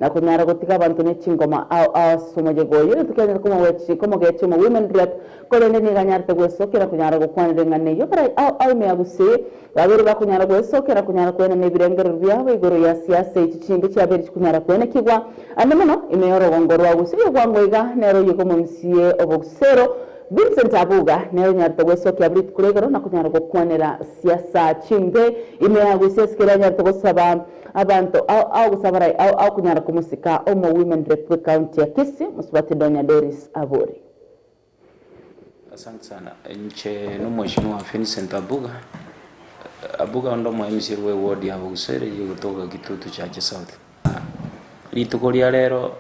Na konyara gotiga abanto ne chingoma ao ao ase omoyega oyo, egento kianyare komogechia komogechia omo women rep, korende nigo anyarete gwesokera konyara gokwanera eng'ana eyio karai ao ao ime ya Gusii, babere bakonyara gwesokera konyara koenana ebirengererio biabo igoro ya siasa echi chimbe chiabeire chikonyara koenekigwa ande mono ime y'orogongo rwa Gusii. Oyo bwango iga nere oyoka omo-MCA o Bogusero, Vincent Abuga, nere onyarete gwesokia abwo rituko ria igoro na konyara gokwanera siasa chimbe ime ya Gusii ase keria anyarete gosaba Abanto ao ao gose abarai ao ao konyara komosika omo women rep bwe county ya Kisii mosubati Donya Doris Abori. Asante sana. Inche nomweshimiwa Vincent Abuga, Abuga onde omo MCA bwe ward ya Bogusere eye egotoka Kitutu Chache South. Rituko ria rero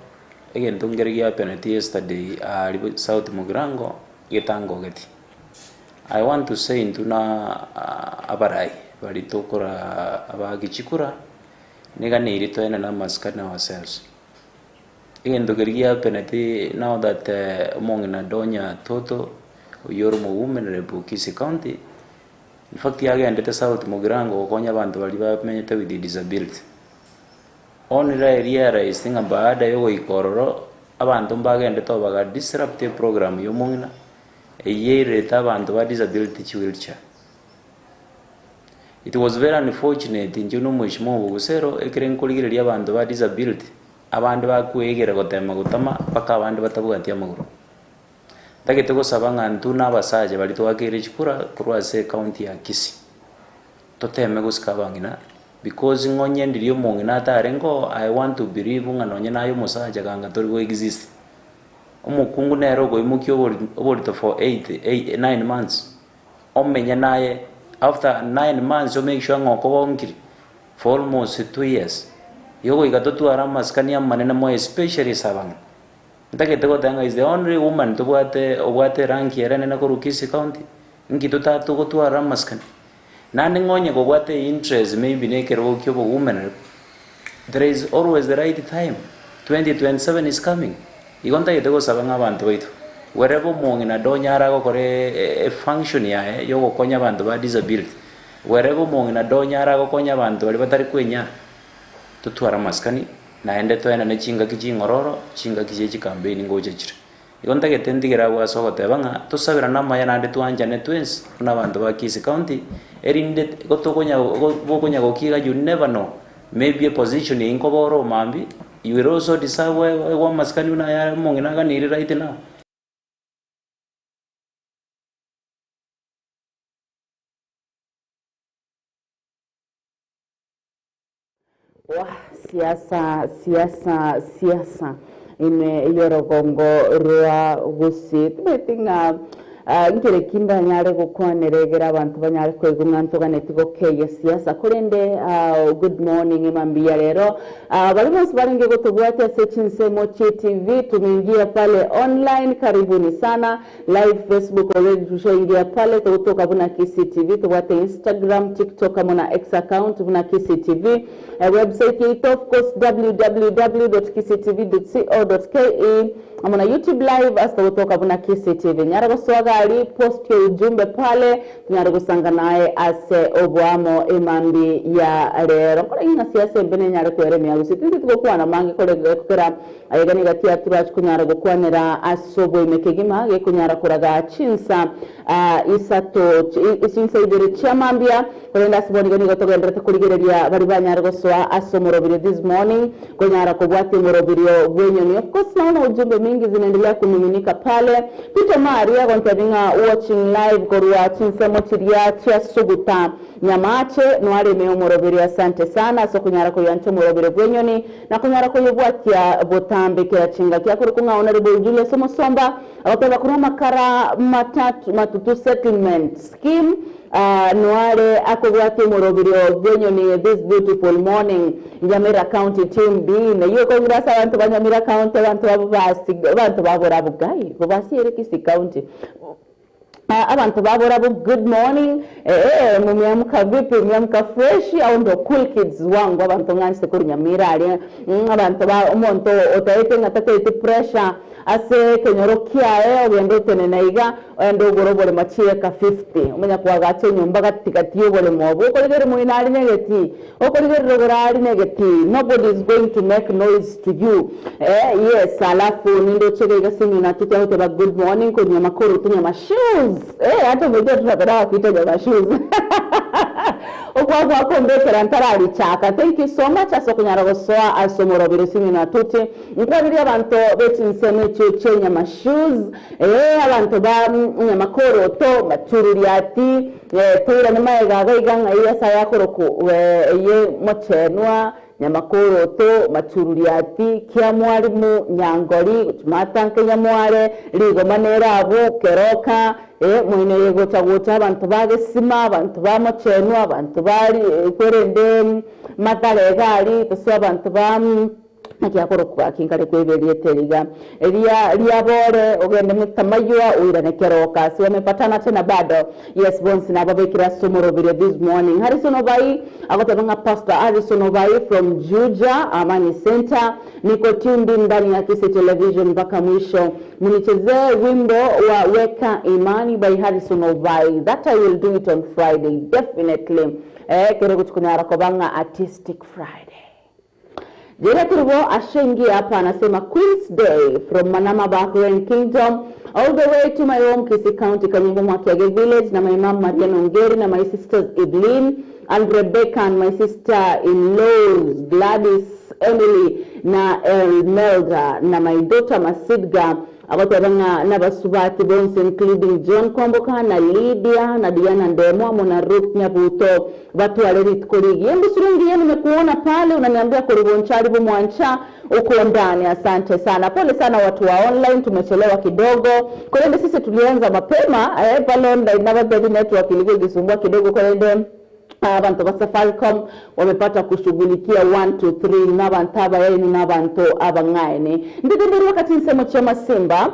egento nkere giapeneti yesterday aaria South Mugirango getangogeti. I want to say intwe na abarai baria tokora abaaki chikura, niga neri toenene amasikani ourselves. Egento keria giapeneti now that omong'ina Donya Toto oyio ore omowomen rep o Kisii county, in fact agendete South Mugirango gokonya abanto baria bamenyete with disability. Only I realized ng'a baada ya ogoika ororo, abanto mbagendete oo baga disrupt eprogram ya omong'ina, Eyio eirete abanto ba disability chi wheelchair. It was very unfortunate inche buna omweshimiwa Obogusero ekere nkorigereria abanto ba disability abande bakwegera gotema gotama mpaka abande batabwati amagoro. Ntagete gosaba ng'a intwe na abasacha baria twakeire chikura korwa ase ecounty ya Kisii, toteme gosika abang'ina because ng'onye ndiria omong'ina atarenge oo I want to believe ng'a nonye naye omosacha ganga tori go exist. Omokungu nere okoimokia oborito for 8, 9 months, omenye naye after 9 months o make sure ng'a okogonkire for almost 2 years. Igo goika totware amasikani amanene mono especially ase abang'ina. Ntagete goteba ng'a is the only woman tobwate obwate erank ere enene korwa Kisii county, nki totatogotwara amasikani? Naende ng'a onye kobwate interest maybe na ekerogo kia obowomen rep, there is always the right time, 2027 is coming. Igo ntagete gosaba ng'a abanto baito, wherever omong'ina Donya aragokora efunction yaye ya ogokonya abanto ba disability, wherever omong'ina Donya aragokonya abanto baria batari kwenyara, totware amasikani, naende toenane chingaki ching'ororo, chingaki chia chicampaign ngocha chire. Igo ntagete ntigere agwo ase ogoteba ng'a tosaberane amaya naende twanchane twensi buna abanto ba Kisii County, erinde gotokonya bokonya gokia iga you never know, maybe eposition eyio nkoba ore omambia, you will also deserve oegwe amasikani buna aya omong'ina aganeirie right now. Wah siasa siasa siasa ime y'orogongo rwa Gusii timanyeti ng'a nkere ki ndanyare gokwanera egere abanto banyare koigwa ng'a ntoganeti gokeyia siasa korende good morning mambia rero baria bonsi barenge gotobwatia ase chinsemo chie TV tumeingia pale online karibuni sana Live Facebook already tushaingia pale togotoka buna Kisii TV tobwate Instagram, TikTok amo na X account buna Kisii TV. Website yaito of course www.kisiitv.co.ke amo na YouTube live ase togotoka buna Kisii TV. Nyara gosoa gari post your ujumbe pale tonyare gosanga naye ase oboamo emambi ya rero. Nkore ng'a siasa embe nenyare koeremia gose tindi tigokwana mange kore kera Aiga nigo tiaturachia konyara gokwanera ase oboime kegima, gekonyara koraga chinsa isato, chinsa ibere chia mambia, korende ase bono iga nigo togendererete korigereria baria banyare gosoa ase omoroberio this morning, konyara kobwatia omoroberio bw'enyoni. Of course naona ujumbe mingi zinaendelea kumiminika pale. Peter Maria agontebia ng'a watching live korwa chinsemo chiria chia Suguta Nyamache, noareme omoroberio asante sana ase okonyara koyancha omoroberio bw'enyoni. Na konyara koyebwatia botambe kera chingaki akorokwa ng'a Honourable Julius Omosomba agoteba korwa amakara matatu matutu settlement scheme noare akobwatia omoroberio bw'enyoni this beautiful morning Nyamira County team B neyio ekong'ira ase abanto ba Nyamira County abanto babo basi abanto ba Borabu gai bobasiere Kisii County. Abanto baborabwo good morning eeh mumeamka vipi mumeamka fresh ao ndo cool kids wangu abanto ng'anchete korwa Nyamira aria abanto ba omonto otaete ng'a tataeti pressure ase ekenyoro kiaye ogende otenene iga ogende ogore oboremo chieka 50 omanya koagacha enyomba gati gati ya oboremo obwo okorigereria moino aria negetii okorigereria rogoro aria negetii nobody is going to make noise to you Eh yes alafu nindoche iga iga Simeon atete agoteba good morning konywa makoro tonywa shoes eh hata omoito otorakora agakwita nywa shoes okwakwa kombekera ntararichaka thank you so much ase okonyara gosoa ase omorobero Simeon Atuti nkwanirie abanto be chinsemo echio chia enyama shoes eh abanto ba nyamakoro to matururiati eh toirane maega iga iga ng'ai ase ayakorokwa eh eye mochenwa Nyamakoroto, Matururiati, Kiamwarimu, Nyangori, Matanka Nyamware, Rigoma nere abwo, Keroka, eh, moino eye gocha gocha abanto ba Gesima, abanto ba Mochenwa, abanto ba kwerende Mathare iga aria, gose abanto ba naki akorokwa gaki nkare koeba erieta eri iga, ria riabore ogende Metamaywa oirane Keroka, si wamepatana tena bado. Yes bonsi nababekire ase omoroberio this morning. Harrison Obai agoteba ng'a Pastor Harrison Obai from Juja Amani Centre niko tuned in ndani ya Kisii Television mpaka mwisho. Munichezee wimbo wa Weka Imani by Harrison Obai. That I will do it on Friday definitely. Eh, kere gochi konyara koba ng'a Artistic Friday. Jere Kerubo ashaingia hapa anasema Queen's Day from Manama Bahrain Kingdom all the way to my home Kisii County Kanyimbo Mwakiage Village na my mom Maria Nongeri na my sisters Evelyn and Rebecca and my sister in-laws Gladys Emily na Elmelda na my daughter Masidga agoteba ng'a nabasubati bonsi including John Kwamboka na Lydia na Diana Ndemo amo na Ruth Nyabuto batware rituko rigiya. Embusuro engiya nimekuona pale unaniambia koribonchari bomwancha uko ndani. Asante sana, pole sana watu wa online, tumechelewa kidogo korende sisi tulianza mapema eh, pale online nabatebi network ilikuwa ikisumbua kidogo korende abanto ba Safaricom wamepata kushughulikia 1 2 3 nabanto abayaini nabanto abang'aini. Ndinde ndorwaka chinsemo chia Masimba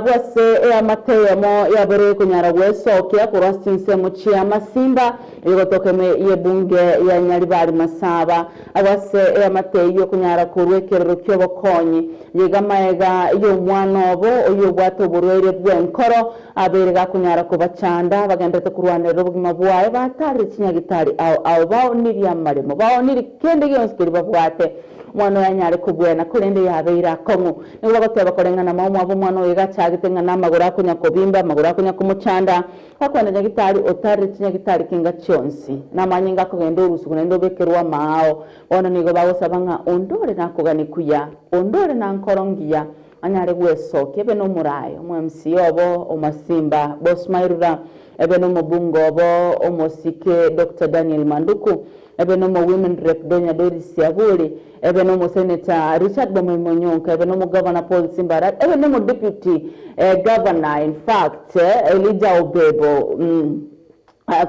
bwase eamate eyemo yabere konyara gwesokia korwa ase chinsemo chia Masimba egotoka ime y'ebunge ya Nyaribari Masaba abwo ase eamate eyio okonyara korwa ekerero ki'obokonyi yega maega y'omwana obo oyio obwate oborwaire bw'enkoro Abeire gakonyara kobachanda, bagenderete korwanerera obogima bwaye, batarire chinyagitari ao ao, baonirie amaremo, baonirie kende gionsi keria babwate, omwana oyo anyare kobwena, korende yabeire akong'u. Nigo bagoteba koreng'ana maomwabo omwana oyo iga achagete ng'a namagoro akonya kobimba, amagoro akonya komochanda, gakoenda nyagitari, otarire chinyagitari kinga chionsi, namanyinga akogenda orusuku naende obekerwe amaao. Bono nigo bagosaba ng'a onde ore nakogania kuya, onde ore na nkoro ngiya, Anyare gwesokia ebe nomoraai, omo MCA obo Omasimba Bosmairura, ebe nomobunge obo Omosike Doctor Daniel Manduku, ebe nomo Women Rep Donya Doris Siaburi, ebe nomo Senator Richard Bomoima Onyonka, ebe nomogavana Paul Simbarati, ebe nomo Deputy Governor in fact Elijah Obebo.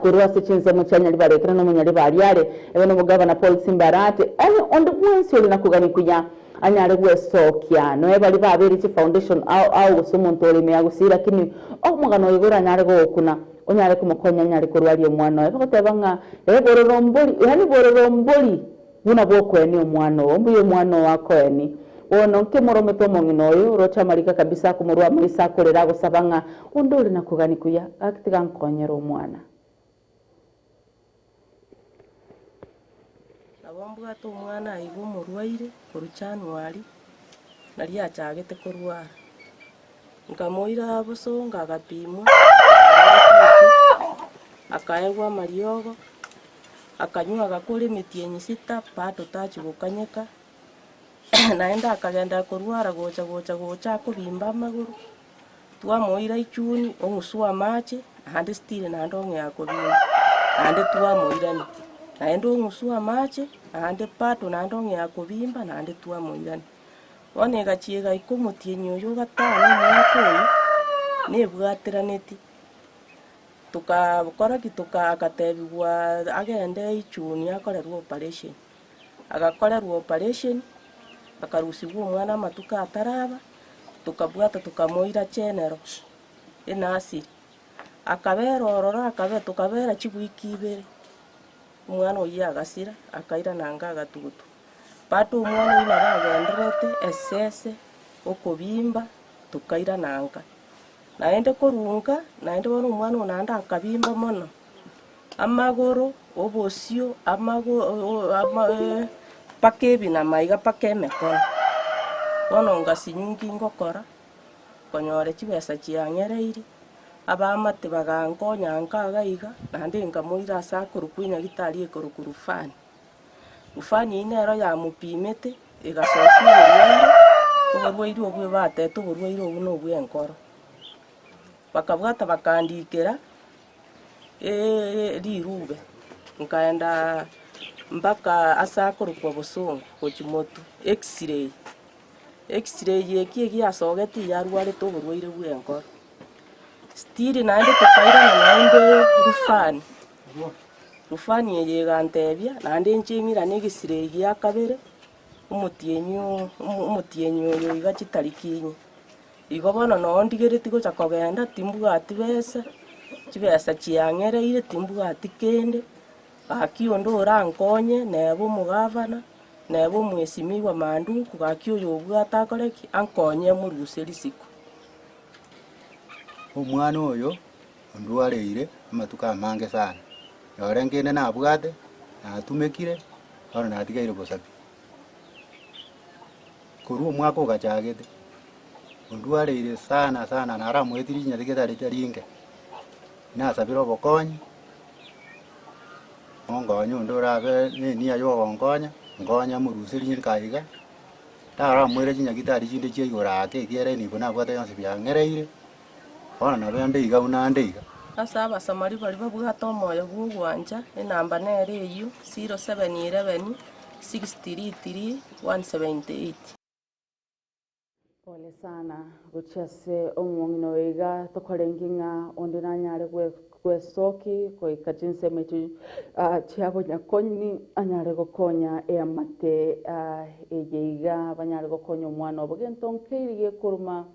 Korwa ase chinsemo chia Nyaribari ekero nomonyaribari are, ebe nomogavana Paul Simbarati, onye onde bwensi ore nakogania kuya anyare gwesokia, noe baria babeire chifoundation ao ao gose omonto ore ime ya Gusii lakini omogano oyo goranyare gogokuna onyare komokonya anyare korwaria omwana oye. Bagoteba ng'a ee bororo mbori yaani bororo mbori buna bwokoenia omwana oo, mbuya omwana oo akoeni. Bono nkemoromete omong'ina oyo oroche amarika kabisa akomorua amaiso akorera agosaba ng'a onde ore nakogani kuya, gaki tiga nkonyere omwana. Nabo mbwate omwana aiga omorwaire korwa January, naria achagete korwara. Nkamoira bosongo agapimwa, akaegwa amariogo, akanywa agakora emetienyi sita bado tachi gokanyeka, naende akagenda korwara gocha gocha gocha akobimba amagoro, twamoira ichuni ong'uswa amache, naende still naende ong'ea kobimba, naende twamoirania, naende ong'uswa amache, naende bado naende ong'ea kobimba naende twamoirania. Bono egachia egaika omotienyi oyo ogatano omwaka oyo, nebwateraneti. Tokakora ki? Toka agatebiwa agende ichuni akorerwe operation. Agakorerwa operation, akarusiwa omwana amatuko ataraba, tokabwata tokamoira general, enursery. Akabera ororo akabera tokabera chiwiki ibere, omwana oyio agasira, akairana nka agatugutwa. Bado omwana oyio nabo agendererete esese, okobimba, tokairana nka. Naende korwa nka, naende bono omwana oyo naende akabimba mono, amagoro, obosio, amago mpaka ebinama iga mpaka emekono. Bono ngasinywa nki ngokora, konyora chibesa chiang'ereiri, abaamate bagankonya nka iga iga, naende nkamoira ase akorokwa enyagitari ekorokwa Rufani. Rufani eyio nero yamopimete, egasokia oborwaire, oborwaire obwo batete oborwaire obwo na obwa enkoro. Bakabwata bakandikera rirube, nkaendaa mpaka ase akorokwa bosongo gochia motwe, x-ray. X-ray eki egiasogete iga arwarete oborwaire bwa enkoro. Still naende tokairana naende rufani, rufani eye egantebia naende inche ng'irane egesire gia kabere, omotienyi oo omotienyi oyo iga chitariki inye. Igo bono noo ndigeretie gocha kogenda timbwati besa, chibesa chiang'ereire timbwati kende, gaki onde orankonye neba omogavana, neba omwesimigwa Manduku, gaki oyo obwate akore ki? Ankonye morusie risiko. Omwana oyo ondwareire amatuko amange sana, nore nkende nabwate, natumekire, bono natigaire bosa pi. Korwa omwaka ogachagete, ondwareire sana sana naramoetirie chinyati getari ringe, nasabire obokonyi, onkonye onde orabe ne enia ya ogonkonya, nkonye amoruserie nka iga. Taramoira chinyagitari chinde chia igoro ake, ekiagera enibo nabwate yonsi biang'ereire, bono nabo ende iga buna ande iga. Ase Abasamari baria babwate omoyo bw'ogwancha, enamba nere eyio, 0711 633 178. Pole sana gochia ase omong'ina oyo iga tokorenge ng'a onde nanyare gwesoki goika chinsemo echio chia bonyakoni anyare gokonya eamate eye iga banyare gokonya omwana obo. Gento nkeiri gekoruma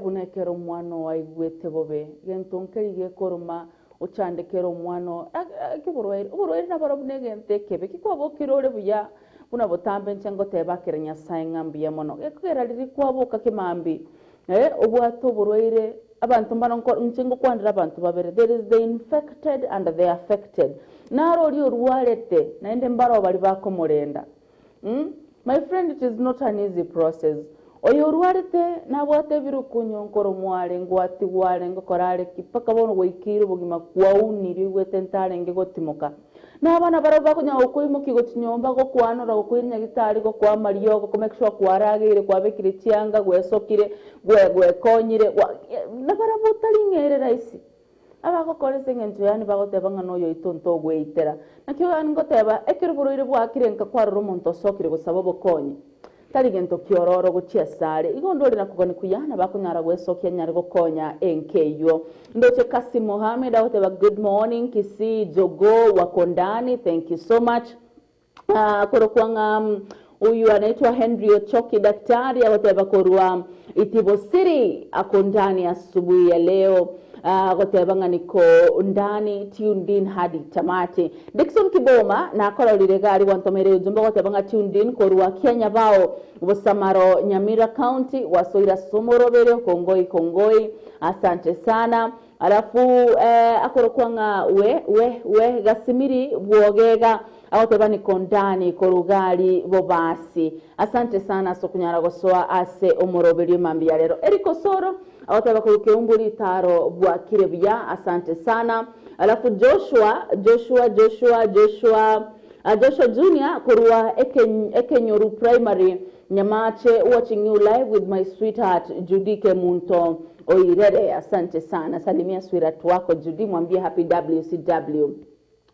buna ekero omwana oo aigwete bobe, gento nkeiri gekoruma ochandekere omwana oo oborwaire, oborwaire nabarobwo buna egento ekebe, kikwabokire ore buya. Buna botambe inche ngoteba akere Nyasae ng'a mbuya mono. Gekogera riria kwaboka kemambia, eh, obwate oborwaire, abanto mbano nko inche ngokwanera abanto babere, there is the infected and the affected. Naro oria orwarete, naende mbaroo baria bakomorenda. Mh, my friend it is not an easy process. Oyo orwarete nabwate ebirukunyu nkoromwa are, ngwatigwa are, ngokora are ki, mpaka bono gwaikeire obogima kwaunirie oigwete ntarenge gotimoka. Na abana barabwo bakonyara gokoimokia gochia nyomba, gokwanora, gokoira nyagitari, gokoa amariogo, ko make sure kwarageire, kwabekire chianga, gwesokire, gwe gwekonyire, gwa nabarabwo tari ng'a ere rahisi. Abagokora ase eng'encho yaani bagoteba ng'a noyo oito ntogweitera. Naki yaani ngoteba, ekero oborwaire bwakire nka kwarora omonto osokire gosaba obokonyi, Tari gento kiororo gochia asare. Igo onde ore na kogania kuya nabo akonyara gwesokia anyare gokonya enka eyio. Ndoche Kassim Mohamed agoteba good morning Kisii Jogoo wako ndani thank you so much. Ah, korokwa ng'a huyu anaitwa Henry Ochoki daktari agoteba korwa Itibo City ako ndani asubuhi ya leo. Agoteba ng'a niko ndani tuned in hadi tamati. Dickson Kiboma nakororire iga aria gwantomeire ujumbe ogoteba ng'a tuned in korwa Kianyabao, Bosamaro, Nyamira County, gwasoire ase omoroberi kongoi kongoi. Asante sana. Alafu eh, akorokwa ng'a we we we Gasimiri Bwogega agoteba niko ndani korwa iga aria Bobasi. Asante sana ase okonyara gosoa ase omoroberi mambia rero. Eric Osoro Agoteba korwa keumbu ritaro bwakire buya asante sana alafu Joshua Joshua Joshua Joshua Joshua Junior korwa Ekenyoru primary Nyamache watching you live with my sweetheart Judy Kemunto Oirere asante sana salimia sweetheart wako Judy mwambie happy WCW.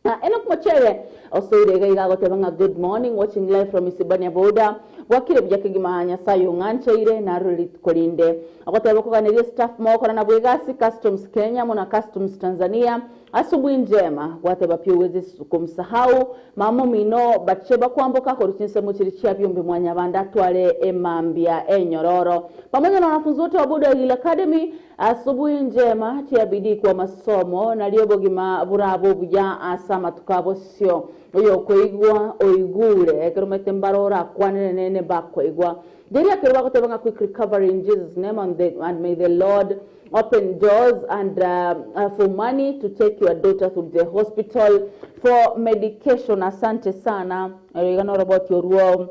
Na Enock Mochere osoire iga iga agoteba ng'a good morning watching live from Isibania border bwakire buya kegima Nyasaye ong'ancheire narure rituko rinde agoteba okoganeria staff mogokora nabwo egasi Customs Kenya amo na Customs Tanzania. Asubuhi njema, gwateba pi huwezi kumsahau mama omino Batsheba kwamboka korwa chinsemo chiria chia Byombi Mwanyabanda atware emambia enyororo pamoja na wanafunzi wote wa Bodo Hill Academy. Asubuhi njema, tia bidii kwa masomo nario obogima borabe obuya ase amatuko abosio. Oyokoigwa oigure, ekero omanyete mbare orakwanere nene mbakoigwa. Riria ekero bagoteba ng'a quick recovery in Jesus name and, the, and may the Lord open doors and uh, for money to take your daughter to the hospital for medication. Asante sana. Ero iga noroboti orwo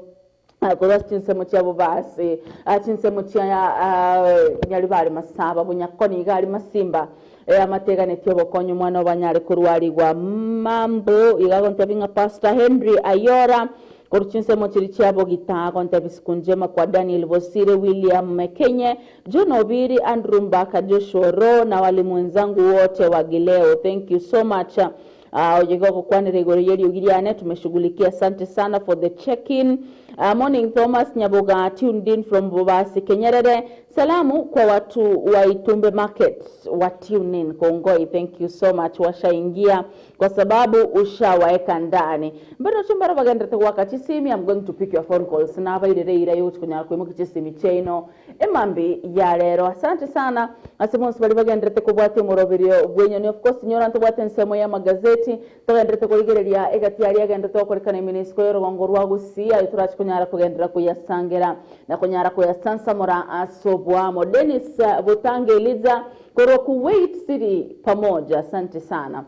ah, korwa ase chinsemo chia bobasi ah, chinsemo chia ah, nyaribari masaba bunyakoni iga ari masimba eh, amateganetie obokonyi omwana obanyare korwarigwa mambo iga agontebia ng'a Pastor Henry Ayora Korwa chinsemo chiria chia Bogita, agontebia Siku njema kwa Daniel Bosire, William Mekenye, John Obiri, Andrew Mbaka, Joshua Oro na walimu wenzangu wote wa Gileo. Thank you so much. Ah, oyo iga ogokwanera igoro y'eriogi riane tumeshughulikia. Asante sana for the check in. Ah, morning Thomas Nyaboga tuned in from Bobasi Kenyerere. Salamu kwa watu wa Itumbe Market wa tune in Kongoi. Thank you so much. Washaingia kwa sababu ushawaeka ndani. Mbere oche mbare bagenderete goaka chisimi, I'm going to pick your phone calls. Nabairere eira yogochi konyara koimokia chisimi chiaino emambi ya rero. Asante sana ase bonsi baria bagenderete kobwatia omoroberio bw'enyoni. Of course inyora ntobwate ensemo y'amagazeti, togenderete korigereria egati aria agenderete gokorekana ime na isiko y'orogongo rwa Gusii, aye torachi konyara kogenderera koyasangera na konyara koyasansamora ase oboamo. Dennis Botange Eliza Korwa Kuwait City pamoja. Asante sana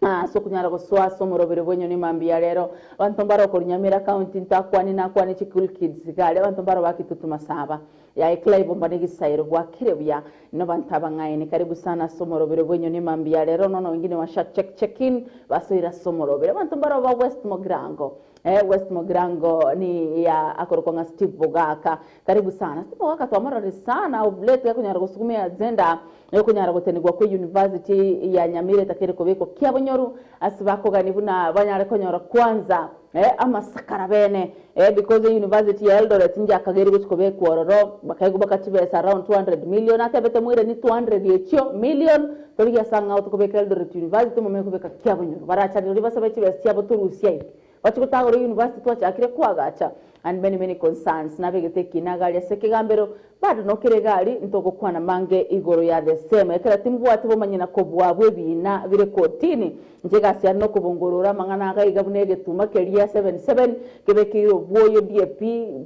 ase okonyara gosoa ase omorobere bw'enyoni mambia rero. Abanto mbare okorwa Nyamira county ntakwani nakwane chi cool kids iga aria abanto mbaro ba Kitutu Masaba yaye Clive Ombane Gisairo bwakire buya nobanto abang'aini karibu sana ase omorobere bw'enyoni mambia rero nono wengine washa check check in basoire ase omorobere abanto mbaro ba West Mogrango eh West Mogrango ni ya akorokwa ng'a Steve Bogaka Karibu sana. Steve Mogaka twamororire sana of late gakonyara gosuguma eagenda yokonyara gotenigwa kwe university ya Nyamira etakeire kobekwa kiabonyoru ase bakogani buna banyare konyora kwanza eh amasakara bene eh because e university ya Eldoret njakageri gochi kobekwa ororo bakaigwa baka chibesa around 200 million atebete moirani 200 echio million torigia ase ang'ao tokobeka Eldoret University momanye kobeka kiabonyoru barachare rirorio basabe chibesa chiabo torusie aye Bachia gotagora university twachakire koagacha and many many concerns nabegete ekina gari ase ekegambero bado nokere egari ntogokwana mange igoro ya the same ekero timbwati bomanyi na kobua bw'ebiina bire kotini inche egasi yane nokobongorora amang'ana aga iga buna egetuma keria 77 kebekeire obwoyo DAP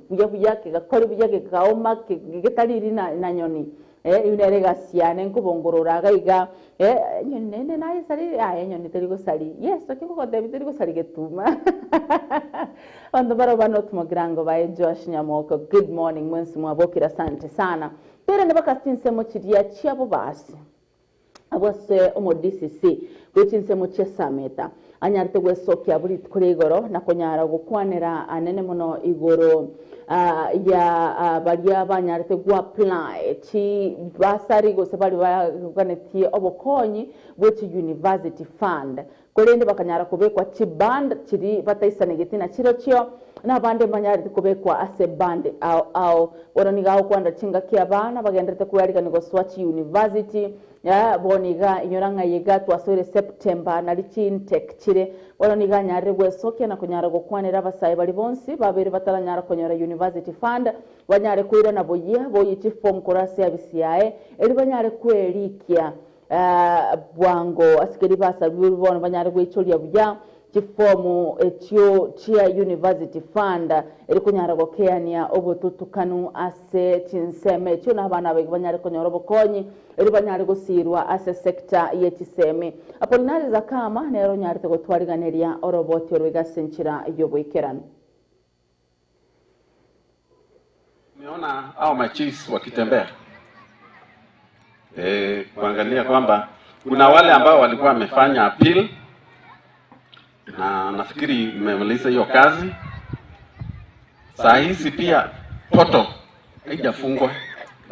buya buya kegakori buya gekaoma getariri na nyoni Eh, eyio nere egasi yane nkobongorora iga iga, eh, enyoni naende nayesarire, yaya enyoni teri gosari, yes naki nkogotebia teri gosari getuma. Abanto barabwo ba North Mugirango baye Joash Nyamoko, good morning mwensi mwabokire asante sana. Toirane baka ase chinsemo chiria chia bobasi. Abwo ase omo DCC bwe chinsemo chia Sameta anyarete gwesokia abwo rituko ria igoro na konyara gokwanera anene mono igoro ya baria banyarete go apply chi bursary gose baria baganetie obokonyi bwe chi university fund Korende bakanyara kobekwa chiband chiria bataisanegeti nachirochio, na abande mbanyarete kobekwa ase eband ao ao. Bono nigo agokwanera chingaki abana bagenderete kwearigania gosoa chiuniversity, bono iga inyora ng'a iga twasoire September nari chiintake chire. Bono nigo anyarire gwesokia na konyara gokwanera abasae baria bonsi babeire bataranyara konyora university fund banyare koirana boyia boyie chiform korwa ase abisi yaye erio banyare kwerikia Bwango ase keria basabirwe bono banyare gweichoria buya chifomu echio chia University Fund eri konyara gokeania obotutukanu ase chinsemo echio na abana abaige banyare konyora obokonyi eri banyare gosirwa ase sector ye chisemi. Apolinari Zakama nere onyarete gotwariganeria oroboti oro iga ase enchera y'oboikeranu. Nimeona hao machiefs wakitembea e, kuangalia kwamba kuna wale ambao walikuwa wamefanya appeal na nafikiri mmemaliza hiyo kazi. Saa hizi pia poto haijafungwa.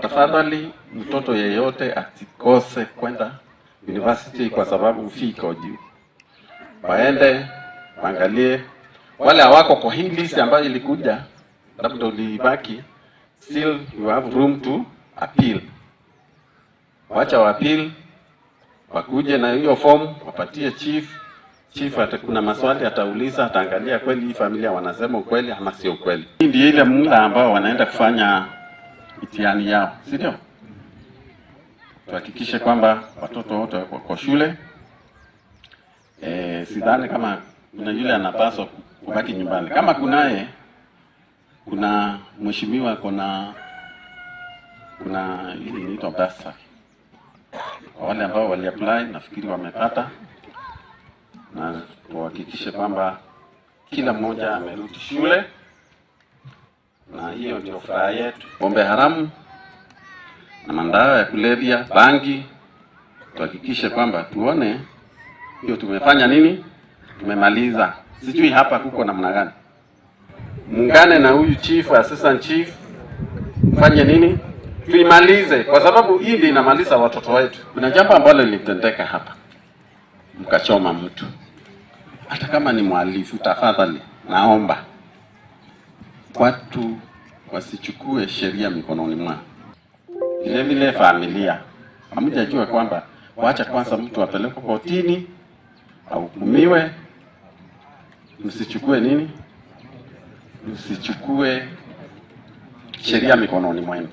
Tafadhali mtoto yeyote asikose kwenda university kwa sababu fee iko juu. Waende waangalie wale hawako kwa hii list ambayo ilikuja, labda ulibaki, still you have room to appeal. Wacha wa appeal. Wakuje na hiyo form wapatie chief. Chief ata, kuna maswali atauliza, ataangalia kweli hii familia wanasema ukweli ama sio ukweli. Hii ndio ile muda ambao wanaenda kufanya mitihani yao, si ndio? Tuhakikishe kwamba watoto wote wako kwa shule. E, sidhani kama kuna yule anapaswa kubaki nyumbani. Kama kunaye, kuna mheshimiwa, kuna kuna hili inaitwa bursary kwa wale ambao waliapply, nafikiri wamepata, na tuhakikishe kwamba kila mmoja amerudi shule, na hiyo ndio furaha yetu. Pombe haramu na madawa ya kulevya, bangi, tuhakikishe kwamba tuone hiyo tumefanya nini, tumemaliza. Sijui hapa kuko namna gani. Muungane na huyu chief, assistant chief, mfanye nini, tuimalize, kwa sababu hii ndio inamaliza watoto wetu. Kuna jambo ambalo lilitendeka hapa, mkachoma mtu, hata kama ni mhalifu, tafadhali naomba watu wasichukue sheria mikononi mwao. Vile vile familia, hamjajua kwamba wacha kwanza mtu apelekwe kotini ahukumiwe, msichukue nini, msichukue sheria mikononi mwenu.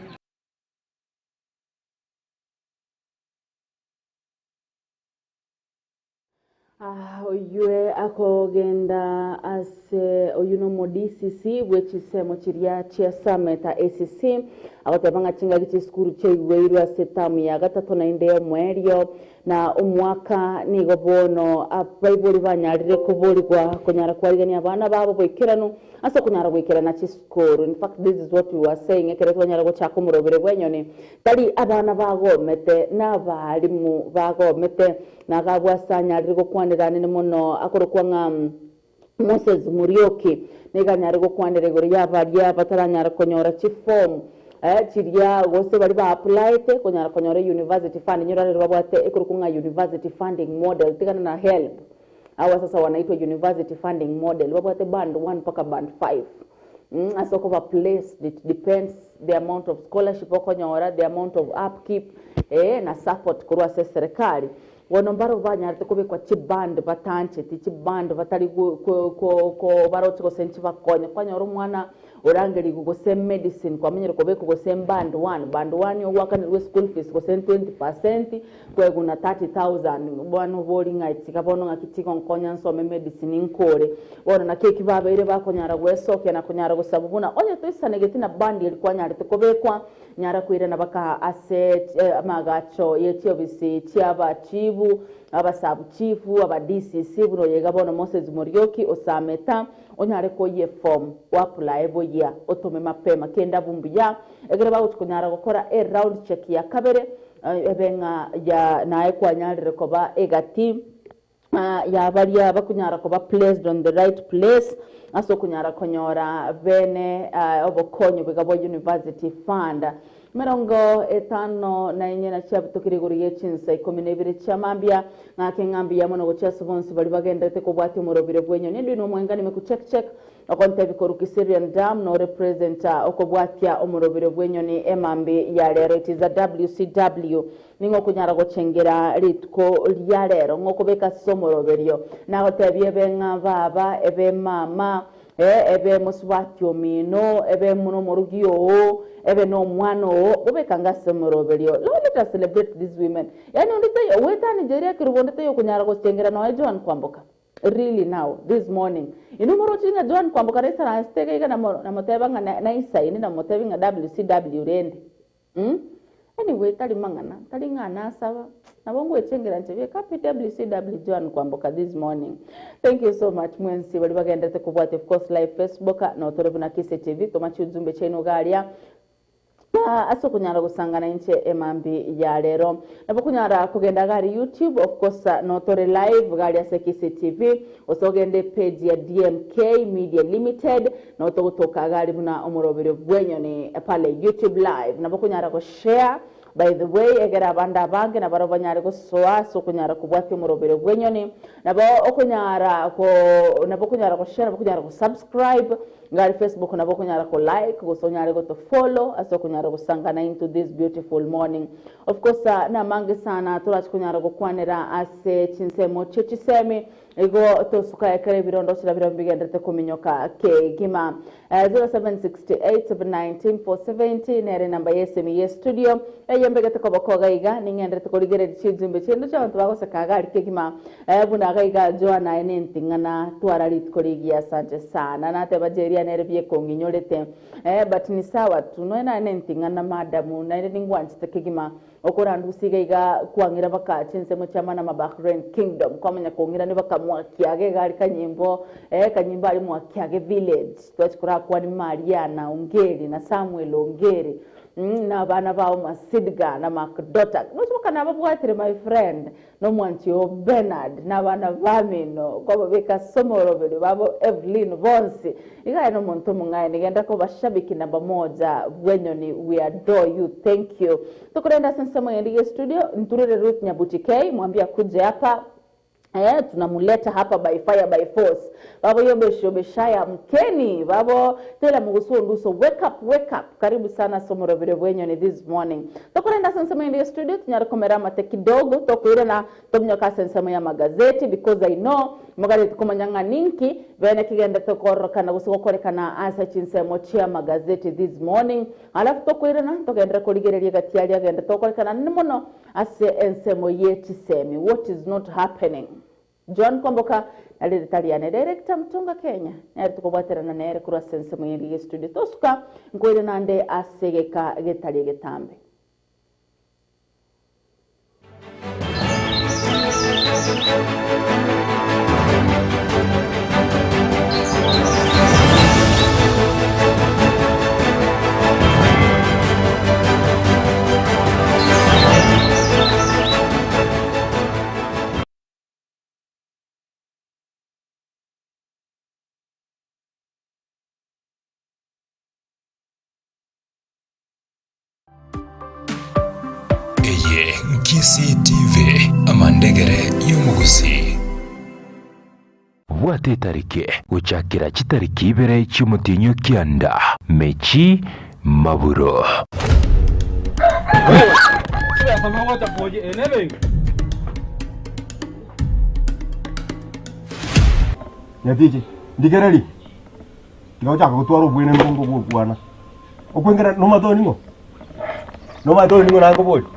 Ah, oywe akogenda ase oywo nomo DCC bwe chisemo chiria chia Sameta ACC agoteba ng'a chingaki chisukuru chiaigweirwe ase etamu ya gatato naende omoerio na omwaka nigo bono abaibori banyarire koborigwa konyara kwarigania abana babo boikeranu ase okonyara goikerana chisukuru. In fact, this is what we were saying ekero twanyara gochaka omorobere bwa enyoni tari abana bagomete na abarimu bagomete naga abwasanyarire gokwanera nene mono akorokwa ng'a Moses Murioki niganyare gokwanera igoro yabaria bataranyara konyora chiform chiria gose bari ba applyete konyara konyora university fund nyorarero babwate ekorokwa ng'a university funding model tigana na HELB awa sasa wanaitwa university funding model babwate band 1 mpaka band 5 ase okoba placed it depends the amount of scholarship okonyora the amount of upkeep na support korwa ase serikali bono mbaro banyarete kobekwa chiband batancheti chiband batari baroche gose nchibakonya kwanyora omwana orangerigwe gose medicine kwamenyere kobekwa gose band 1 band 1 ogwakanirwe school fees gose 20% kweguna 30000 bono bori ng'a tiga bono ng'aki tigonkonya nsome medicine nkore bono naki eki babeire bakonyara gwesokia na konyara gosaba buna onye toisanegeti na band eri kwanyarete kobekwa nyara kwirana baka ase amagacho ye chiofisi chiabachibu abasabu chifu aba DCC buno yega bono Moses Murioki osameta onyare koye form wapply boya otome mapema kenda bumbuya egere bagochi konyara gokora e round check ya kabere ebe ng'a ya naye kwanyarire koba egati ya baria bakunyara koba placed on the right place ase okunyara konyora bene obokonyo bwiga bwa university fund 54 na chiabutokire igoro ya chinsa 12 chiamambia ng'ake ng'ambi ya mono gochia ase bonsi bari bagenderete kobwatia omorobire bwenyoni endi nomwenga nime kucheck check okontebi koru Kiserian Dam no representa okobwatia omorobire bwenyoni emambi ya lero. It is a WCW ning'o okunyara gochengera rituko ria rero ng'okobeka ase omoroberio nagotebia ebe ng'a baba ebe mama ebe mosubati omino ebe muno omorugi oo ebe no omwana oo gobeka ase omoroberio. Let us celebrate these women. Yani ondetayo wetani jeria kirubo ondetayo okunyara gochengera noe Joan Kwamboka really now this morning ino morochi ng'a Joan Kwamboka restaurant iga namoteba ng'a naisaini namotebi ng'a WCW rende Anyway tari mang'ana tari ng'a nasaba nabo ngwechengera nche beka WCW Joan Kwamboka this morning. Thank you so much mwensi bari bagendete kobwate of course live Facebook no tore buna Kise TV tomachi ujumbe chaino garia ase okunyara gosangana inche emambi ya rero nabo kunyara kogenda gari YouTube of course no tore live gari ase Kise TV ose ogende page ya DMK Media Limited no togotoka gari buna omorobere bwenyoni pale YouTube live nabo kunyara go share. By the way, egere abande abange nabarabwo banyare gosoa ase okonyara kobwatia omorobere bw'enyoni, nabo okonyara ko nabo okonyara go share, nabo okonyara go subscribe, iga aria Facebook nabo okonyara ko like gose onyare goto follow ase okonyara gosangana into this beautiful morning. Of course namange sana torache konyara gokwanera ase chinsemo chie chisemi, Igo tosuka ekero ebirondo chira biria bigenderete kominyoka kegima. 0768719470 nere enamba y'esemi ye studio eye mbegete koboko iga iga ning'enderete korigereria chinchumbe chiaino chi'abanto bagoseka iga aria kegima buna iga iga Joan aye nenting'ana twara rituko rigiya asante sana nateba Jeria nere biekong'inyorete but ni sawa tu nonya naye nenting'ana madam naende ningwanchete kegima Okorandusia iga iga kwang'ira baka chinsemo chia Manama Bahrain Kingdom kwamanya kong'irani baka Mwakiage iga aria kanyimbo eh kanyimbo aria Mwakiage village twachi korakwani Mariana Ongeri na Samuel Ongeri mm na abana bao Masidga na Macdota nochi baka nababwatire my friend na omwanchi oo Bernard na abana bamino kwababeka ase omoroberi babo Evelyn bonsi iga aye nomonto omong'aini genda koba shabiki namba moja bw'enyoni we adore you thank you tokorenda ase ensemo yende ye studio nturere Ruth Nyabuti K mwambie akuje hapa eh tunamuleta hapa by fire by force babo Yobesh Yobeshaya mkeni babo Taylor Mugusu Onduso wake up wake up Karibu sana ase omorobere bw'enyoni this morning. Tokorenda ase ensemo ende ya studio tunyare komera amate kidogo tokoirana tominyoke ase ensemo y'amagazeti because I know mogareti komanya ng'a ninki bene kegenderete kororokana gose gokorekana ase chinsemo chi'amagazeti this morning. Alafu tokoirana togenderere korigereria egati aria agenderete gokorekana naende mono ase ensemo ye chisemi what is not happening. Joan Kwamboka nari ritari riane Director Mutunga Kenya nere tokobwaterana nere korwa ase ensemo y'engiya y'estudio tosuka nkoire nande ase egeka getari egetambe. Eye Kisii TV, amandegere y'omogusii. Bwata etariki gochakera chitariki ibere chi'omotienyi o kianda, Mechi Maburo. Nyatichi, ndigererie, tiga gochaka gotwara obwenenu bongo bw'okwana. Okwengera nomanyete oyo ning'o? Nomanyete oyo ning'o nakoboria?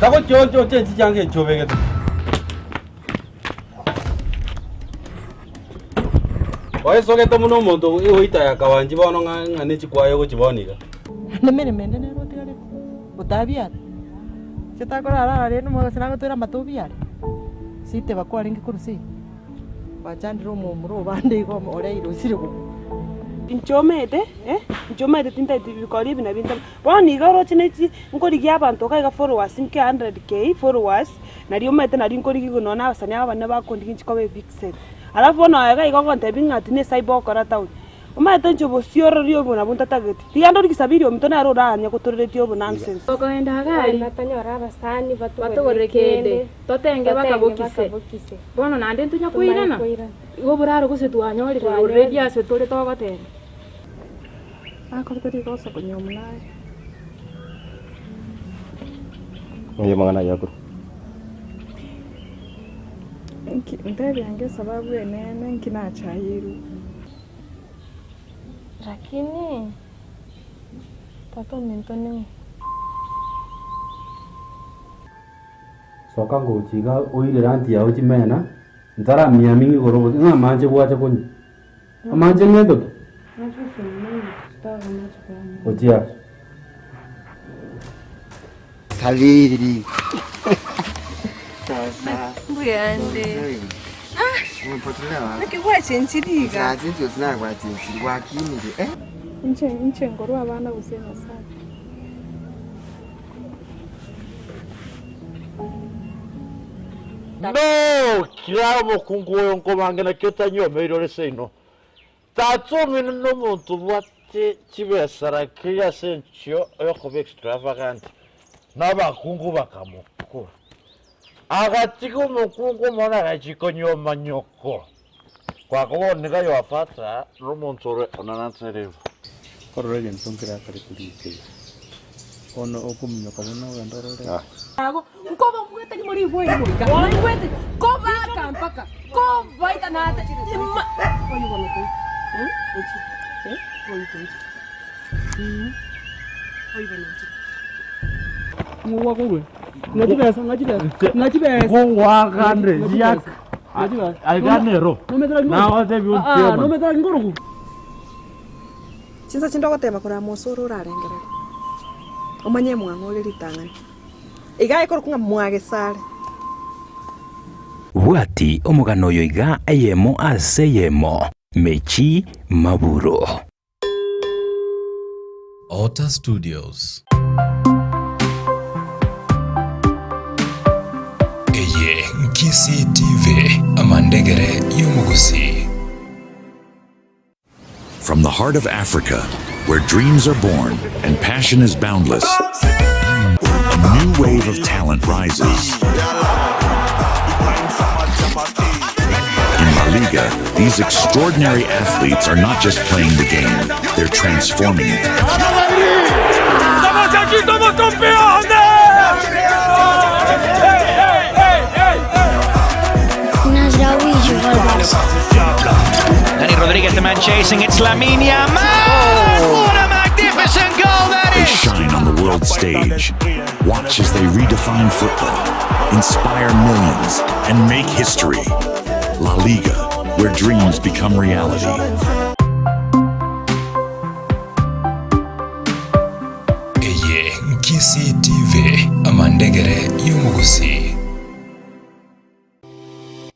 Tagochionchocha enchi chiange nchiobegete. Oesogete buna omonto ogoita ya kawanchi bono ng'a ng'a ne chikwaya ogochibona iga. Nemeremo ende nere otigarete, otabiara, inche takorara ara rende omogasi nagotwera amato obiare, siteba kwarenge korwa seino, gwachandire omomura obande igo oreire osire gokwa. Inche omanyete, eh, inche omanyete tintageti bikori ebi nabi nta bono iga oroche ne chi nkorigia abanto iga iga followers nke 100K followers, nario omanyete nario nkorigia nonye na abasani aba abanene bakondigia inche koba evixen. Alafu bono aye iga iga ogontebia ng'a ati ne cyber ogokora town, omanyete inche obosiorori obo nabwo ntatageti, tiga ndori Kisabiri ominto nere oranye gotoreretie obo nonsense. Tokogenda iga aria, Tonyore abasani batogorere kende, totenge bakabokise. Bono naende ntonya koirana, igo oboraro gose twanyorire already ase tore togoteba. Akorete rigoso konywa naye. Ng'ai amang'ana ayio akorwa? Nki ntebi ange esababu enene nki nachayirwe. Lakini tata ominto ning'o? Soka ngochia iga oirere aunty yao chimena, ntaramiaming'a igoro gose ng'a amache gwacha konywa. Amache ng'ento ki? Gochia ase. Sabiri. Mbuyande. Naki gwachenchirie iga? Inche inche nkorwa abana gose Nyasae. Nokia omokungu oyo nkobange naki otanyiomeire ore seino. Tata omino nomonto obwate chibesa rakiri ase enchio yokoba extravagant. Na abakungu bakamokora. Agatiga omokungu omonene agachia konyuoma nyoko. Kwako bono nigo Yoafata nomonto ore onananterigwe. Korora egento nkerakare korikire. Bono okominyoka buna ogende orore. Ago nkoba mbwete ki muri igwe goika naigwete kobaka mpaka kobaita nate ima oyo bono toita eh ochi eh oyo toita mm oyo bono ochi Ng'o gwakorwa? Ng'a chibesa, ng'a chibesa, ng'a chibesa. Ng'ogoakande riaka aiga nero nagotebi Ah, nometera ngoroku. Chinsa chinde ogoteba korwa amo ore orarengerere, omanye mwang'o ore ritang'ani. Iga ekorokwa ng'a mwagesare. Bwati omogano oyo iga eyemo ase eyemo, Mechi Maburo. Otter Studios. Eye Nkisii TV, amandegere y'omogusii. From the heart of Africa, where dreams are born and passion is boundless, a new wave of talent rises. In La Liga, these extraordinary athletes are not just playing the game, they're transforming it. Dani Rodriguez, the man chasing. It's Lamine Yamal. What a magnificent goal that They is! shine on the world stage. Watch as they redefine football, inspire millions, and make history. La Liga, where dreams become reality. Eye Nkisii TV, amandegere y'omogusii.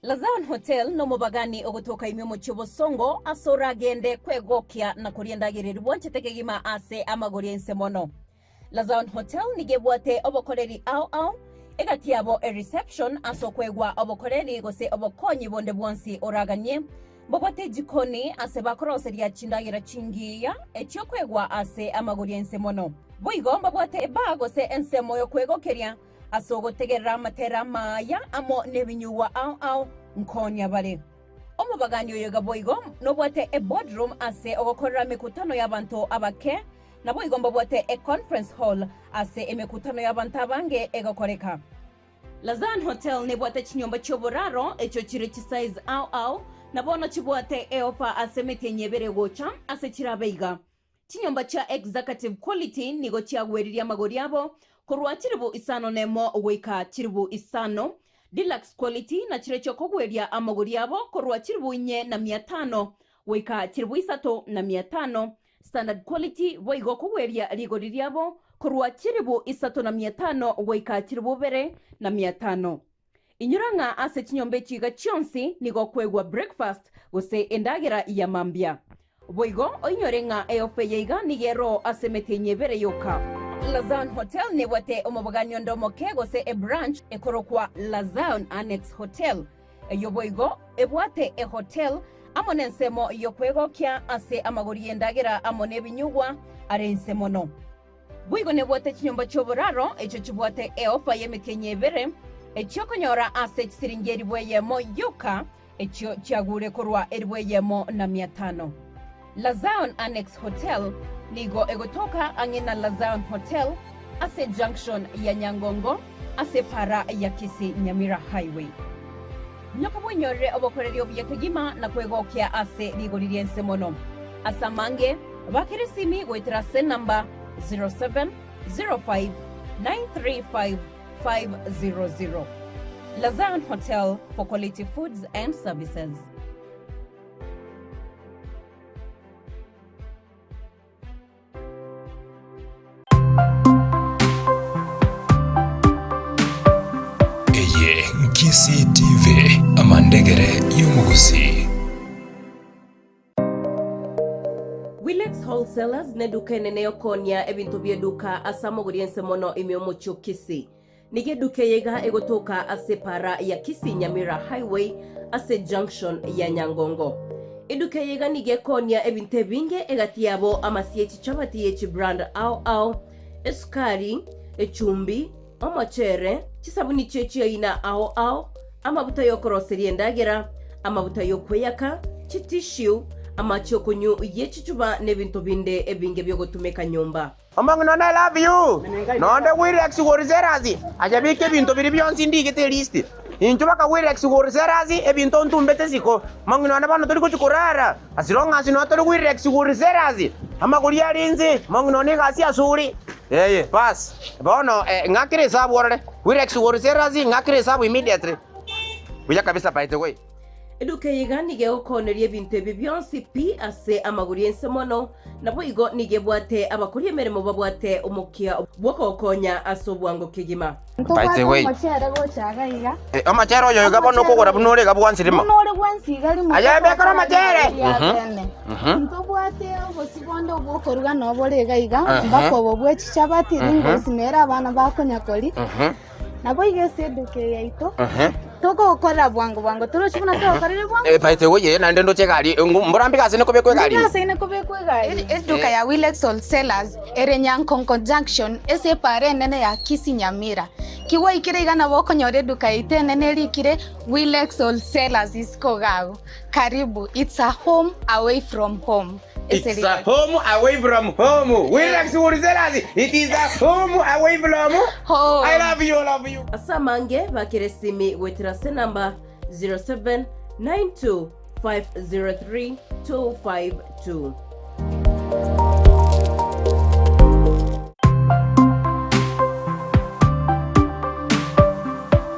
Lazaon Hotel nomobagani ogotoka ime omochie obosongo ase oragende kwegokia na koria endagera eria bwanchete kegima ase amagori ainse mono. Lazaon Hotel nigo ebwate obokoreri ao ao, egati yabo ereception ase okoegwa obokoreri gose obokonyi bonde bwonsi oraganie. Mbabwate ejikoni ase bakoroseria chindagera chingiya echiokoegwa ase amagori ainse mono. Boigo mbabwate ebar gose ensemo yokwegokeria Ase ogotegerera amatera amaya amo nebinyugwa ao ao nkonya bare. Omobagani oyo iga boigo nobwate e boardroom ase ogokorera emekutano y'abanto abake, naboigo mbabwate e conference hall ase emekutano y'abanto abange egokoreka. Lazan Hotel nebwate chinyomba chi'oboraro echio chire chisize ao ao, na bono chibwate eofa ase emetienyi ebere egocha ase chirabe iga. Chinyomba chia Executive Quality nigo chiagweririe amagori abo korwa chilifu isano nemo goika chilifu isano, Deluxe Quality nachirochio kogweria amagori abo korwa chilifu inye na mia tano goika chilifu isato na mia tano, Standard Quality boigo kogweria rigori riabo korwa chilifu isato na mia tano goika chilifu ibere na mia tano. Inyora ng'a ase chinyomba echi iga chionsi nigo okoegwa breakfast gose endagera ya mambia. Boigo oinyore ng'a eofa eye iga nigo eroo ase emetienyi ebere yoka. Lazaon Hotel nebwate omobogani onde omoke gose ebranch ekorokwa Lazaon Annex Hotel. Eyio boigo ebwate ehotel amo nensemo yokwegokia ase amagori y'endagera amo nebinyugwa are inse mono. Boigo nebwate chinyomba chi'oboraro echio chibwate eofa y'emetienyi ebere, echi'okonyora ase chisiringi elifu eyemo yoka, echio chiagure korwa elifu eyemo na mia tano. La Zion Annex Hotel nigo egotoka ang'e na La Zion Hotel ase junction ya Nyangongo ase epara ya Kisii Nyamira Highway. Nyoka bwenyorere obokoreri obuya kegima na kwegokia ase rigori ri'ense mono. Ase amange, bakera esimi goetera ase enamba 0705 935 500. La Zion Hotel for quality foods and services. Eye Nkisii TV, amandegere y'omogusii. Wilex Wholesalers neduka enene yokonia ebinto bieduka ase amagori ense mono ime omochie o Kisii. Nigo eduka eye iga egotoka ase epara ya Kisii Nyamira Highway ase junction ya Nyangongo. Eduka eye iga nigo ekoonia ebinto ebinge egati yabo amasie chichabati ye chibrand ao ao, esukari, echumbi, omochere, chisabuni chie chiaina ao ao, amabuta y'okoroseria endagera, amabuta y'okweyaka, chitishu, amache okonywa ye chichuba na ebinto binde ebinge bi'ogotumeka nyomba. Omong'ina one I love you nonde Wirex Wholesalers aye beka ebinto biria bionsi ndigete elist inchuo baka Wirex Wholesalers ebinto ntumbete isiko omong'ina one bono tori gochia korara as long as noo tori Wirex Wholesalers amagori are inse omong'ina one egasi asore eye baas bono ng'akere esabu orore Wirex Wholesalers ng'akere esabu immediately buya kabisa by the way. Eduka eye iga nigo egokooneria ebinto ebi bionsi pi ase amagori ense mono, naboigo nigo ebwate abakori emeremo babwate omokia bw'okogokonya ase obwango kegima. By the Ntobwate way, omochere gocha iga iga. eh, omochere oyo iga bono okogora buna ore iga bwansi rimo. Buna ore bwensi iga rimo. Aye bekera omochere. Ria Mhm. bene. Mhm. Ntobwate obosi bonde obwokoruga noo bore iga iga, Mhm. mpaka obo bwe chichabati, Mhm. ringosi nere abana bakonya koria. Mhm. Naboigo ase eduka eye yaito Mhm. togokora bwango bwango, torochi buna togokorire bwango. Eh, by the way, eh, naende ndoche egari, eh, mbora mbige ase nikobekwa egari. Mbige ase nikobekwa egari. Eduka ya Wilex Wholesalers ere Nyankonko Junction ase epaara enene ya Kisii Nyamira. Kigwaikire iga nabo okonyora eduka yaito enene erikire Wilex Wholesalers isiko iga agwo. Karibu, it's a home away from home. It's a home away from home. Wilex Wholesalers, it is a home away from home. I love you, I love you. Ase amange bakere esimi goetera ase enamba 0792503252.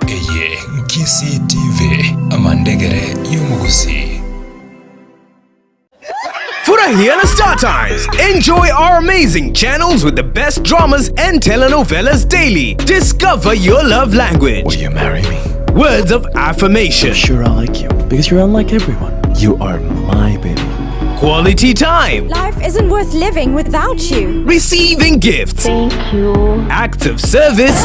Eye Nkisii TV, amandegere y'omogusii. Furahia na Star Times. Enjoy our amazing channels with the best dramas and telenovelas daily. Discover your love language. Will you marry me? Words of affirmation. I'm sure I like you because you're unlike everyone. You are my baby. Quality time. Life isn't worth living without you. Receiving gifts. Thank you. Acts of service.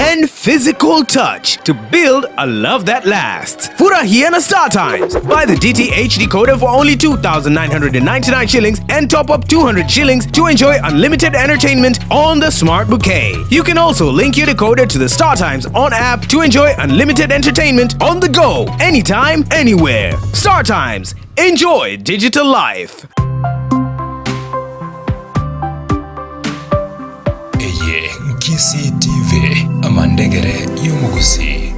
And physical touch to build a love that lasts. Furahia na Star Times. Buy the DTH decoder for only 2,999 shillings and top up 200 shillings to enjoy unlimited entertainment on the Smart Bouquet. You can also link your decoder to the Star Times on app to enjoy unlimited entertainment on the go, anytime, anywhere. Star Times. Enjoy digital life. Eye Nkisii TV, amandegere y'omogusii.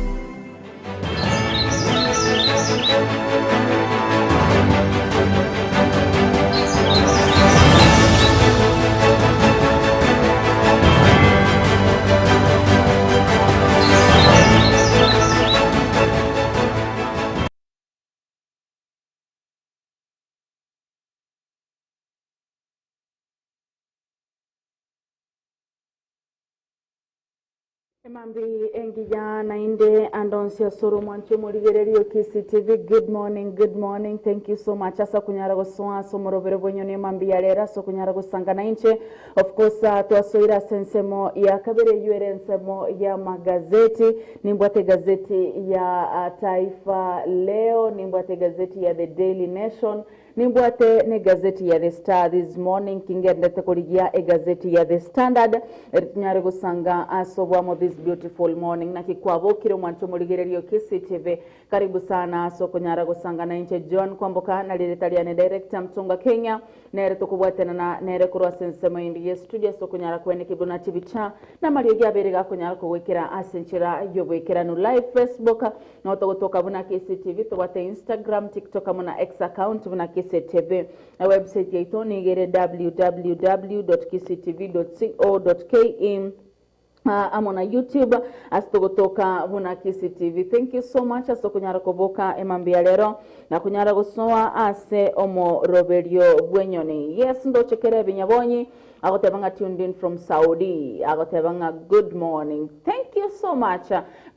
Emambi engiya naende ande onsi ase ore omwanchi omorigereria o Kisii TV good morning good morning thank you so much ase okonyara gosoa ase omorobere bw'enyoni emambi ya rero ase okonyara gosanga nainche of course ah, twasoire ase ensemo ya kabere eywo ere ensemo ya magazeti nimbwate egazeti ya ah, Taifa Leo nimbwate egazeti ya The Daily Nation Nimbwate negazeti ya The Star this morning, kingendete korigia egazeti ya The Standard eri tunyare gosanga ase obwamo this beautiful morning. Naki kwabokire omwancho omorigereria o Kisii TV, karibu sana ase okonyara gosanga nainche John Kwamboka na rireta riane Director Mtunga Kenya nere tokobwatanana nere korwa ase ensemo ende ye studio ase okonyara koeneka buna chibicha na amariogi abere gakonyara kogoikera ase enchera yoboikeranu live Facebook Nabo togotoka buna Kisii TV, tobwate Instagram, TikTok amo na X account buna Kisii TV. Na website yaito nigo ere www.kisiitv.co.ke amo na YouTube ase togotoka buna Kisii TV. Thank you so much ase okonyara koboka emambia rero na konyara gosoa ase omoroberio bw'enyoni. Yes, ndoche kere ebinyabonyi agoteba ng'a tuned in from Saudi agoteba ng'a good morning. Thank you so much.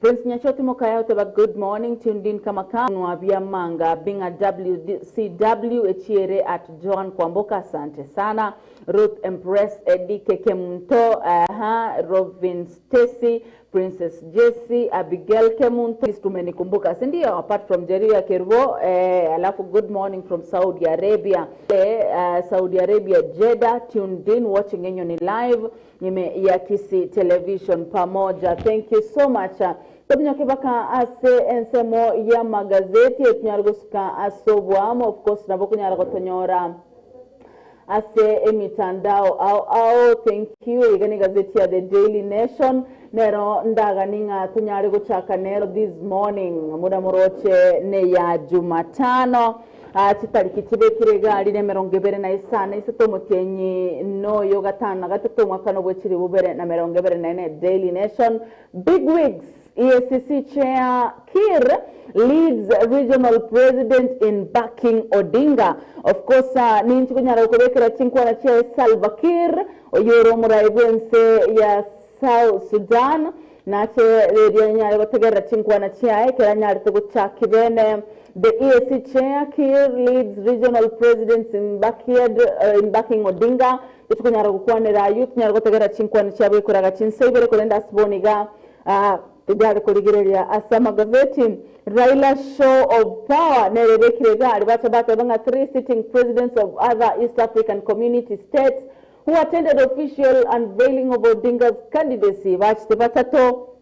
Prince Nyachoti Mokaya oteba good morning tuned in kama ka nwa bia manga binga WCW echiere at Joan Kwamboka asante sana Ruth Empress Eddie Keke Mto aha Robin Stacy Princess Jessie Abigail Kemunto tumenikumbuka si ndio apart from Jeria Kerbo eh, alafu good morning from Saudi Arabia eh, Saudi Arabia Jeddah tuned in. watching Enyoni live ime ya Kisii Television pamoja. Thank you so much. Tominyoke baka ase ensemo y'amagazeti etunyare gosuka ase oboamo of course nabo okonyara gotonyora ase emitandao ao ao. Thank you. Iga ne egazeti ya The Daily Nation nero ndagani ng'a tonyare gochaka nero this morning muna moroche neya Jumatano. Aa chitariki chibekire egari nemerongo ebere na isano isato omotienyi noyo gatano na gatato omwakano bwe chilifu bibere na merongo ebere na ene Daily Nation Big wigs EACC chair Kiir leads regional president in backing Odinga Of course ninchi konyara gokobekera chinkwana chiaye Salva Kiir oyio ore omorai bwense ya South Sudan nache riria nyare gotegerera chinkwana chiaye ekero anyarete gochaki bene The EAC chair Kiir leads regional presidents in backyard in backing Odinga Tochikonyara gokwanera ayio tonyare gotegerera chinkwana chiabo ekoraga chinsa ibere korende ase bono iga tonyare korigereria ase amagazeti Raila show of power nere ebekire egari bacha bateba ng'a three sitting presidents of other East African Community states who attended official unveiling of Odinga's candidacy bachete batato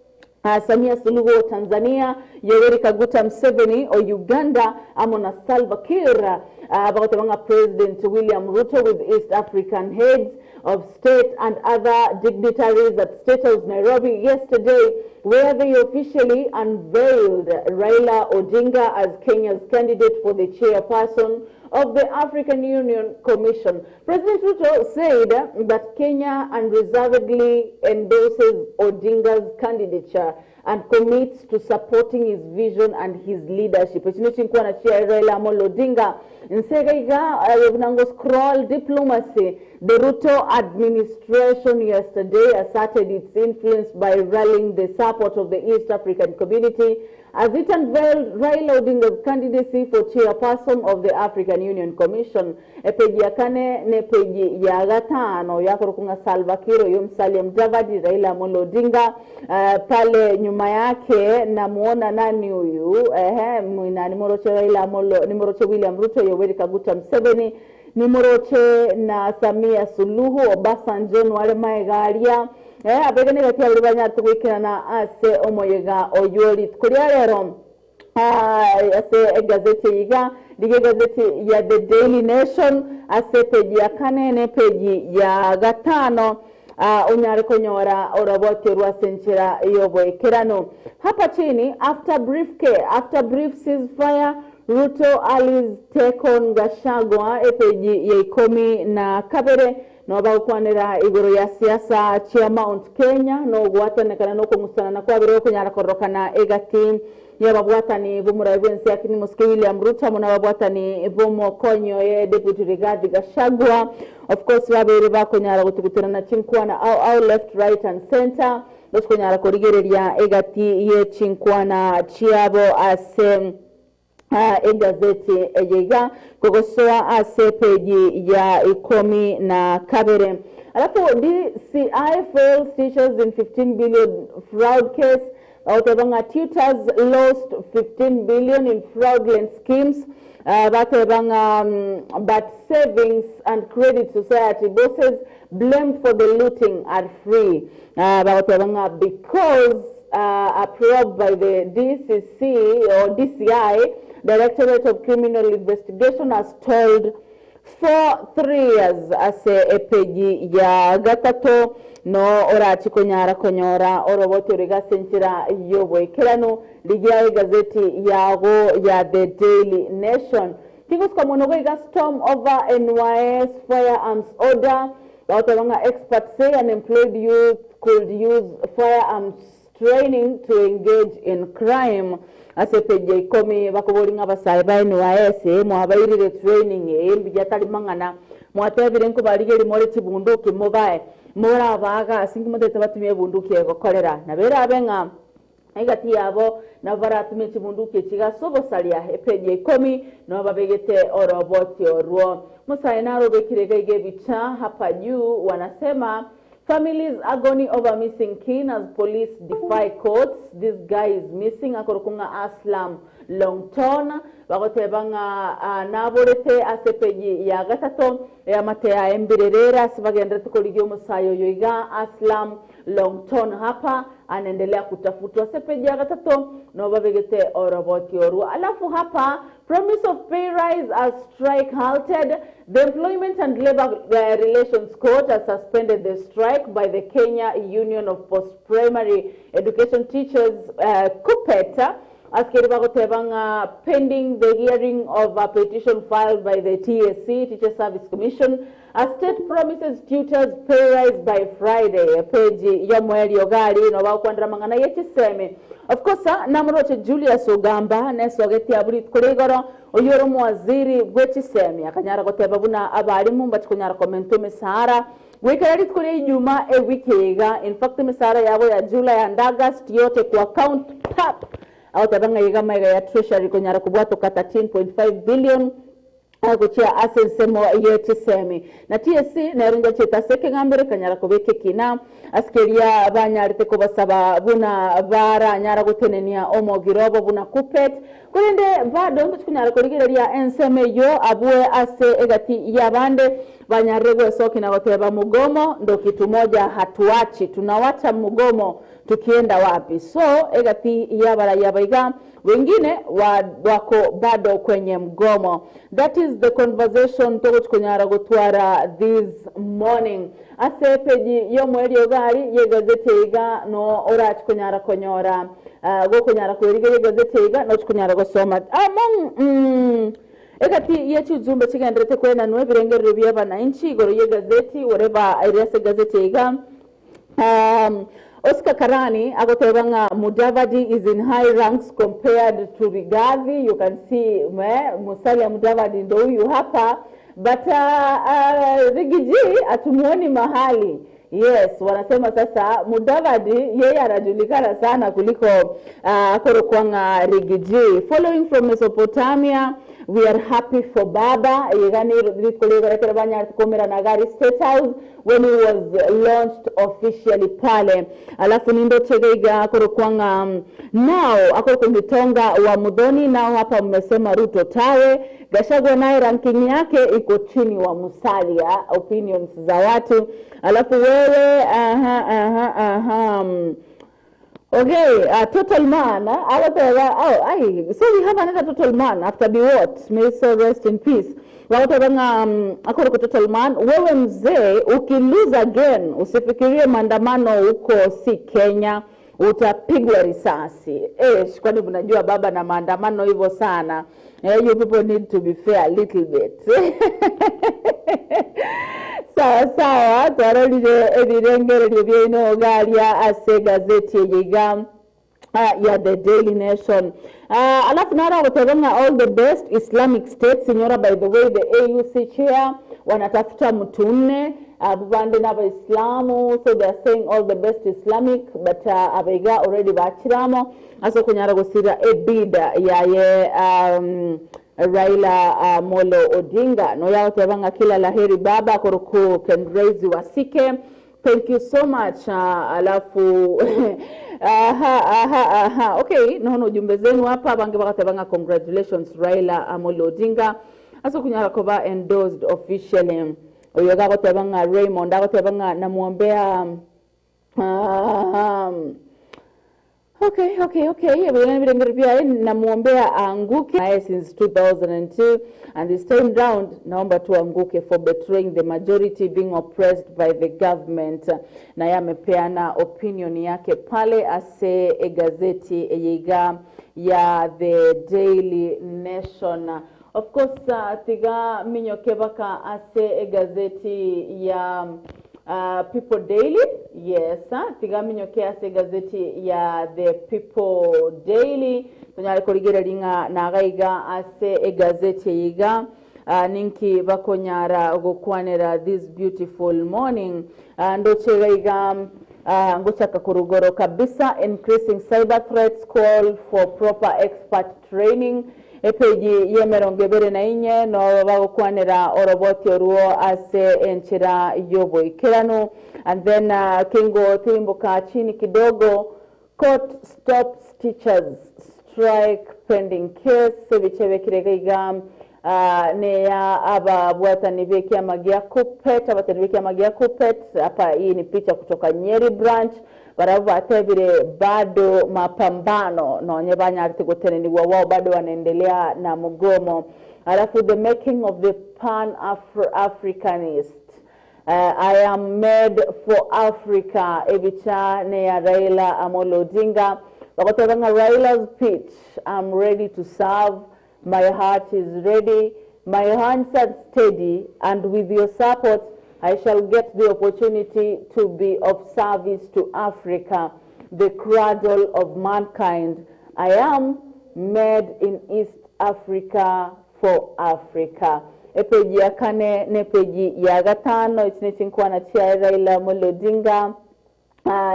Samia Suluhu o Tanzania, Yoweri Kaguta Museveni o Uganda amo na Salva Kiir. Bagoteba ng'a President William Ruto with East African heads of state and other dignitaries at State House Nairobi yesterday where they officially unveiled Raila Odinga as Kenya's candidate for the chairperson of the African Union Commission. President Ruto said that Kenya unreservedly endorses Odinga's candidature and commits to supporting his vision and his leadership. Echi nechinkwana chia Raila Amolo Odinga. Nse iga iga buna ngo scroll diplomacy. The Ruto administration yesterday asserted its influence by rallying the support of the East African community As it unveiled Raila Odinga's candidacy for chairperson of the African Union Commission, epeji ya kane ne epeji ya gatano yakorokwa ng'a Salva Kiir oyo Musalia Mudavadi, Raila Amolo Odinga pale nyuma yake namuona nani huyu ehe mwina nimoroche Raila Amolo nimoroche William Ruto Yoweri Kaguta Museveni nimoroche na Samia Suluhu Obasanjo nware maega aria Eh, abegeni gati abaria banyarete goikerana ase omoyega oyio rituko ria rero. Ah, ase egazeti eye iga, rigia egazeti ya The Daily Nation ase epeji ya kane na epeji ya gatano, ah, onyare konyora oroboti orwo ase enchera y'oboikeranu. Hapa chini, after brief after brief ceasefire, Ruto allies take on Gachagua, epeji ya ikomi na kabere, Nabo bagokwanera igoro ya siasa chia Mount Kenya na ogwatanekana na okong'usanana kwabere gokonyara kororokana egati y'ababwatani b'omorai bw'ense ya Kenya Omosike William Ruto amo nababwatani b'omokonyi oye Deputy Rigathi Gachagua. Of course babere bakonyara gotuguterana chinkwana ao ao left right and centre gochikonyara korigereria egati ye chinkwana chiabo ase Egazeti eye iga kogosoa ase epeji ya ikomi na kabere. Alafu DCI fails teachers in 15 billion fraud case, bagoteba ng'a tutors lost 15 billion in fraudulent schemes, bateba ng'a but savings and credit society bosses blamed for the looting are free. Bagoteba ng'a because a probe by the DCC or DCI, Directorate of Criminal Investigation, has told for 3 years ase epeji ya gatato no orachi konyara konyora oroboti ore ase enchera y'oboikeranu. Rigia egazeti yago ya The Daily Nation. Tigosika mono goiga storm over NYS firearms order. Bagoteba ng'a experts say unemployed youth could use firearms training to engage in crime. Ase epeji ya ikomi bakoboria ng'a abasae ba NYS mwabairire training eye mbuya tari mang'ana mwatebire nkobarigeria more chibunduki mobae morabaaga ase inki motagete batumie ebunduki eye gokorera nabo erabe ng'a Egati yabo nabo baratumie chibunduki echi ase ogosaria epeji ya ikomi, nabo babegete oroboti orwo. Musae naro obekire iga iga ebicha hapa juu wanasema Families agony over missing kin as police defy courts, this guy is missing akorokwa ng'a Aslam Longton, bagoteba ng'a naborete ase epeji ya gatato eamate yaye mbirere ere ase bagenderete korigia omosae oyo iga Aslam Longton hapa anaendelea kutafutwa ase epeji ya gatato nabo babegete oroboti orwo. Alafu hapa Promise of pay rise as strike halted, The Employment and Labour Relations Court has suspended the strike by the Kenya Union of Post Primary Education Teachers, KUPPET, ase keria bagoteba ng'a pending the hearing of a petition filed by the TSC, Teachers Service Commission, a state promises tutors pay rise by Friday. Page y'omoerio gari no bagokwanera amang'ana ye chisemi. Of course, namoroche Julius Ogamba nesogeti abwo rituko ria igoro, oyio ore omowaziri bwe chisemi, akanyara goteba buna abalimu mbachi konyara komentwa emesahara goikera rituko ria Ijumaa ewiki eye iga. In fact emesahara yabo ya July and August yote ku account pap! Agoteba ng'a iga amaiga ya Treasury konyara kobwatoka 13.5 billion gochia ase ensemo ye chisemi. Na TSC nero njachete ase ekegambero ekanyara kobeka ekina ase keria banyarete kobasaba buna baranyara gotenenia omogiro obo buna KUPPET. Korende bado ntochi konyara korigereria ensemo eyio abwe ase egati y'abande banyarire gwesokia na goteba mugomo ndo kitu moja hatuachi, tunawacha mugomo tukienda wapi? So egati y'abarayia aba iga Wengine wako bado kwenye mgomo. That is the conversation togochi konyara gotwara this morning. Ase epeji y'omoerio iga aria y'egazeti eye iga no orachi konyara konyora gokonyara koerigeria egazeti eye iga nochi konyara gosoma among mm egati ye chiujumbe chigenderete koenanwa ebirengererio bia abananchi igoro y'egazeti whatever ere ase egazeti eye iga. Oscar Karani agoteba ng'a Mudavadi is in high ranks compared to Rigathi, you can see Musalia Mudavadi ndo huyu hapa but Riggy G hatumuoni mahali. Yes, wanasema sasa Mudavadi yeye anajulikana sana kuliko akorokwa ng'a Riggy G. Following from Mesopotamia, We are happy for Baba, iga rituko rigoro ekero banyarete koumerana iga State House when he was launched officially pale. Alafu nindoche iga iga akorokwa ng'a now akorokwa Gitonga wa Muthoni now hapa mmesema Ruto tawe, Gachagua naye ranking yake iko chini wa Musalia, opinions za watu. Alafu wewe aha aha aha Okay, total man, agoteba, oh, ai, so we have another total man after Biwott, may his soul rest in peace. Bagoteba ng'a um, akorokwa total man, wewe mzee ukilose again usifikirie maandamano huko si Kenya, utapigwa risasi. Eh, kwani mnajua baba na maandamano hivyo sana. Eh, you people need to be fair a little bit. Sawa sawa, twarorire ebirengererio biaino iga aria ase egazeti eye iga ya The Daily Nation. Alafu naro agoteba ng'a all the best Islamic State sinyora by the way the AUC chair wanatafuta mtu nne abwo bande n'abaislamu so they are saying all the best Islamic but aba iga already bachire amo ase okonyara gosira ebid yaye Raila Amolo Odinga noyo agoteba ng'a kila laheri baba korokwo Kenrazy Wasike thank you so much alafu aha aha aha okay nono ujumbe zenu hapa abange bagateba ng'a congratulations Raila Amolo Odinga ase okonyara koba endorsed officially oyo iga agoteba ng'a Raymond agoteba ng'a namwombea Okay, okay, okay, ebi nebirengererio biaye namwombea aanguke naye since 2002 and this time round naomba tu anguke for betraying the majority being oppressed by the government naye amepeana opinion yake pale ase egazeti eye iga ya the Daily Nation of course tiga minyoke baka ase egazeti ya People Daily, yes, tiga minyoke ase egazeti ya The People Daily, tonyare korigereria ng'a naga iga ase egazeti eye iga ninki bakonyara gokwanera this beautiful morning. Ndoche iga iga ngochaka korwa igoro kabisa, increasing cyber threats call for proper expert training. Epeji y'emerongo ebere na inye nobo bagokwanera oroboti orwo ase enchera y'oboikeranu. And then kingo tirimboka chini kidogo, Court stops teachers strike pending case, ebicha ebekire iga iga neya ababwatani b'ekiama gia Kuppet, abatani b'ekiama gia Kuppet, hapa hii ni picha kutoka Nyeri branch, barabwo batebire bado mapambano nonye banyarete gotenenigwa wao bado wanaendelea na mgomo. Alafu the making of the pan Africanist I am made for Africa ebicha neya Raila Amolo Odinga bagoteba ng'a Raila's pitch I'm ready to serve my heart is ready my hands are steady and with your support I shall get the opportunity to be of service to Africa the cradle of mankind I am made in East Africa for Africa. Epeji ya kane na epeji ya gatano echi ne chinkwana chiaye Raila Amolo Odinga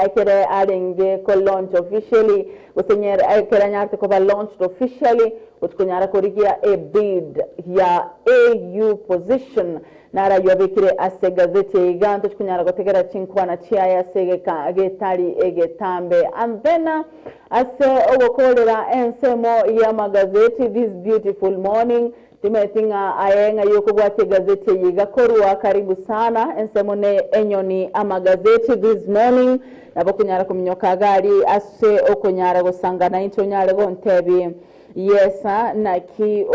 ekere arenge ko launch officially gose nyere ekere anyarete koba launched officially gochi konyara korigia e bid ya AU position naro ayio abekire ase egazeti eye iga ntochi konyara gotegera chinkwana chiaye ase egeka getari egetambe and then Ase ogokoorera ensemo y'amagazeti this beautiful morning, timanyeti ng'a aye ng'ai okobwatia egazeti eye iga korwa, karibu sana, ensemo ne enyoni amagazeti this morning, nabo okonyara kominyoka iga aria ase okonyara gosanga naintwe onyare gontebi yes naki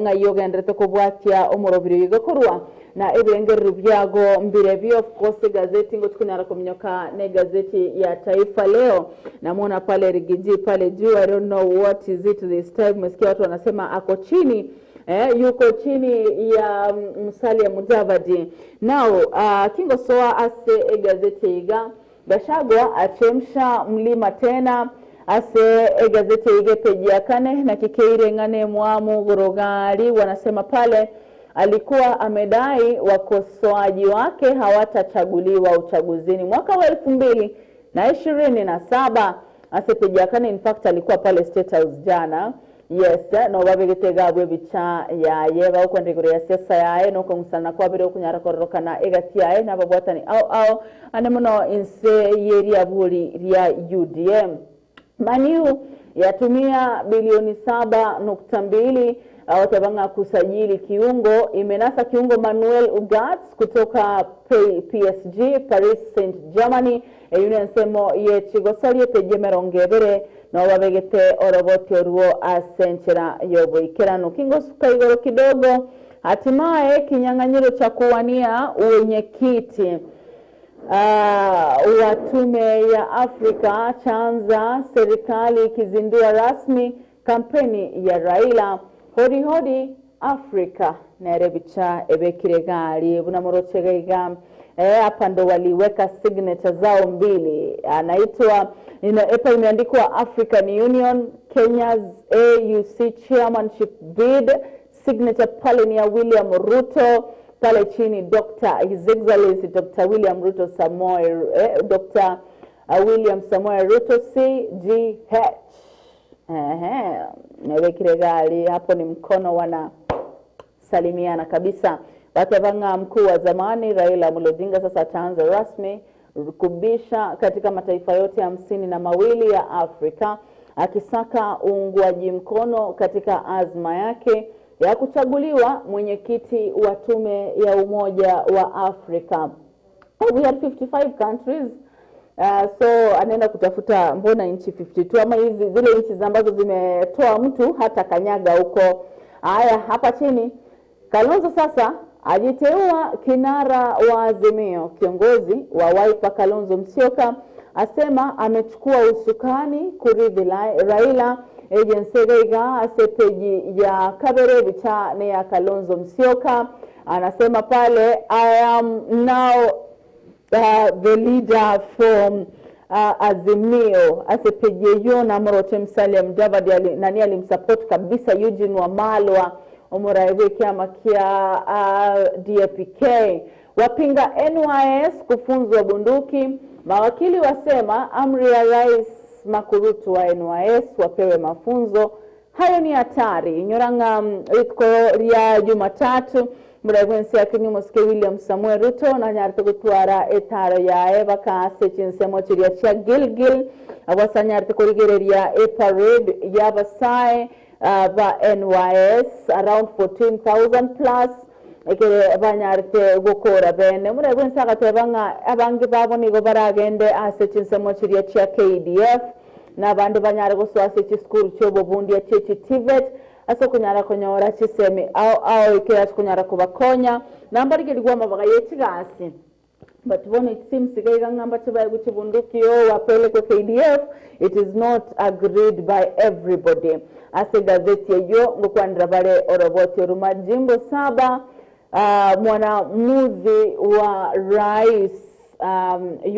ng'ai ogenderete kobwatia omorobiri oyo iga korwa. Na ebirengererio biago mbirebio. Of course egazeti ngochi konyara kominyoka na egazeti ya Taifa Leo. Namuona pale Rigiji pale juu, I don't know what is it this time. Umesikia watu wanasema ako chini eh, yuko chini ya Musalia Mudavadi. Now, uh, kingosoa ase egazeti iga Gachagua achemsha mlima tena ase egazeti iga epeji ya kane naki keire ng'a nemwamu gorogari wanasema pale Alikuwa amedai wakosoaji wake hawatachaguliwa uchaguzini mwaka wa 2027 ase Pejakane in fact alikuwa pale State House jana yes no babegete iga abwo ebicha yaye bagokwanera igoro ya siasa yaye na okong'usana kwabere okonyara kororokana egati yaye na ababwatani ao ao ande mono inse ye riaburi ria UDA. Man U yatumia bilioni 7.2 agoteba ng'a kusajili kiungo imenasa kiungo Manuel Ugarte kutoka PSG, Paris Saint Germany, eyio nensemo ye chigosori epeji 20 nabo babegete oroboti orwo ase enchera y'oboikeranu. Kingosuka igoro kidogo, hatimaye kinyang'anyiro cha kuwania uenyekiti wa Tume ya Afrika chaanza, serikali ikizindua rasmi kampeni ya Raila. Hodi hodi Afrika nere ebicha ebekire egari buna moroche iga iga. Eh, hapa ndo waliweka signature zao mbili. Anaitwa ina epa imeandikwa African Union Kenya's AUC chairmanship bid signature pale ni ya William Ruto pale chini Dr. His Excellency Dr. William Ruto Samoei eh, Dr. William Samoei Ruto CGH. Ehe, nebekire gari hapo ni mkono wana salimiana kabisa. Bateba ng'a mkuu wa zamani Raila Amolo Odinga sasa ataanza rasmi kubisha katika mataifa yote 52 ya Afrika akisaka uungwaji mkono katika azma yake ya kuchaguliwa mwenyekiti wa tume ya Umoja wa Afrika. We had 55 countries. So anaenda kutafuta mbona nchi 52 ama hizi zile nchi ambazo zimetoa mtu hata kanyaga huko. Haya, hapa chini Kalonzo sasa ajiteua kinara wa Azimio. Kiongozi wa Wiper Kalonzo Musyoka asema amechukua usukani kurithi Raila. Agency iga ase peji ya kabere bicha ne ya Kalonzo Musyoka anasema pale I am now the leader from Azimio ase peji eyo namoroche Musalia Mudavadi ali, nani alimsupport kabisa Eugene Wamalwa omorae bw'ekiama kia DAPK. Wapinga NYS kufunzwa bunduki. Mawakili wasema amri ya Rais Makurutu wa NYS wapewe mafunzo Hayo ni hatari. Inyora ng'a rituko ria Jumatatu, Omorai bw'ense ya Kenya Omosike William Samoei Ruto nanyarete gotwara etaro yaye baka ase chinsemo chiria chia Gilgil, abwo ase anyarete korigereria eparade y'abasae ba NYS around 14,000 plus ekere banyarete gokora bene. Omorai bw'ense agateba ng'a abange babo nigo baragende ase chinsemo chiria chia KDF na abande banyare gosoa ase chisukuru chi'obobundia chie chi TVET ase okonyara konyora chisemi ao ao ekero ase konyara kobakonya na mbarigerigwe amabaga ye chigasi. But bono it seems iga iga ng'a mbache baegwe chibunduki oo wapelekwe KDF it is not agreed by everybody. Ase egazeti eyio ngokwanera bare oroboti oru Majimbo saba mwanamuzi wa rais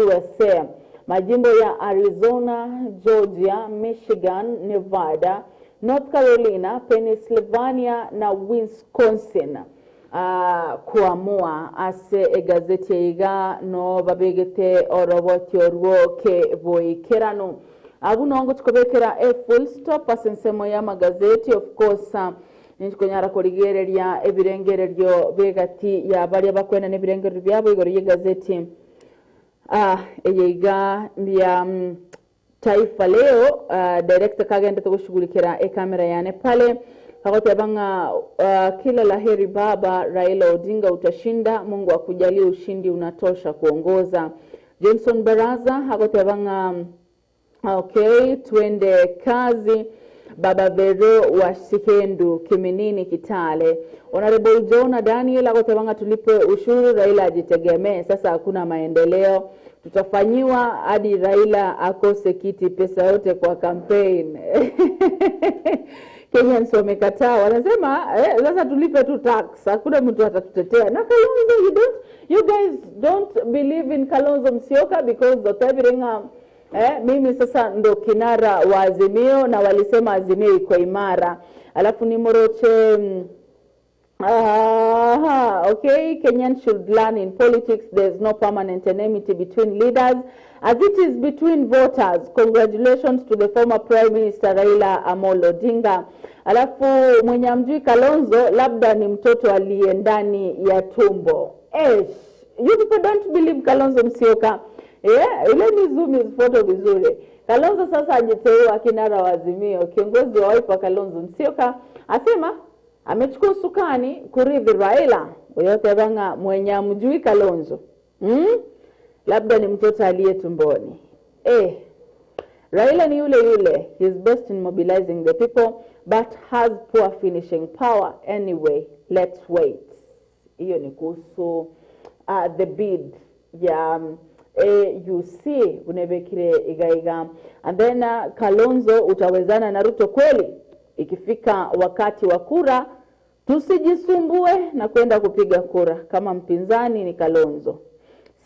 usa Majimbo ya Arizona, Georgia, Michigan, Nevada, North Carolina, Pennyslvania na Wisconsin Kuamua. Ase egazeti eye iga no babegete oroboti orwo keboikeranu. Abwo noo ngochia kobekera e full stop ase ensemo y'amagazeti of course ninchi konyara korigereria ebirengererio b'egati ya baria bakwenena ebirengererio biabo igoro y'egazeti eye iga ya Taifa Leo. Director kagendete goshughulikera ecamera yane pale kagoteba ng'a kila la heri baba Raila Odinga utashinda, Mungu akujalie ushindi unatosha kuongoza. Johnson Baraza agoteba ng'a okay twende kazi. Baba Vero wa Sihendu Kiminini Kitale. Honorable Jonah Daniel agoteba ng'a tulipe ushuru Raila ajitegemee, sasa hakuna maendeleo tutafanyiwa hadi Raila akose kiti, pesa yote kwa campaign. Kenyans wamekataa, wanasema sasa tulipe tu tax, hakuna mtu atatutetea. Na Kalonzo, you don't, you guys don't believe in Kalonzo Musyoka because otebire ng'a mimi sasa ndo kinara wa Azimio na walisema Azimio iko imara. Alafu ni moroche aha, okay, Kenyans should learn in politics there's no permanent enmity between leaders as it is between voters. Congratulations to the former Prime Minister Raila Amolo Odinga. Alafu mwenye amjui Kalonzo labda ni mtoto aliye ndani ya tumbo. Eish, you people don't believe Kalonzo Musyoka. Yeah, let me zoom his photo vizuri. Kalonzo sasa ajiteua kinara wa Azimio. Kiongozi wa Wiper Kalonzo Musyoka asema amechukua usukani kurithi Raila. Yote banga mwenye amjui Kalonzo. Labda ni mtoto aliye tumboni. Raila ni yule yule. He is best in mobilizing the people but has poor finishing power. Anyway, let's wait. Hiyo ni kuhusu the bid ya AUC unebekire igaiga. And then Kalonzo utawezana na Ruto kweli? Ikifika wakati wa kura tusijisumbue na kwenda kupiga kura. Kama mpinzani ni Kalonzo,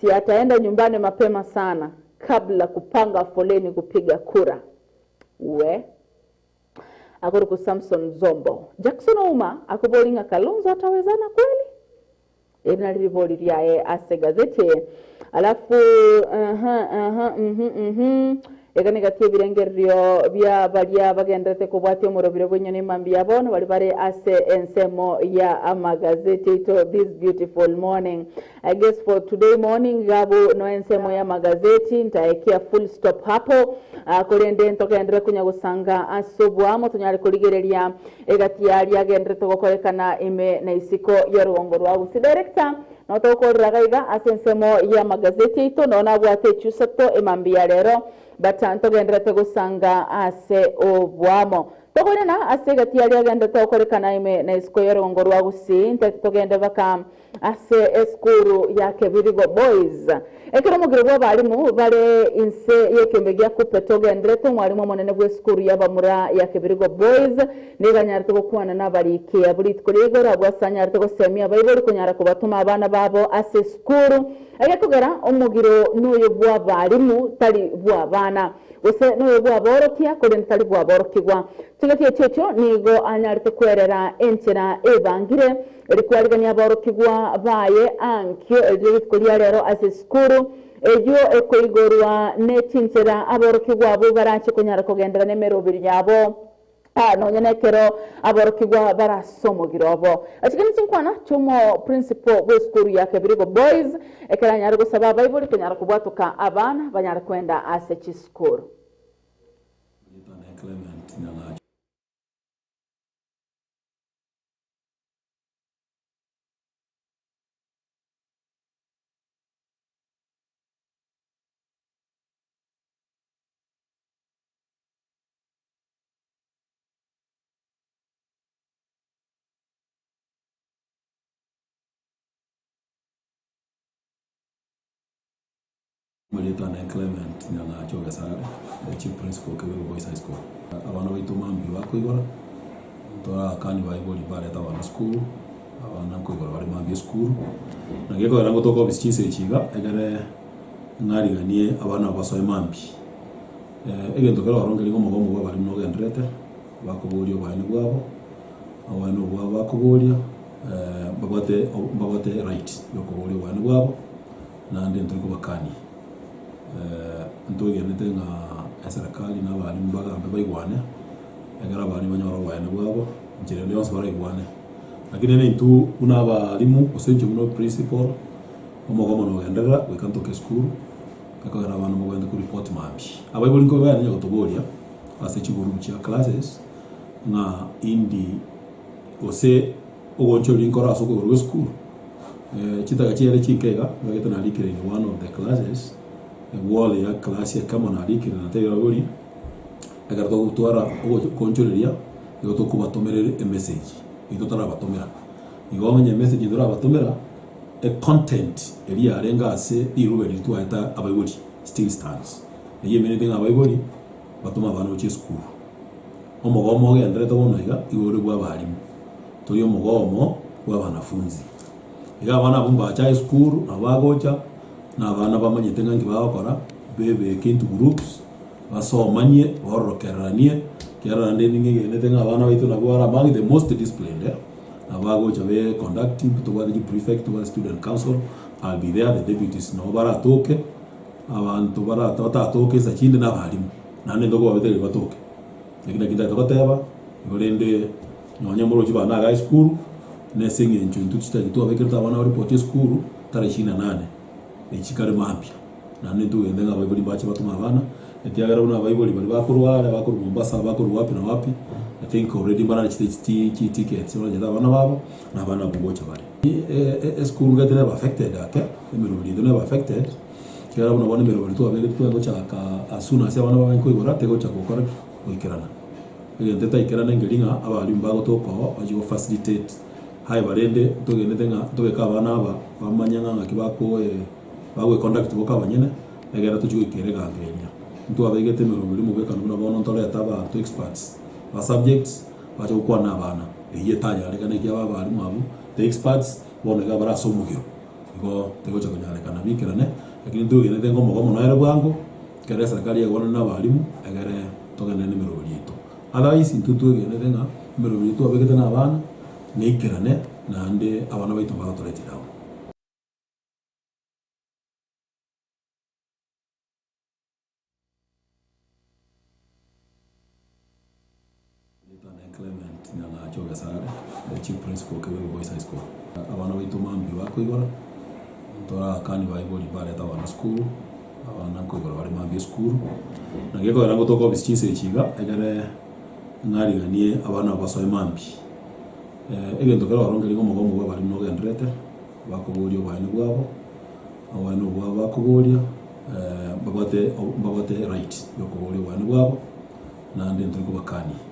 si ataenda nyumbani mapema sana kabla kupanga foleni kupiga kura. We akori Samson Zombo. Jackson Ouma akubolinga Kalonzo atawezana kweli? Eri naliriboli lyaye ase gazeti. Alafu eka ebirengererio bia baria bagenderete kobwatia omorobiro bw'enyoni emambi yabo no bari bare ase ensemo ya amagazeti aito this beautiful morning. I guess for today morning gabo no ensemo ya magazeti ntaekia full stop hapo. Korende ntogendere kunya gusanga ase obwamo tonyare korigereria egati yaria agenderete gokorekana ime na isiko ya rugongo rwa Gusii. Director no tokorera iga ase ensemo ya magazeti aito no nabwate echusato emambi ya rero but ntogenderete gusanga ase obwamo tokorena ase egati yaria agenderete gokorekana ime na isiko ya rugongo rwa Gusii. Ntete togende baka ase esukuru ya Kebirigo Boys ekero omogiro bwa abarimu bare inse y'ekembe gia kupe togenderete omwarimu omonene bwa esukuru y'abamura ya Kebirigo Boys nigo anyarete gokwana n'abariki abwo rituko rigoro abwo ase anyarete gosemia abaibori konyara kobatuma abana babo ase esukuru egekogera omogiro noyo bwa abarimu tari bwa abana gose noyo bwa aborokia korende tari bwa aborokigwa. Chingaki echio echio nigo anyarete kwerera enchera ebangire erikwarigania aborokigwa baye ankio erire rituko ria rero ase esukuru eywo ekoigorwa ne chinchera aborokigwa abo barache konyara kogendera n'emerobiri yabo. Nonya nekero aborokigwa barase omogiro obo. Chikani chinkwana chi'omo principal bw'esukuru ya Kebirigo Boys ekero anyare gosaba abaibori konyara kobwatoka abana banyare koenda ase chisukuru. Marieta ane Clement Nyang'acho Gesare, the Chief Principal Kebirigo Boys High School. Abana baito mambia bakoigora, torakani baibori mbarete abana sukuru, abana nkoigora bare mambia esukuru, na gekogera ngotoka ofisi chinsa echi iga, egere ng'ariganie abana basoe mambia. Egento kere ororo nkeri omogomo bwa abarimu nogendererete, bakoboria oboene bwabo, oboene obwo bakoboria, mbabwate mbabwate right ya okoboria oboene bwabo, naende ntori kobakania. Ntwegenete ng'a eserekari na abarimu bagambe baigwane, ekero abarimu banyore oboene bwabo, nchera ende yonsi baraigwane. Lakini rende intwe buna abarimu, gose inche buna principal, omogomo nogenderera goika ntoke esukuru. Ekogera abana mbagwenerete koripoti mambia. Abaibori nkobe barenge gotoboria ase chigurubu chia classes ng'a indi gose ogoonchoreria nkore ase okoigorwa gwe esukuru. Chitaka chiaye chinke iga, mbagete narikire in one of the classes, ewall ya class ekemo narikire natebire abaibori, ekero togotwara ogoonchoreria, nigo tokobatomera emessage, intwe tarabatomera. Igo onye emessage torabatomera. Econtent eria yarenge ase riruba riria twaete abaibori still stands. Eyio emeanete ng'a abaibori batome abana gochia esukuru. Omogomo ogenderete bono iga, igo ore bwa abalimu, tori omogomo bwa abanafunzi. Iga abana abwo mbacha esukuru nabo bagocha, na abana bamanyete ng'a nki bagokora, bebeke into groups, basomanie, baororokereranie, ekiagera naende ning'egenete ng'a abana baito nabwo bare among the most disciplined eh. Nabo bagocha be conduct, tobwate chi prefect, tobwate student council, I'll be there, the deputies nabo baratoke, abanto barata batatoke nsa chinde na abalimu, naende ntokobabetereria batoke. Lakini naki ntagete goteba, igo rende nonye moroche bana iga esukuru, na ase eng'encho intwe chitari twabekerete abana baripoti esukuru, tarehe ishirini na nane, echi kare mambia. Naende ntogende ng'a abaibori mbache batome abana, ekiagera buna abaibori baria bakorwa are, bakorwa Mombasa, bakorwa wapi na wapi, I think already mbararechete chi chitickets barachete abana babo, na abana abwo ngocha bare. Esukuru ngete neba affected ake, emeroberi yaito neba affected, ekiagera buna bono emeroberi twabegete tware gochaka as soon as abana baye nkoigora, tegocha gokora ki? Goikerana. Egento etaikerana nkeri ng'a abalimu bagotoka oo bachie go facilitate, however rende ntogenete ng'a ntobeke abana aba bamanye ng'a ng'aki bakoe. Bagoeconduct boka abanyene, egere tochie goika ere egango eria. Ntwabegete emeroberi omobwekano buna bono ntorete abanto experts ba subjects bache gokwana na abana. Eyio etanyarekana ekiagera abalimu abwo the experts bono iga bare ase omogiro. Igo tegocha konyarekana bikerane, lakini ntwegenete ng'a omogomo noere bwango, ekero eserikari yaigwanire na abalimu, egere togenderere na emeroberi yaito. Otherwise intwe twegenete ng'a emeroberi eyio twabegete na abana, neikerane naende abana baito mbagotoreti down. Clement Nyang'acho Gesare, the Chief Principal Kebirigo Boys High School. Abana baito mambia bakoigora, torakani baibori mbarete abana sukuru, abana nkoigora bare mambia esukuru, na gekogera ngotoka ofisi chinsa echi iga, egere ng'ariganie abana aba basoe mambia. Egento kere ororo nkeri omogomo bwa abarimu nogendererete. Bakoboria oboene bwabo, oboene obwo bwabo bakoboria, mbabwate mbabwate right ya okoboria oboene bwabo, naende ntori kobakania.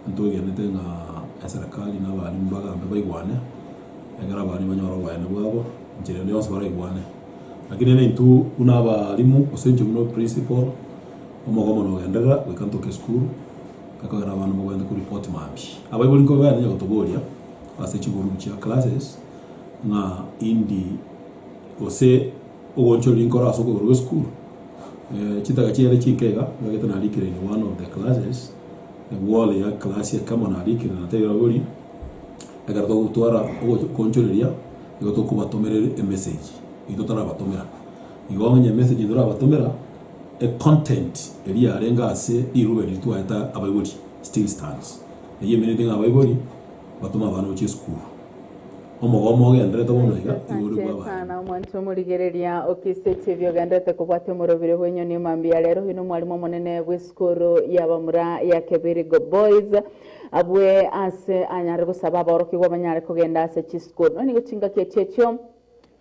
Ntwegenete ng'a eserekari na abalimu bagambe baigwane, ekero abalimu banyore oboene bwabo, nchera ende yonsi baraigwane. Lakini rende intwe buna abalimu, gose inche buna principal, omogomo nogenderera goika ntoke esukuru, ekogera abana mbabwenerete koripoti mambia. Abaibori nkobe barenge gotoboria. Ase chigurubu chia classes ng'a indi gose ogoonchoreria nkore ase okoigorwa gwe esukuru. Chitaka chiaye chinke iga, mbagete narikire in one of the classes, ewall ya class ekemo narikire natebire abaibori, ekero togotwara ogoonchoreria, nigo tokobatomera emessage, intwe torabatomera. Igo onye emessage torabatomera. Econtent eria yarenge ase rirube riria twaete abaibori still stands. Eyio emeanete ng'a abaibori batome abana gochia esukuru. Omogomo ogenderete bono iga igo ore bwa Asante abana. sana omwancho omorigereria o Kisii TV ogenderete kobwatia omorobire bw'enyoni mambia rero oyo nomwalimu omonene bw'esukuru y'abamura ya Kebirigo Boys abwe ase anyare gosaba abaorokigwa banyare kogenda ase chisukuru nonya nigo chingaki echio echio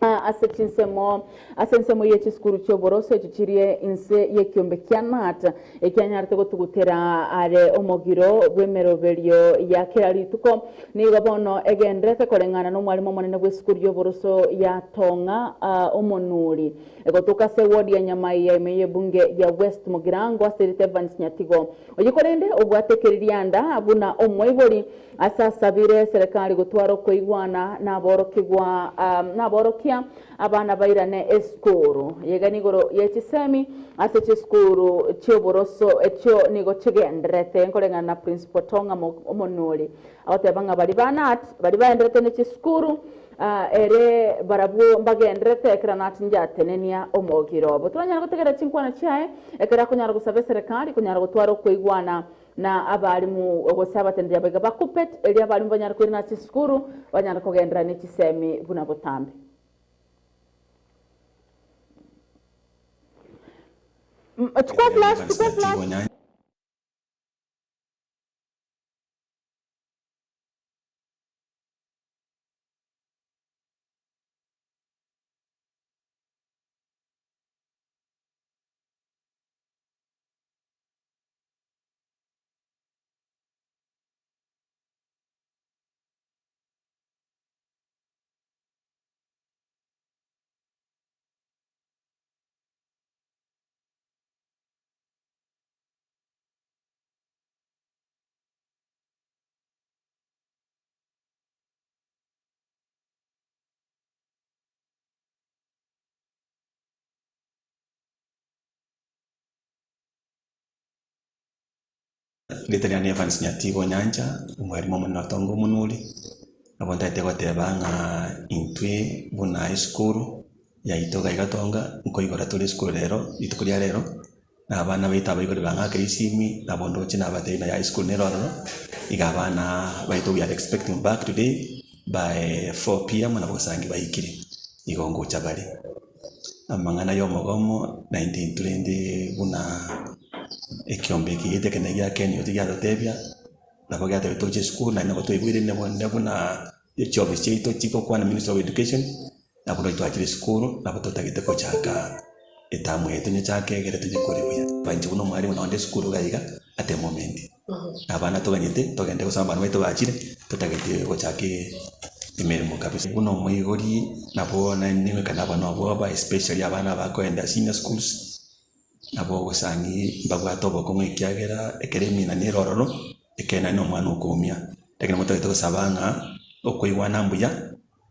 Ase chinsemo ase ensemo ye chisukuru chi'oboroso echio chirie inse y'ekiombe kia Nat, ekianyarete gotugutera are omogiro bw'emeroberio ya kera rituko, nigo bono egendererete koreng'ana nomwalimu omonene bw'esukuru y'oboroso ya Tong'a Omonuri, egotoka ase ewodi ya Nyamaiya ime y'ebunge ya West Mugirango ase erieta Evans Nyatigo. Oyio korende obwate ekeririanda buna omoibori Ase asabire eserekari gotwara okoigwana naborokigwa naborokia abana bairane esukuru. Yegena igoro ye chisemi ase chisukuru chioboroso echio nigo chigendererete nkoreng'ana na Principal Tong'a Omonuri agoteba ng'a baria ba Nat baria baenderete ne chisukuru ere barabwo mbagendererete ekero Nat njatenenia omogiro obo. Toranyare gotegerera chinkwana chiaye ekero akonyara gosaba eserekari konyara gotwara okoigwana Na abalimu, gose abateneneri abaiga ba Kuppet, erio abalimu banyare koirana ase chisukuru, banyare kogenderera ne chisemi buna botambe. Chukua flash, chukua flash. Erieta riane Evans Nyatigo Onyancha, omwalimu omonene o Tongo Omonuri, nabo ntagete goteba ng'a intwe buna esukuru yaito iga iga Tonga, nkoigora tore esukuru rero rituko ria rero, na abana baito abaibori bang'akire esimi, nabo ndoche nabatebia ng'a yaya esukuru nere ororo, iga abana baito we are expecting back today by 4pm nabo gosangi baikire, igo ngocha bare. Amang'ana y'omogomo naende intwe rende buna ekiombe eke giaito ekenene gia Kenya ochi giatotebia, nabo giatebia toche esukuru naende nabo twaigwire ne buna chiofisi chiaito chigokwana ministry of education, nabo roche twachire esukuru nabo totagete gochaka etamu eye tonyochake egere tonyekore buya. Inche buna omwalimu nonde esukuru iga iga at the moment. Abana toganyete togende gose abana baito bachire, totagete gochaka emeremo kabisa. Buna omoibori nabo naende na abana obwoba especially abana abakoenda senior schools, nabo ogosani mbabwate obokong'u ekiagera ekero emina nere ororo, ekero naende omwana okoumia. Lakini motagete gosaba ng'a okoigwana mbuya,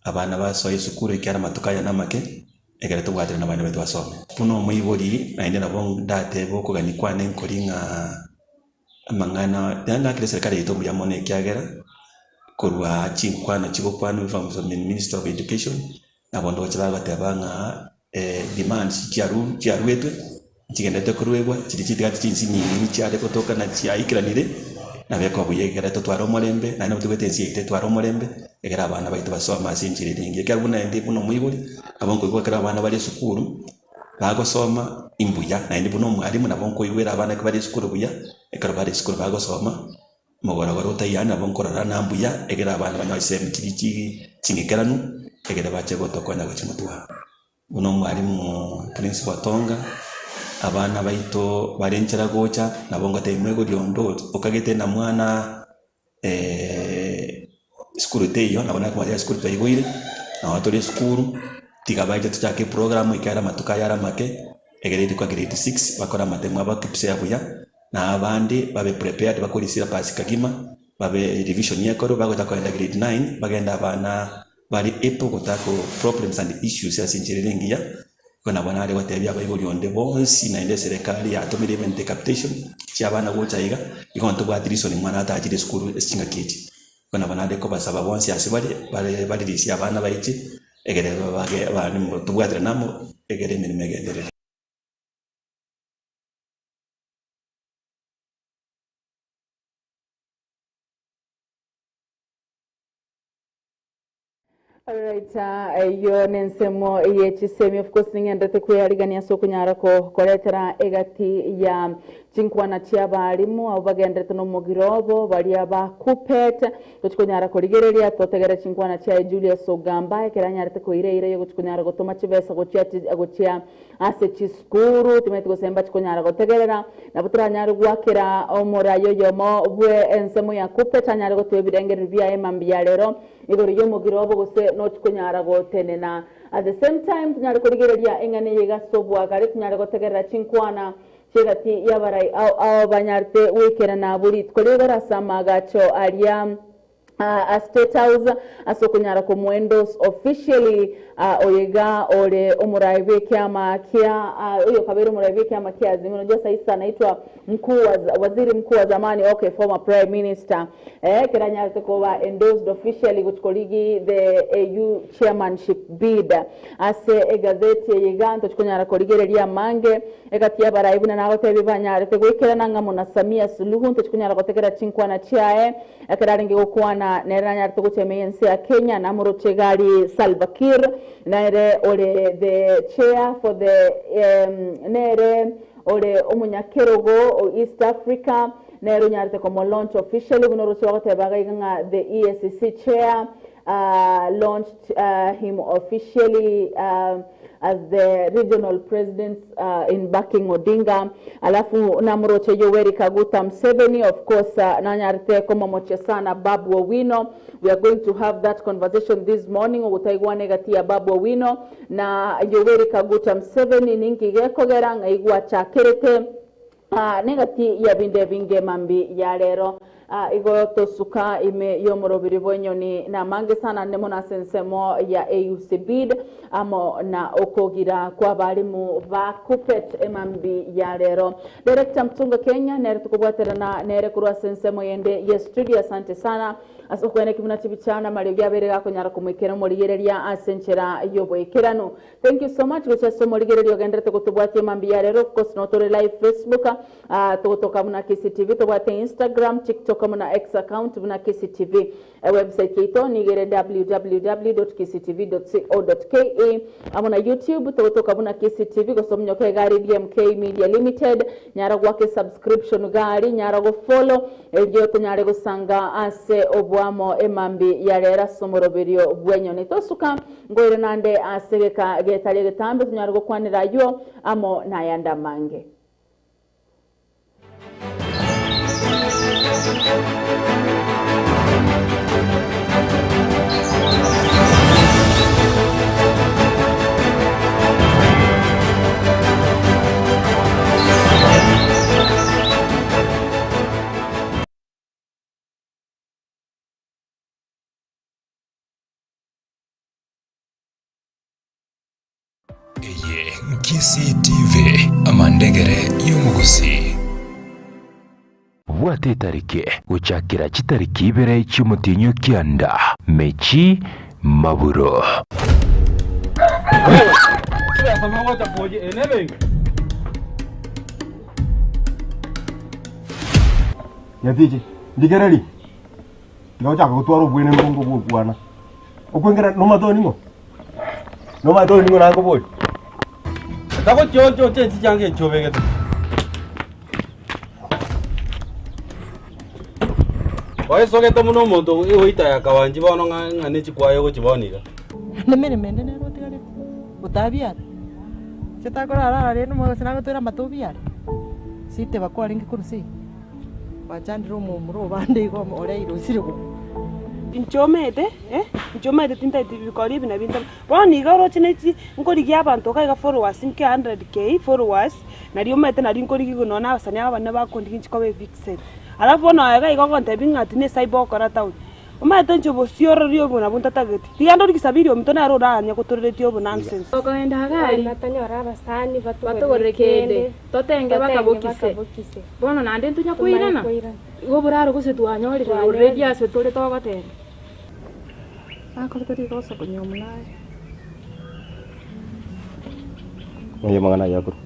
abana basoe esukuru ekiagera amatuko aya namake, ekero tobwatire nabana baito basome. Buna omoibori naende nabo ndatebe okogania kwane nkori ng'a Amang'ana aya ng'akire eserikari yaito mbuya mono ekiagera, korwa chinkwano chigokwanwa from the minister of education, nabo ndoche bagoteba ng'a demands chiaru chiaruetwe, nchigenderete koruegwa, chiria chitigati chinsinini chiare gotoka na chiaikeranire, nabo ekoba buya ekero totware omorembe, naende nabo tobwate ense yaito etware omorembe, ekero abana baito basome ase enchera ere engiya. Ekiagera buna inde buna omoibori, nabo nkoigwa ekero abana bare esukuru. Bagosoma imbuya, naende buna omwalimu nabo nkoigwera abana ekero bare esukuru buya, ekero bare esukuru bagosoma, mogorogoro otaiyo nabo nkorora na mbuya, ekero abana banyore chisemi chiria chi ching'ekeranu, ekere bache gotokonya gochia motwe. Buna omwalimu principal Tonga, abana baito bare nchera gocha, nabo ngotebia moigori onde okagete na mwana. Esukuru teiyo, nabo nakomanya esukuru twaigoire, nabo tore esukuru, tiga bache tochake eprogram ekiagera amatuko aya are amake, egere rikwa grade six, bakore amatemo abo kipsea buya, na abande babe prepared bakore syllabus kagima, babe revision ekorwe, bagocha kogenda grade nine, bagende abana bare able go tackle problems and issues ase enchera ere engiya, Igo nabo nare gotebia abaibori onde bonsi naende eserekari yatomire even the capitation chia abana gocha iga, igo ntobwati reason mwana atachire esukuru ase chingaki echi. Igo nabo nare kobasaba bonsi ase bare, bare baririsie abana baiche, egere babage abana tobwaterane amo, egere emeremo egenderere. Alright, eyio nensemo ye chisemi of course ning'endete kweyarigania ase okonyara koretera egati ya chinkwana chia abalimu abo bagenderete nomogiro obo baria ba KUPPET tochi konyara korigereria totegere chinkwana chiaye Julius Ogamba ekero anyarete koira eira yogochi konyara gotoma chibesa gochia gochia ase chisukuru timanyeti gose mbachi konyara gotegerera nabo toranyare gwakera omorai oyomo bwe ensemo ya KUPPET anyare gotoa ebirengererio biaye mambia rero Igoro y'omogiro obo gose nochi konyara gotenena. At the same time tonyare korigereria eng'ana eye iga ase oboagare tonyare gotegerera chinkwana chi'egati y'abarai ao ao banyarete goikerana abwo rituko rigoro ase amaagacho aria a State House ase okonyara komoendorse officially oyo iga ore omorai bw'ekiama kia oyo okabeire omorai bw'ekiama kia Azimio unajua sahi sasa anaitwa mkuu wa waziri mkuu wa zamani okay former prime minister Ekero anyarete koba endorsed officially gochia korigi the AU chairmanship bid. Ase egazeti eye iga ntochi konyara korigereria amange egati y'abarai buna nagotebie banyarete goikerana ng'a muna Samia Suluhu ntochi konyara gotegera chinkwana chiaye ekero arenge gokwana nere nanyarete gocha ime y'ense ya Kenya namoroche egari Salva Kiir nere ore the chair for the nere ore omonyakerogo o East Africa Nere onyarete komo launch officially buna oroche bagoteba iga iga ng'a the EACC chair launched him officially as the regional president in backing Odinga. Alafu namoroche Yoweri Kaguta Museveni of course nanyarete komomochia sana Babu Owino. We are going to have that conversation this morning ogotaigwana egati ya Babu Owino na Yoweri Kaguta Museveni ninki gekogera ng'ai gwachakerete. Negati y'ebinto ebinge mambi ya rero igo tosuka ime y'omorobiri bw'enyoni namange sana ande mono ase ensemo ya AUCBID amo na okogira kw'abalimu ba KUPPET emambi ya rero. Director Mtunga Kenya nere tokobwaterana nere korwa ase ensemo yende ye studio asante sana Ase okweneki buna chibicha na amariogi abere gakonyara komoikera omorigereria ase enchera y'oboikeranu. Thank you so much gochia ase omorigereria ogenderete gotobwatia mambia rero of course no tore live Facebook ah, togotoka buna Kisii TV tobwate Instagram, TikTok amo na X account buna Kisii TV. E website yaito nigo ere www.kisiitv.co.ke amo na YouTube togotoka buna Kisii TV gose omonyoke egari DMK Media Limited nyara goaka esubscription gari nyara go follow Erio tonyare gosanga ase oboamo emambi ya rero ase omoroberio bw'enyoni. Tosuka ngoire naende ase egeka getari egetambe tonyare gokwanera ayio amo nayande amange. Eye Kisii TV, amandegere y'omogusii. Bwata etariki gochakera chitariki ibere chi'omotienyi o kianda, mechi maburo. Nyatichi, ndigererie, tiga gochaka gotwara obwene mbongo bw'okwana. Okwengera nomanyete oyo ning'o? Nomanyete oyo ning'o nakoboria? Tagochia oche oche enchi chiange echi obegete. Oesogete buna omonto ogoita ya kawanchi bono ng'a ng'a ne chikwaya ogochibona iga. Nemeremo ende nere otigarete, otabiara, inche takorara ara rende omogaka gose nagotwere amato obiare, siteba kwarenge korwa seino, gwachandire omomura obande igo oreire osire gokwa. Inche omanyete, eh, inche omanyete tintageti bikori ebi nabi ntabe. Bono iga oroche ne chi nkorigia abanto iga iga followers nke 100K followers, nario omanyete nario nkorigia nonye na abasani aba abanene bakondigia inche koba evixen. Alafu bono aye iga iga ogontebia ng'a ati ne ecyber ogokora town. Omanyete inche obosiorori obo nabwo ntatageti. Tiga ndori Sabiri ominto nere oranye gotoreretie obo nonsense. Tokogenda Hagari, batogorere kende, totenge bakabokise. Bono naende ntonya koirana? Igo oboraro gose twanyorire already ase tore togoteba. Nakorete rigoso konywa omonare. Oye amang'ana aya akorwa.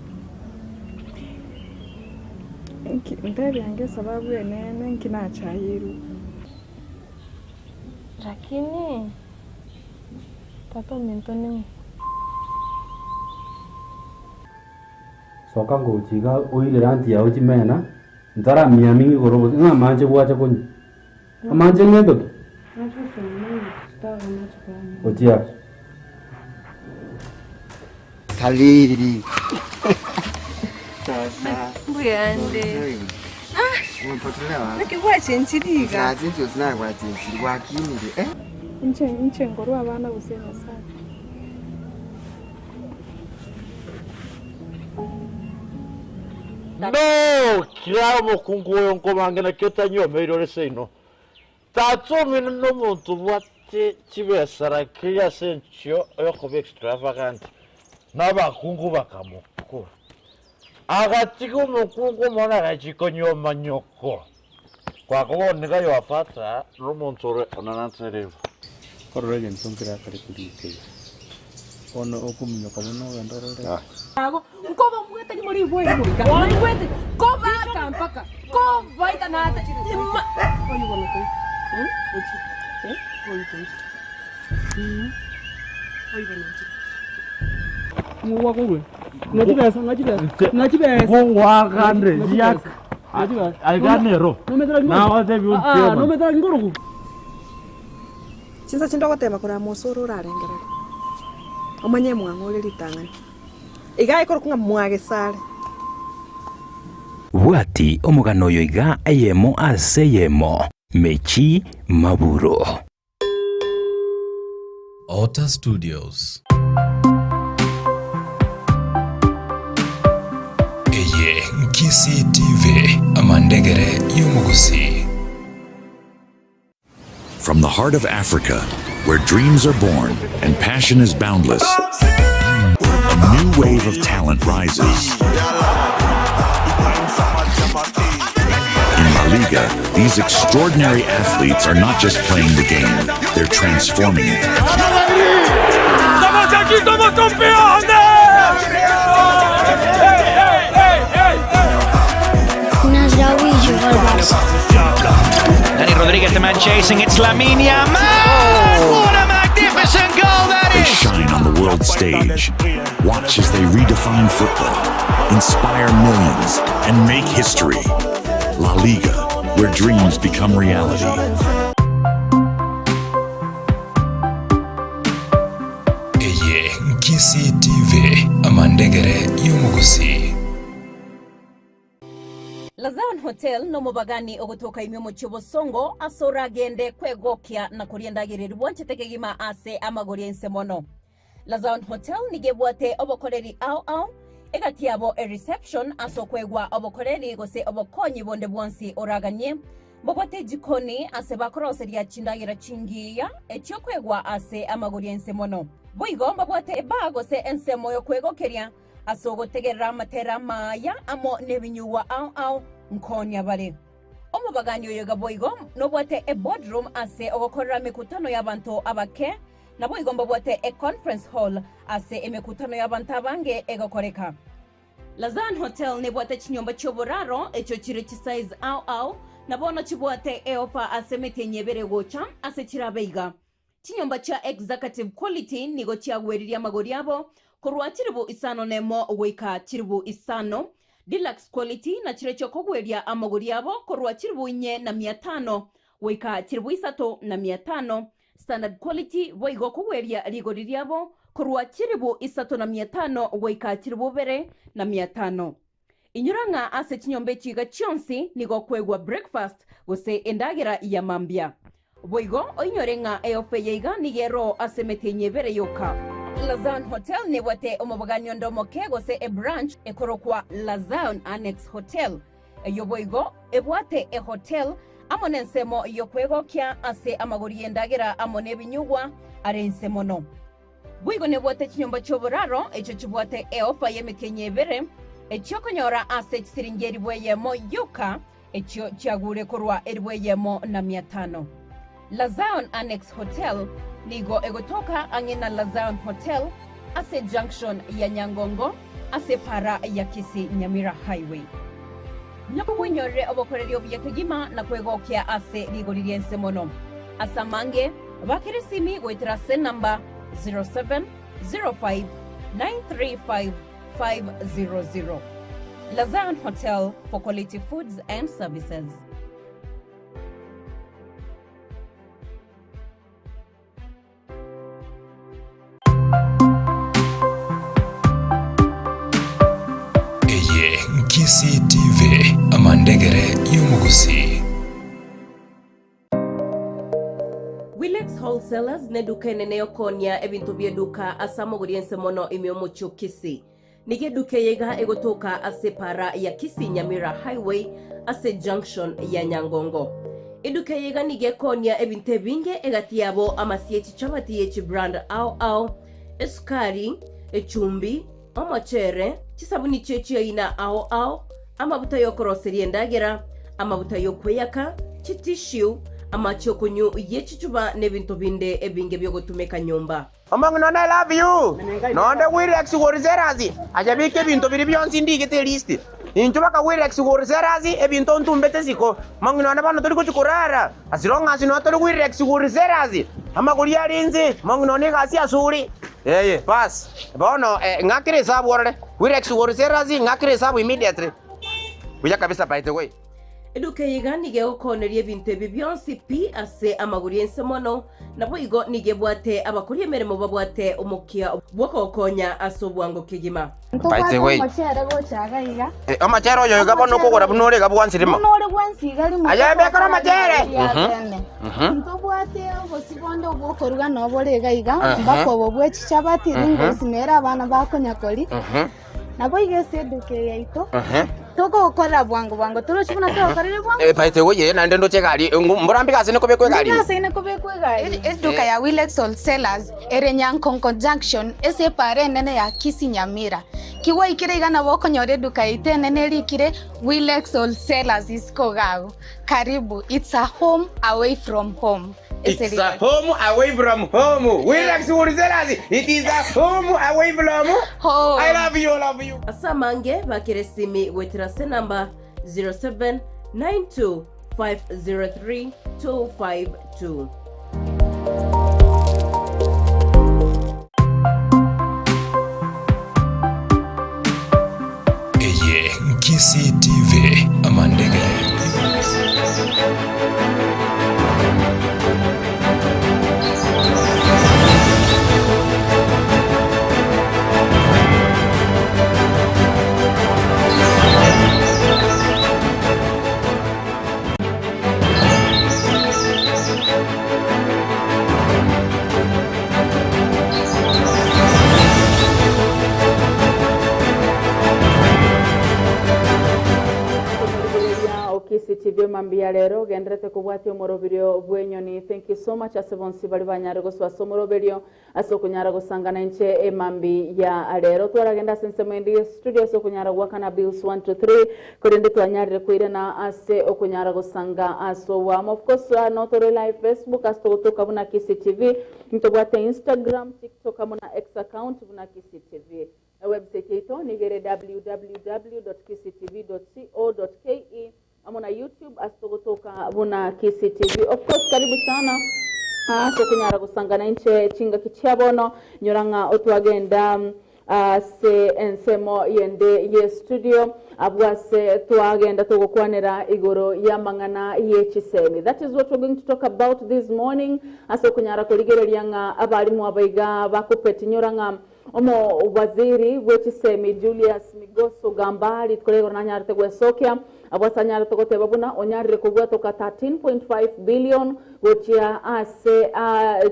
Nki ntebia ange esababu enene nki nachayirwe. Lakini. Tata ominto ning'o? Soka ngochia iga oirere aunty yao chimena, ntaramia ming'i igoro gose ng'a amache gwacha konywa. Amache ng'ento ki? Gochia ase. Saliri. Mbuyande. Umepotelea wapi? Naki gwachenchirie iga? Nachinchi osina gwachinchiri gwakinire eh? Inche inche nkorwa abana gose Nyasae. No, kera omokungu oyo nkobange naki otanyiomeire ore seino. Tata omino nomonto obwate chibesa rakiri ase enchio yokoba extravagant, na abakungu bakamokora. Agatiga omokungu omonene agachia konyuoma nyoko. Kwako bono nigo Yoafata nomonto ore onananterigwe. Korora egento nkerakare korika iga. Bono okominyoka buna ogende orore. Ago, nkoba mbwete rimo rigwa erimo iga, naigwete kobaaka mpaka kobaita nate ima oyo bono toi ochi oyo toi oyo bono ochi. Ngwakande riak aiganero nagotebi ontiema. Chinsa chinde ogoteba korama osore orarengereri, omanye mwang'o ore ritang'ani. Iga ekorokwa ng'a mwagesare. Bwati omogano oyo iga eyemo ase eyemo, Mechi Maburo. Otter Studios. Eye Nkisii TV, amandegere y'omogusii. From the heart of Africa, where dreams are born and passion is boundless, a new wave of talent rises. In La Liga, these extraordinary athletes are not just playing the game, they're transforming it. ¡Estamos aquí como campeones! Dani Rodriguez, the man chasing. It's Lamine Yamal. What a magnificent goal that They is! shine on the world stage. Watch as they redefine football, inspire millions, and make history. La Liga, where dreams become reality. Eye Nkisii TV, amandegere y'omogusii. Lazaon Hotel nomobagani ogotoka ime omochie obosongo ase oragende kwegokia na koria endagera eria bwanchete kegima ase amagori ainse mono. Lazaon Hotel nigo ebwate obokoreri ao ao, egati yabo ereception ase okoegwa obokoreri gose obokonyi bonde bwonsi oraganie. Mbabwate ejikoni ase bakoroseria chindagera chingiya echiokoegwa ase amagori ainse mono. Boigo mbabwate ebar gose ensemo yokwegokeria Ase ogotegerera amatera amaya amo nebinyugwa ao ao nkonya bare. Omobagani oyo iga boigo nobwate eboardroom ase ogokorera emekutano y'abanto abake, naboigo mbabwate econference hall ase emekutano y'abanto abange egokoreka. Lazan Hotel nebwate chinyomba chi'oboraro echio chire chisize ao ao, na bono chibwate eofa ase emetienyi ebere gocha ase chirabe iga. Chinyomba chia Executive Quality nigo chiagweririe amagori abo korwa chilifu isano nemo goika chilifu isano, Deluxe Quality nachirochio kogweria amagori abo korwa chilifu inye na mia tano goika chilifu isato na mia tano, Standard Quality boigo kogweria rigori riabo korwa chilifu isato na mia tano goika chilifu ibere na mia tano. Inyora ng'a ase chinyomba echi iga chionsi nigo okoegwa breakfast gose endagera ya mambia. Boigo oinyore ng'a eofa eye iga nigo eroo ase emetienyi ebere yoka. Lazaon Hotel nebwate omobogani onde omoke gose ebranch ekorokwa Lazaon Annex Hotel. Eyio boigo ebwate ehotel amo nensemo y'okwegokia ase amagori y'endagera amo nebinyugwa are inse mono. Boigo nebwate chinyomba chi'oboraro, echio chibwate eofa y'emetienyi ebere, echi'okonyora ase chisiringi elifu eyemo yoka, echio chiagure korwa elifu eyemo na mia tano. Lazaon Annex Hotel nigo egotoka ang'e na Lazaon Hotel ase junction ya Nyangongo ase epara ya Kisii Nyamira Highway. Nobwenyorere obokoreri obuya kegima na kwegokia ase rigori ri'ense mono. Ase amange, bakera esimi goetera ase enamba. 0705 935 500. La Zion Hotel for quality foods and services. Eye Nkisii TV, amandegere y'omogusii. Wilex Wholesalers neduka enene yokonia ebinto bieduka ase amagori ense mono ime omochie o Kisii. Nigo eduka eye iga egotoka ase epara ya Kisii Nyamira Highway ase junction ya Nyangongo. Eduka eye iga nigo ekonia ebinto ebinge egati yabo amasi ye chichabati ye chibrand ao ao, esukari, echumbi, omochere, chisabuni chie chiaina ao ao, amabuta y'okoroseria endagera, amabuta y'okweyaka, chitissue, amache okonywa ye chichuba na ebinto binde ebinge biogotumeka nyomba. Omong'ina one I love you nonde Wirex Wholesalers aye beka ebinto biria bionsi ndigete elist inchuo baka Wirex Wholesalers ebinto ntumbete isiko omong'ina one bono tori gochia korara as long as noo tori Wirex Wholesalers amagori are inse omong'ina one egasi asore eye baas bono ng'akere esabu orore Wirex Wholesalers ng'akere esabu immediately buya kabisa by the way. Eduka eye iga nigo egokooneria ebinto ebi bionsi pi ase amagori ense mono, naboigo nigo ebwate abakori emeremo babwate omokia bw'okogokonya ase obwango kegima. By the Ntobwate way. omochere gocha iga iga. Eh, omochere oyo iga bono okogora buna ore iga bwansi rimo. Buna ore bwansi iga rimo. Aye bekora omochere. Ria Mhm. bene. Mhm. Ntobwate obosi bonde obwokoruga nabo bore iga iga, Mhm. mpaka obo bwe chichabati, Mhm. ringosi nere abana bakonyakori. Mhm. Naboigo ase eduka eye yaito, Mhm. togokora bwango bwango, torochi buna togokorire bwango. Eh, by the way, eh, naende ndoche egari, eh, mbora mbige ase nikobekwa egari. Mbige ase nikobekwa egari. Eduka ya Wilex Wholesalers ere Nyankonko Junction ase epaara enene ya Kisii Nyamira. Ki gwaikire iga nabo okonyora eduka yaito enene erikire Wilex Wholesalers isiko iga agwo. Karibu, it's a home away from home. It's a home away from home. Wilex Wholesalers, it is a home away from home. I love you, love you. Ase amange bakere esimi goetera ase enamba 0792503252. Eye Nkisii TV, amandegere. Komorigereria Okisi TV mambia rero ogenderete kobwatia omoroberio bw'enyoni. Thank you so much ase bonsi bari banyare gosoa ase omoroberio ase okonyara gosangana inche emambi ya rero. Twaragenda ase ensemo ende ye studio ase okonyara goakana bills 1 2 3 korende twanyarire koirana ase okonyara gosanga ase obwamo. Of course uh, notore live Facebook ase togotoka buna Kisii TV, ntobwate Instagram, TikTok amo na X account buna Kisii TV. Ewebsite yaito nigo ere www.kisiitv.co.ke amo na YouTube ase togotoka buna Kisii TV. Of course karibu sana ase okonyara gosangana inche chingaki chia bono nyora ng'a otwagenda ase ensemo yende ye studio abwo ase twagenda togokwanera igoro y'amang'ana ye chisemi. That is what we're going to talk about this morning ase okonyara korigereria ng'a abarimu abaiga bakopeti nyora ng'a Omowaziri bwe chisemi Julius Migos Ogamba rituko ria igoro nanyarete gwesokia abwo ase anyarete goteba buna onyarire kobwatoka 13.5 billion gochia ase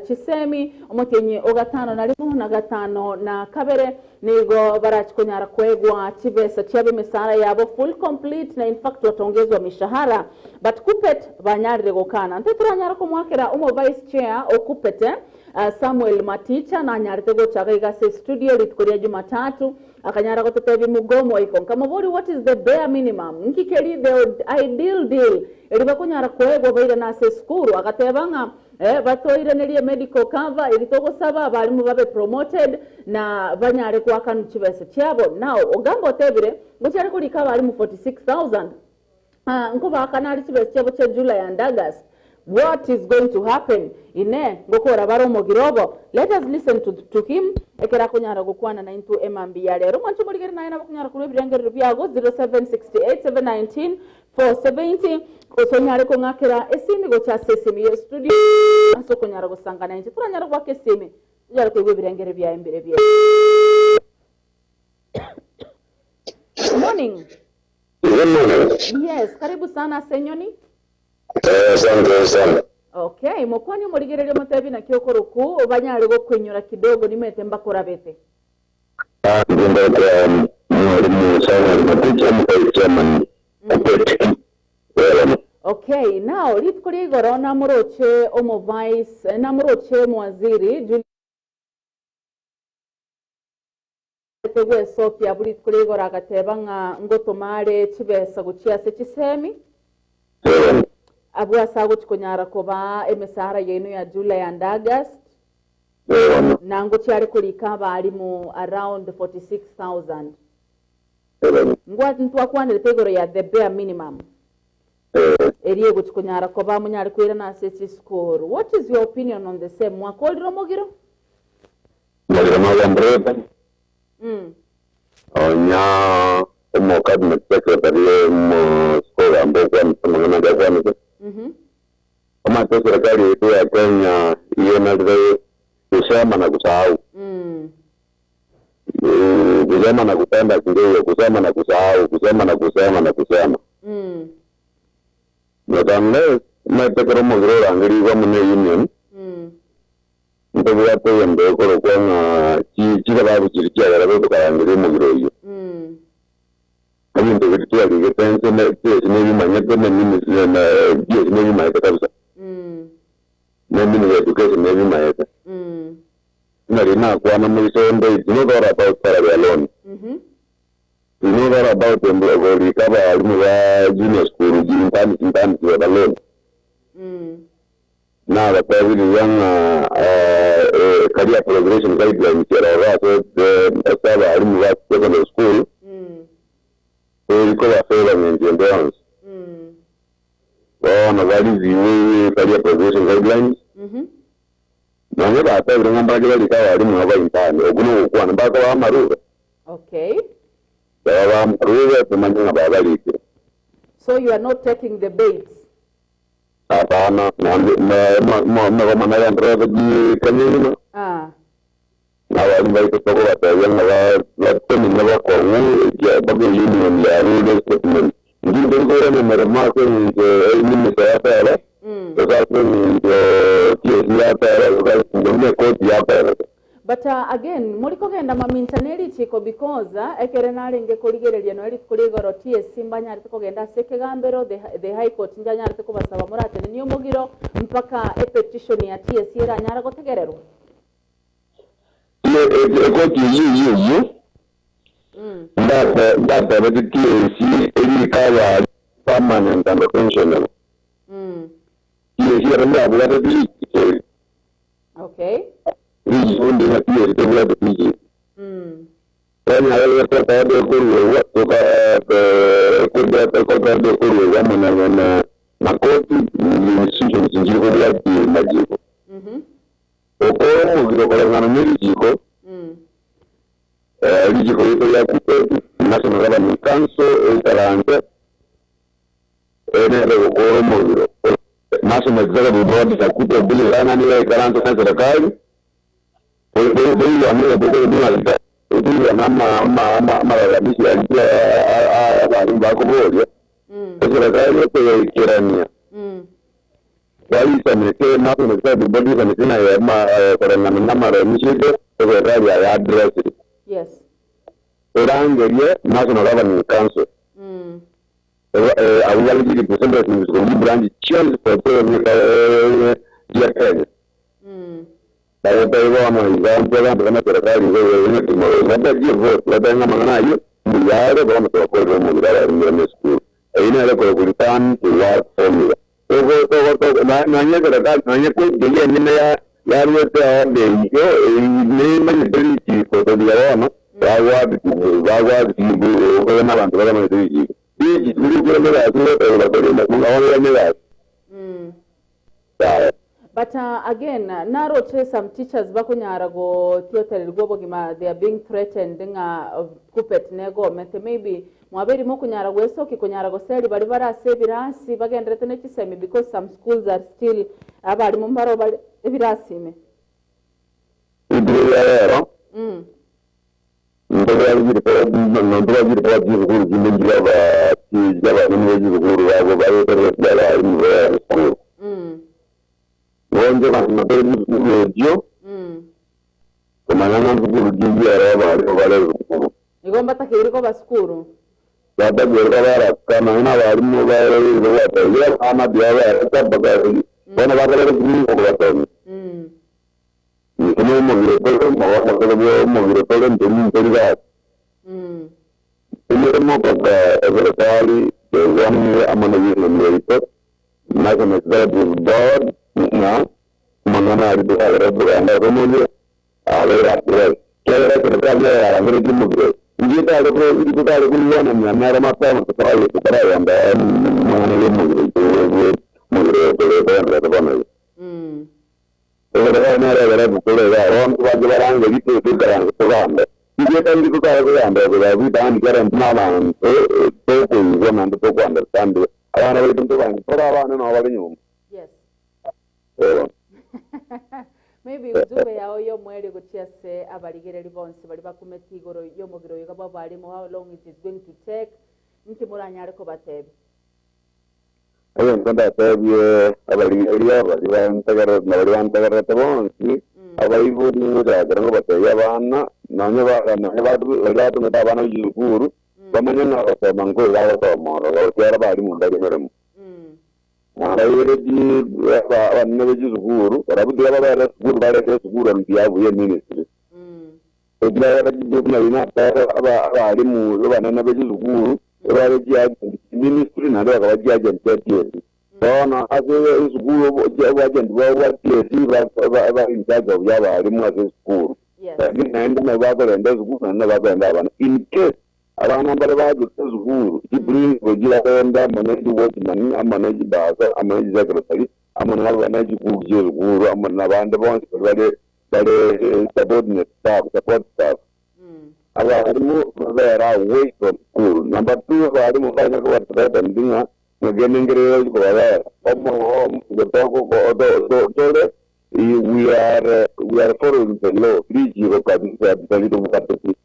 chisemi omotienyi o gatano na rimo na gatano na kabere nigo barachi konyara koegwa chibesa chiabo emesara yabo full complete na infact wataongezwa mishahara but Kuppet banyarire gokana nte toranyara komoakera omo vice chair o Kuppet Samuel Maticha nanyarete gocha iga ase estudio rituko ria Jumatatu, akanyara gototebia mugomo iko. Nkamoboria what is the bare minimum, nki keri the ideal deal eri bakonyara koegwa bairane ase esukuru. Agateba ng'a eh, batoiranerie medical cover eri togosaba abalimu babe promoted na banyare goakanwa chibesa chiabo. Now Ogamba otebire ngochiare korika abalimu 46,000 nkobaakana are chibesa chiabo chia July and August. What is going to happen? Inee, ngokora bare omogiro obo? Let us listen to, to him ekero akonyara gokwana naintwe emambia ya rero. Mwanche omorigeri naye nabo okonyara korwa ebirengerero biago 0768 719 470 gose onyare kong'akera esimi gocha ase esimi ye studio ase okonyara gosanga nainche. Toranyare goaka esimi tonyare koigwa ebirengerero biaye mbire bie. Morning. Good morning. Yes, karibu sana ase enyoni. Eh, asante sana. Okay, mokwanie omorigereria omotebi naki okorokwo banyare gokoinyora kidogo nimete mbakorabete. Ah, ndinda kwa mwalimu Samuel Maticha mukai chairman Kupet. Well, Okay, now rituko ria igoro namoroche omo vice namoroche mwaziri Julius gwesokia abwo rituko ria igoro agateba ng'a ngotoma are chibesa gochia ase chisemi abwo ase agochi konyara kobaa emesahara yaino ya July and August na ngochia are korika abalimu around 46,000. Ngwa ntwakwanerete igoro ya the bare minimum eria egochi konyara koba monyare koirana ase chisukuru. What is your opinion on the same? Mwakorire omogiro? Magiro magambrete. Onya omo cabinet secretary mo skola mbo kwa mangana ga kwa mse. Omate serikali yetu ya Kenya iyenalire kusema na kusahau. Kusema na kutenda ndio kusema na kusahau, kusema na kusema na kusema. But unless matekero mogiro rangiri kwa mune union. Ntobwate yembe koro kwa nga chi chikaba chiri chiagera betukarangiri omogiro oyo. Ebinto biri twarigete ense ne TSC nebimanyete ne ministry na TSC nebimayete kabisa. Ne ministry of education nebimayete. Nari nakwana moiso ndo it's not all about salary alone. It's not all about korika abarimu ba junior school intern intern alone. Nabatebiriria ng'a career progression guidelines erora ase ase abarimu ba secondary school erikobafavour ng'encho ende yonsi. Bono bareview career progression guidelines nonye batebire ng'a mbarake barike abarimu aba intern okwo nogokwana mpaka bamarure. Okay. Baba bamarure tumanye ng'a babarikire. So you are not taking the bait. Hapana, megomana ya ndrebe kanyina Ah. n'abarimu baitũ tũkũbatebia ng'a batemine bakong'u bage union ya rule statement ndinde nkwĩra memere makwe ng'incho eminista ya fedha tũkakwe ng'incho TSC ya fedha tũkakwe ne koti ya fedha. But again, muri kogenda mamincha nerichiko because ekere narenge korigereria no rituko ria igoro TSC mbanyarete kogenda ase ekegambero the, the high court njanyarete kobasaba moratenenia omogiro mpaka epetition ya TSC eranyara gotegererwa. Ekoti eyi eyi eyi ndatebete TSC erikaba permanent and pensionable. TSC era ndabwate TSC. Okay. Rijiundi na TSC tebwate TSC. Kanya mana na koti institutions njiri kobwati majiko. Okoro omogiro koreng'ana na erijiko rijiko rito rya KUPPET National Governing Council ekaranse enere gokora omogiro National Executive Board ya KUPPET bilirana nigo ekaranse na serikali amalalamishi abarimu bakoboria eserikali ekoyaikerania baisaneke National Executive Board isaneke naye koreng'ana na amalalamishi eserikali ya address. Yes. Erangerie National Governing Council awuyaliki representatives ku branch chionse ya Kenya. Yaya. But again, naroche some teachers bakonyara gotiotererigwa obogima, they are being threatened ng'a Kuppet negomete. Maybe mwabeire mokonyara gwesokia konyara goseria baria bare ase ebirasi bagenderete ne chisemi because some schools are still abarimu mbaro bare ebirasi ime. Rituko ria rero, ntobwati chisukuru chinde nchiraba chi'abanene be chisukuru babo baeterete abarimu be esukuru. Bonche buna tore chisukuru echio, komanya ng'a nsukuru chingiya ere abarimu bare esukuru. Igo mbatakeire koba sukuru. Batakeire koba araka nonya na abarimu baereire gwatebirie abana buya baerete mpaka bono bakorete chinguru kobasemia. Inche nomogiro tore, omogiro tore, inche nintori gasi. Emeremo mpaka eserekari egwanire amo na union yaito, National Executive Board, ng'a amang'ana aria tokagera togende ase omoyio abeire addressed. Ekiagera eserekari nero yarangeretie omogiro oyo. Inche tare totare koigwanania nere mapema totaragenda amang'ana ya omogiro oito omogiro oyo tore togenderete bono iga. Eserekari nero egere ebukure iga, abanto banche barangerie toikaranse togambe. Inche tari totare kogamba ebe ritang'ani kera intwe nabanto tokoigwa naende toko understand abana baito ntobanche tore abana nabo bare nyomba. Yes. Eeh. Maybe ujumbe yao y'omweri gochia ase abarigereri bonsi baria bakumeti igoro y'omogiro oyo iga bw'abarimu how long it is going to take nki moranyare kobatebia? Egento ndatebie abarigereria baria bantegererete na baria bantegererete bonsi, abaibori ngochakera ngobatebia abana, nonye ba nonye baria batomete abana chisukuru, bamanye ng'a gosoma nkoiga bagosoma ororo, ekiagera barimu mbari emeremo. Nabaire chi abanene be chisukuru, barabwo tiga babere esukuru barete esukuru on behalf ye ministry. Ekiagera buna riria natebe abalimu abanene be chisukuru, ebare chiagent chi ministry naende bakaba chiagent chia TSC. Bono ase esukuru oboagent bwabo bwa TSC ba in charge of y'abalimu ase esukuru. Lakini naende nabo bakorenda esukuru naende nabo bakorenda abana. In case abana mbare bachete esukuru, chiprinciple chibarende amo ne chiwatchman, amo ne chibasa, amo ne chisecretary, amo ne chikuku chi'esukuru, amo nabande bonsi baria bare bare subordinate staff, support staff. Abarimu babere away from school. Number two, abarimu mbanyare koba threatened ng'a ng'akende nkere gochi kobabera. Tore we are we are following the law, richiko kabisa tari tobwateti.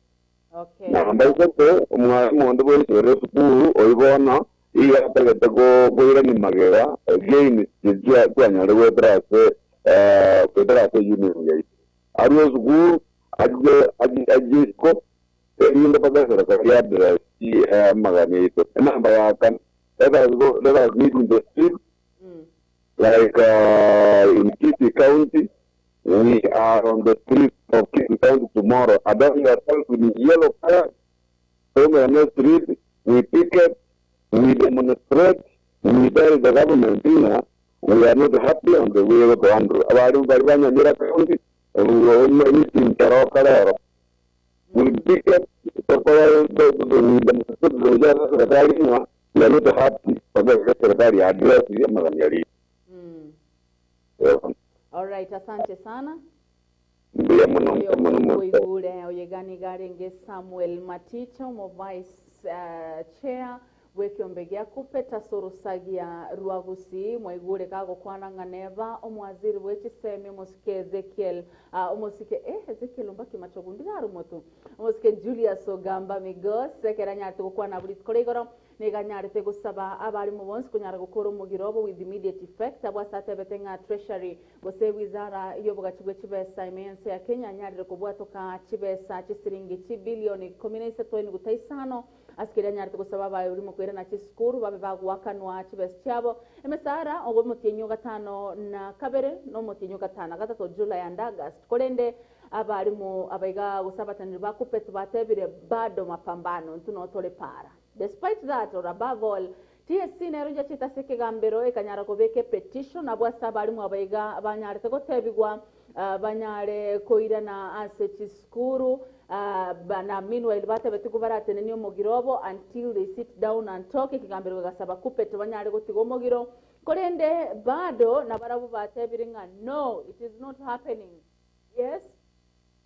Namba isato, omwalimu onde bwensi ore esukuru oyio bono iga atagete koirania magega gains chiria twanyare goetera ase goetera ase union yaito. Arue esukuru ache ache isiko erinde mpaka eserekari eaddress amagani aito. Enamba ya kane, let us go let us meet in the street like in Kisii County we are on the streets of Kisii County tomorrow adorn yourself in yellow colors Tomene street we picket we demonstrate we tell the government ng'a we are not happy on the way gotohandle abarimu baria ba Nyamira county meeting keroka rero we picket tokore we demonstrate gocha ase serikali ng'a we are not happy mpaka serikali e address amagani aria. Alright, asante sana. Mbuya mono Oyo mbuya mono mono. oigure oyo iga nigo arenge Samuel Maticha omo vice chair bw'ekiombe gia Kuppet ase orosagia rwa Gusii mwaigure gagokwana ng'a neba omwaziri bwe chisemi omosike Ezekiel omosike eh Ezekiel ombaki machogu ndiga are omotu omosike Julius Ogamba Migos ekero anyarete gokwana abwo rituko ria igoro Nigo anyarete gosaba abarimu bonsi konyara gokora omogiro obo with immediate effect, abwo ase atebete ng'a Treasury gose ewizara y'obogachi bwe chibesa ime y'ense ya Kenya anyarire kobwatoka chibesa chisiringi chibilioni ikomi na isato enuguta isano ase keria anyarete gosaba abaorimu koirana chisukuru babe bagoakanwa chibesa chiabo emesara ogo omotienyi o gatano na kabere na omotienyi o gatano na gatato July and August korende abarimu abaiga gose abateneneri ba Kuppet batebire bado mapambano intwe notore para. Despite that or above all, TSC nero yachete ase ekegambero ekanyara kobeka epetition abwo ase abarimu abaiga banyarete gotebigwa banyare koirana ase chisukuru na meanwhile batebetigwe baratenenie omogiro obo until they sit down and talk ekegambero gegasaba Kuppet banyare gotiga omogiro. Korende bado nabarabwo batebire ng'a no, it is not happening. Yes,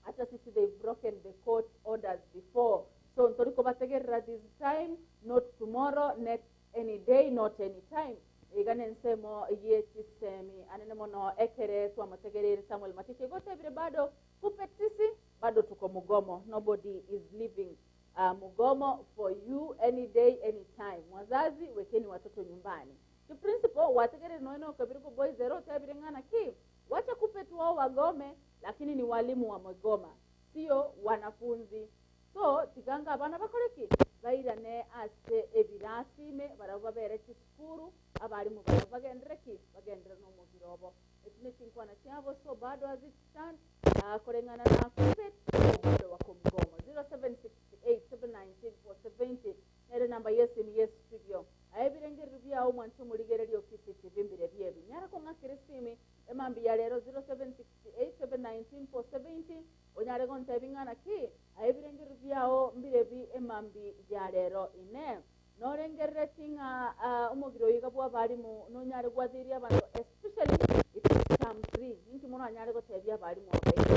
ata sisi they've broken the court orders before. So ntori kobategerera this time, not tomorrow, next any day, not any time. Iga nensemo ye chisemi anene mono ekere twamotegereire Samuel Maticha igo otebire bado Kuppet sisi bado tuko mugomo, nobody is leaving mugomo for you any day any time. Wazazi wekeni watoto nyumbani. Ki principal wategereire nonya na Okabirigo Boys ere otebire ng'a naki wacha Kuppet wao wagome lakini ni walimu wamegoma sio wanafunzi. So tiga nga abana bakore ki? Bairane ase ebirasi ime barabwo babere chisukuru abalimu barabwo bagenderere ki? Bagenderere nomobira obo. Echi nechinkwana chiabo so bado as it stands koreng'ana na Kuppet bo bado wako mgomo. 0768719470 nere namba yesimi ye studio. Aye ebirengererio biao mwanche omorigereria o Kisii TV mbirebie ebi. Nyara kong'akera esimi emambia ya rero 0768719470 onyare gontebia ng'a naki aye ebirengererio biao mbirebi emambi ya rero. Inee! Norengerereti ng'a omobere oyo iga bw'abalimu nonyare gwathiria abanto especially it is term 3 ninki moranyare gotebia abalimu abaito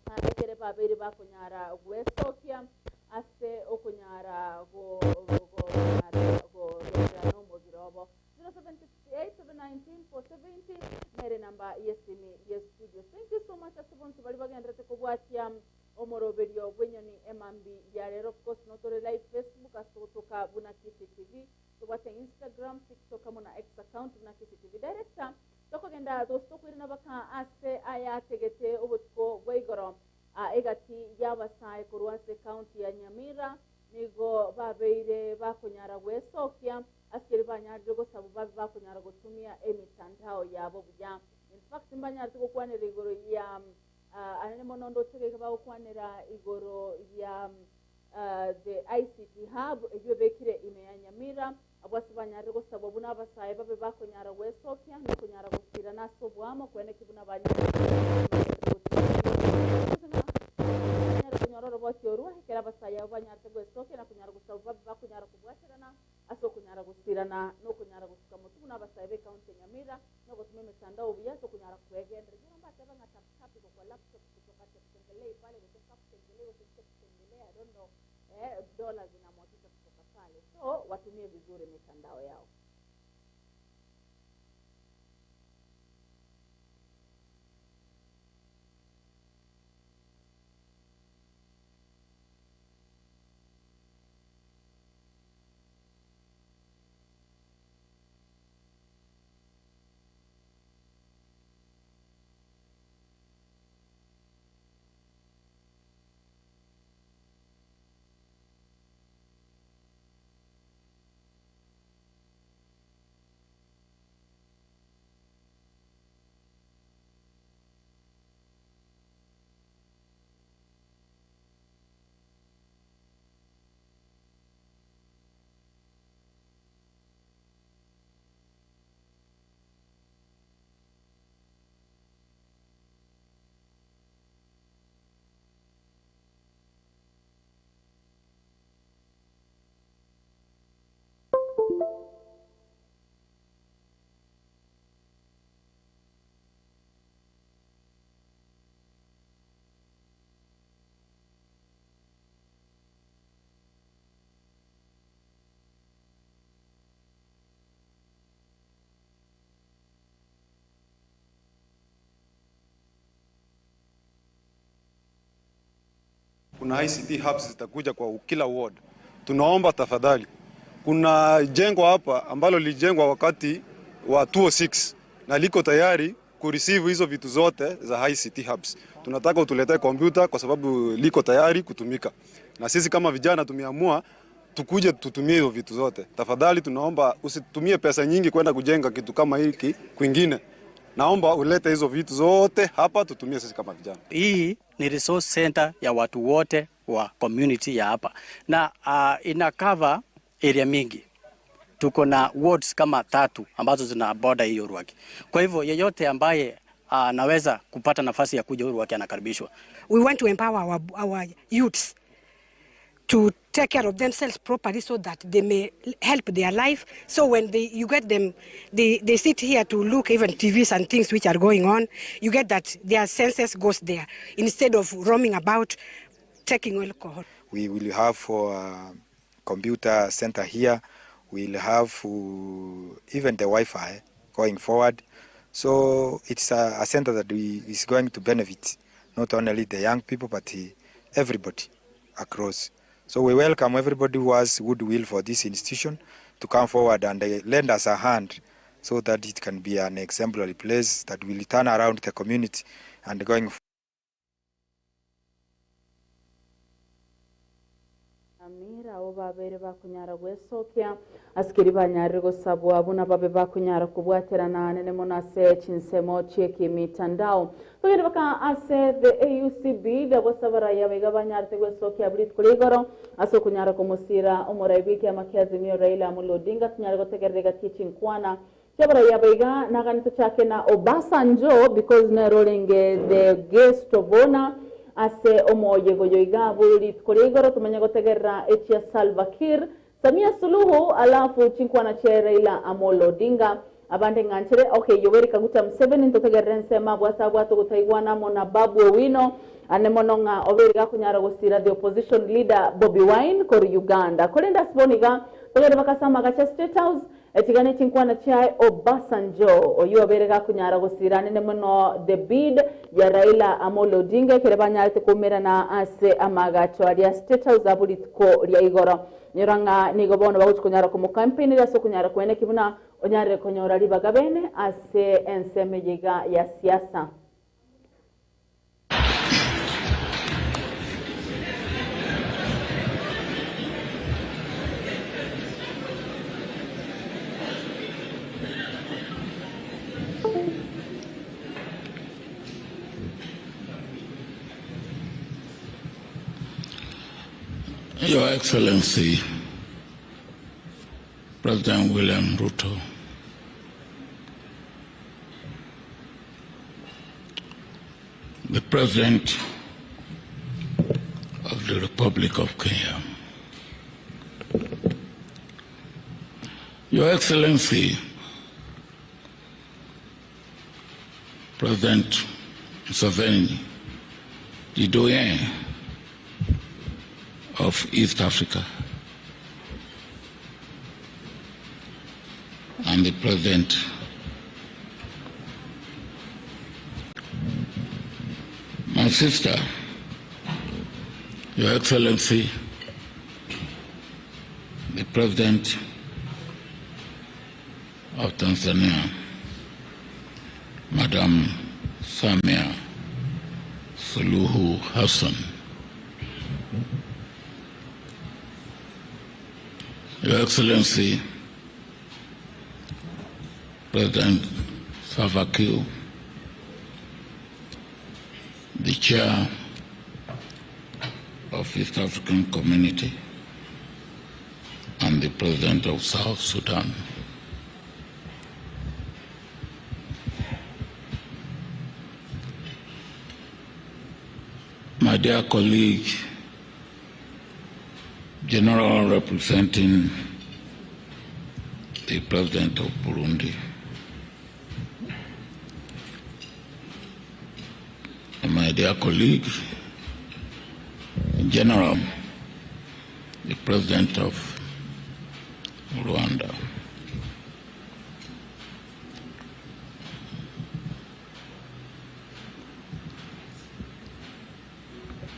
ng'a ekere babeire bakonyara gwesokia ase okonyara gonyara gogenderera nomobere obo. 0768719470 nere namba yesimi ye studio. Thank you so much ase bonsi baria bagendererete kobwatia Omoroberio bw'enyoni emambi ya rero. Of course notore live Facebook ase togotoka buna Kisii TV, tobwate Instagram, TikTok amo na X account buna Kisii TV Director. Tokogenda gose tokoirana baka ase ayategete obotuko bwa igoro egati y'abasae korwa ase county ya Nyamira nigo babeire bakonyara gwesokia ase keria banyarire gosabwa babe bakonyara gotumia emitandao yabo buya. In fact mbanyarete gokwanera igoro ya Anene mono ndoche gaiga bagokwanera igoro ya the ICT hub eyio ebekire ime ya Nyamira, abwo ase banyarire gosabwa buna abasae babe bakonyara gwesokia na konyara gosirana ase oboamo koeneki buna banyarire banyare konyora oroboti orwo ekero abasae abo banyarete gwesokia na konyara gosabwa babe bakonyara kobwaterana ase okonyara gosirana na okonyara gosuka motwe buna abasae b'ecounty ya Nyamira Nogotumia emetandao buya tokonyara kwegendereria. Ekero mbateba ng'a tap tap igo kwa laptop kutoka Cheptengelei pale gose Kaptengelei gose Cheptengelei I don't know eh, dollars zinamwagika kutoka pale so watumie vizuri mitandao yao. Kuna ICT hubs zitakuja kwa kila ward. Tunaomba tafadhali, kuna jengo hapa ambalo lilijengwa wakati wa 206 na liko tayari kureceive hizo vitu zote za ICT hubs. Tunataka utuletee kompyuta kwa sababu liko tayari kutumika, na sisi kama vijana tumeamua tukuje tutumie hizo vitu zote. Tafadhali tunaomba usitumie pesa nyingi kwenda kujenga kitu kama hiki kwingine. Naomba ulete hizo vitu zote hapa tutumie sisi kama vijana. Hii ni resource center ya watu wote wa community ya hapa na ina cover area mingi. Tuko na wards kama 3 ambazo zina border hiyo Ruaki. Kwa hivyo yeyote ambaye anaweza kupata nafasi ya kuja Ruaki anakaribishwa. We want to empower our youths. to take care of themselves properly so that they may help their life. So when they, you get them, they, they sit here to look even TVs and things which are going on, you get that their senses goes there instead of roaming about taking alcohol. We will have for computer center here. We'll have even the Wi-Fi going forward. So it's a, a center that we, is going to benefit not only the young people but everybody across. So we welcome everybody who has goodwill for this institution to come forward and lend us a hand so that it can be an exemplary place that will turn around the community and going Amira abo babere bakonyara gwesokia ase keria banyarire gosabwa buna babe bakonyara kobwaterana anene mono ase chinsemo chi'ekemitandao. Togende baka ase the AUCB nabo sabaraya baiga banyarete gwesokia buna rituko ria igoro ase okonyara komosira omorai bw'ekiama kia Azimio Raila Amolo Odinga tonyare gotegerera egati ye chinkwana chiabaraya baiga nagani tochake na Obasanjo because nere orenge the guest of honor Ase omoyega oyo iga abwo rituko ria igoro tomenye gotegerera echia Salva Kiir, Samia Suluhu alafu chinkwana chia Raila Amolo Odinga. Abande ng'anchere okay Yoweri Kaguta Museveni ntotegerere ensemo abwo ase abwate ogotaigwana amo na Babu Owino ane mono ng'a obeire gakonyara gosira the opposition leader Bobi Wine korwa Uganda. Korende ase bono iga togende baka ase amagacho a State House Etiga ne chinkwana chiaye Obasanjo, oyio obeire gakonyara gosira anene mono the bid ya Raila Amolo Odinga ekere banyarete koumerana ase amaagacho aria State House abwo rituko ria igoro. Nyora ng'a nigo bono bagochi konyara komocampaineria ase okonyara koeneki buna onyarire konyora ribaga bene ase ensemo eye iga ya siasa. Your Excellency, President William Ruto, the President of the Republic of Kenya. Your Excellency, President Museveni, the doyen of East Africa, and the President My sister, Your Excellency, the President of Tanzania, Madam Samia Suluhu Hassan. Your Excellency, President Salva Kiir, the Chair of East African Community, and the President of South Sudan. My dear colleague, General representing the President of Burundi, and my dear colleague, General, the President of Rwanda.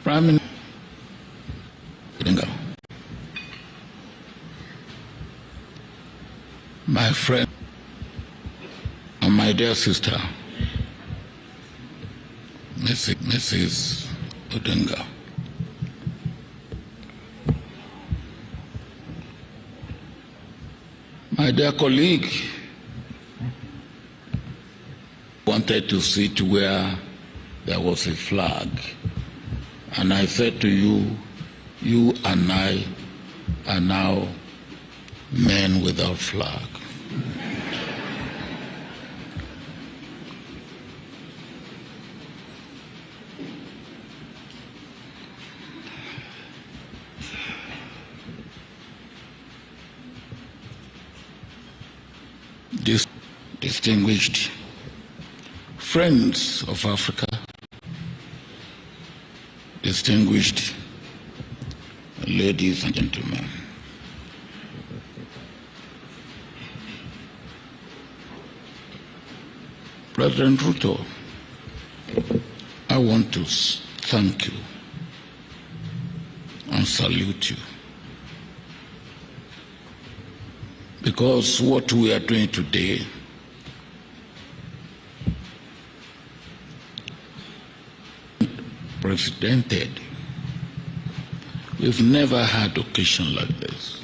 Prime Minister My friend and my dear sister, Mrs. Mrs. Odinga. My dear colleague wanted to sit where there was a flag. And I said to you, you and I are now men without flag. Distinguished friends of Africa, distinguished ladies and gentlemen. President Ruto, I want to thank you and salute you because what we are doing today precedented. We've never had occasion like this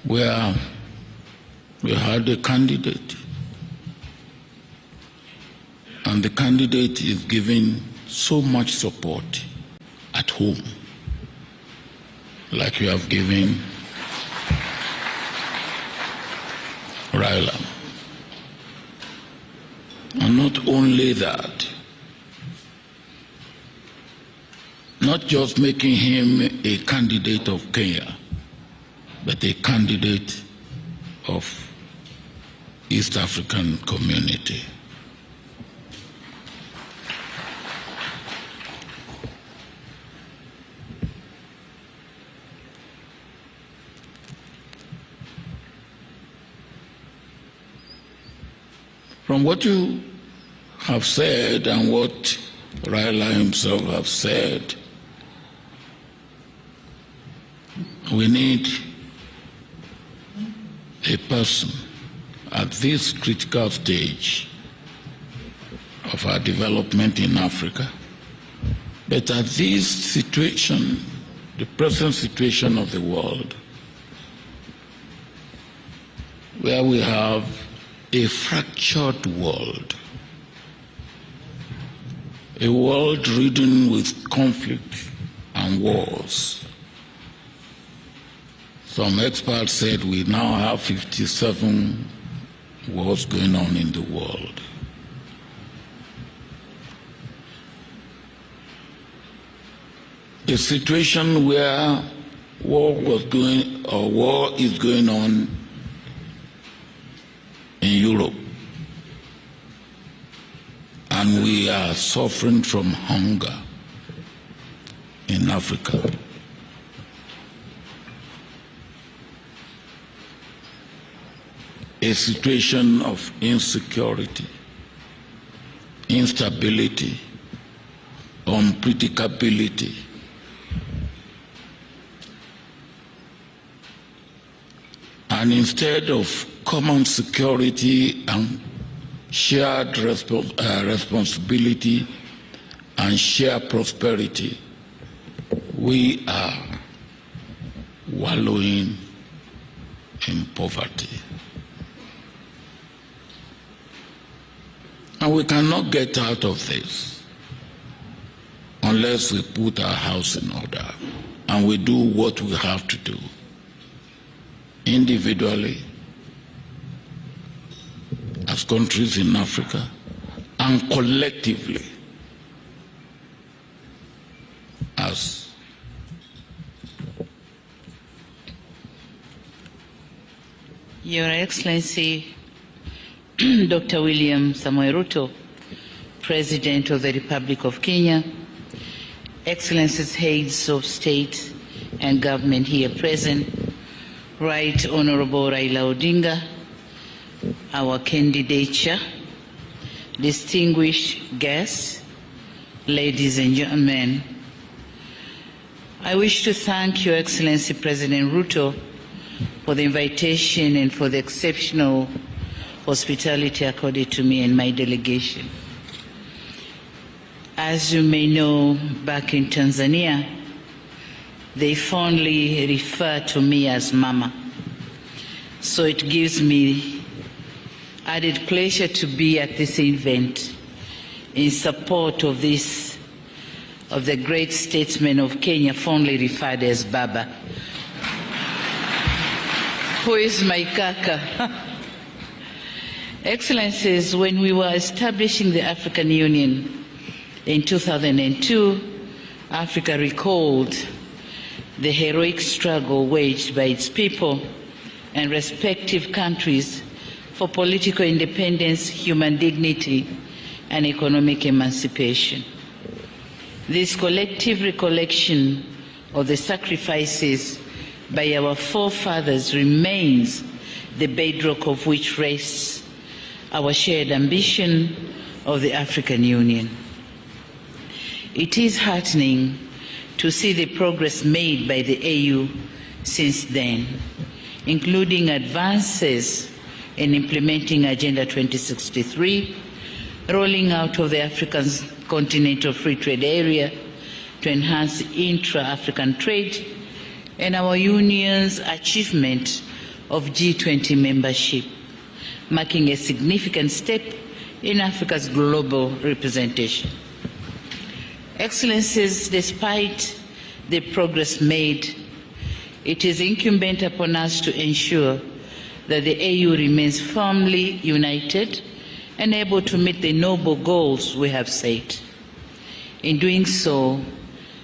where we had a candidate and the candidate is giving so much support at home like you have given Raila. And not only that, not just making him a candidate of Kenya, but a candidate of East African community. From what you have said and what Raila himself have said, we need a person at this critical stage of our development in Africa, but at this situation, the present situation of the world, where we have a fractured world, a world ridden with conflict and wars. Some experts said we now have 57 wars going on in the world. A situation where war was going or war is going on in Europe, and we are suffering from hunger in Africa. A situation of insecurity, instability, unpredictability. And instead of common security and shared responsibility and shared prosperity, we are wallowing in poverty. And we cannot get out of this unless we put our house in order and we do what we have to do individually, as countries in Africa, and collectively as Your Excellency, Dr. William Samoei Ruto, President of the Republic of Kenya, Excellencies, Heads of State and Government here present, Right Honorable Raila Odinga, our candidature, distinguished guests, ladies and gentlemen, I wish to thank Your Excellency President Ruto for the invitation and for the exceptional hospitality accorded to me and my delegation. As you may know, back in Tanzania, they fondly refer to me as Mama. So it gives me added pleasure to be at this event in support of this, of the great statesman of Kenya, fondly referred as Baba, who is my kaka. Excellencies, when we were establishing the African Union in 2002, Africa recalled the heroic struggle waged by its people and respective countries for political independence, human dignity, and economic emancipation. This collective recollection of the sacrifices by our forefathers remains the bedrock of which rests our shared ambition of the African Union. It is heartening to see the progress made by the AU since then, including advances in implementing Agenda 2063, rolling out of the African Continental Free Trade Area to enhance intra-African trade, and our union's achievement of G20 membership, marking a significant step in Africa's global representation. Excellencies, despite the progress made, it is incumbent upon us to ensure that the AU remains firmly united and able to meet the noble goals we have set. In doing so,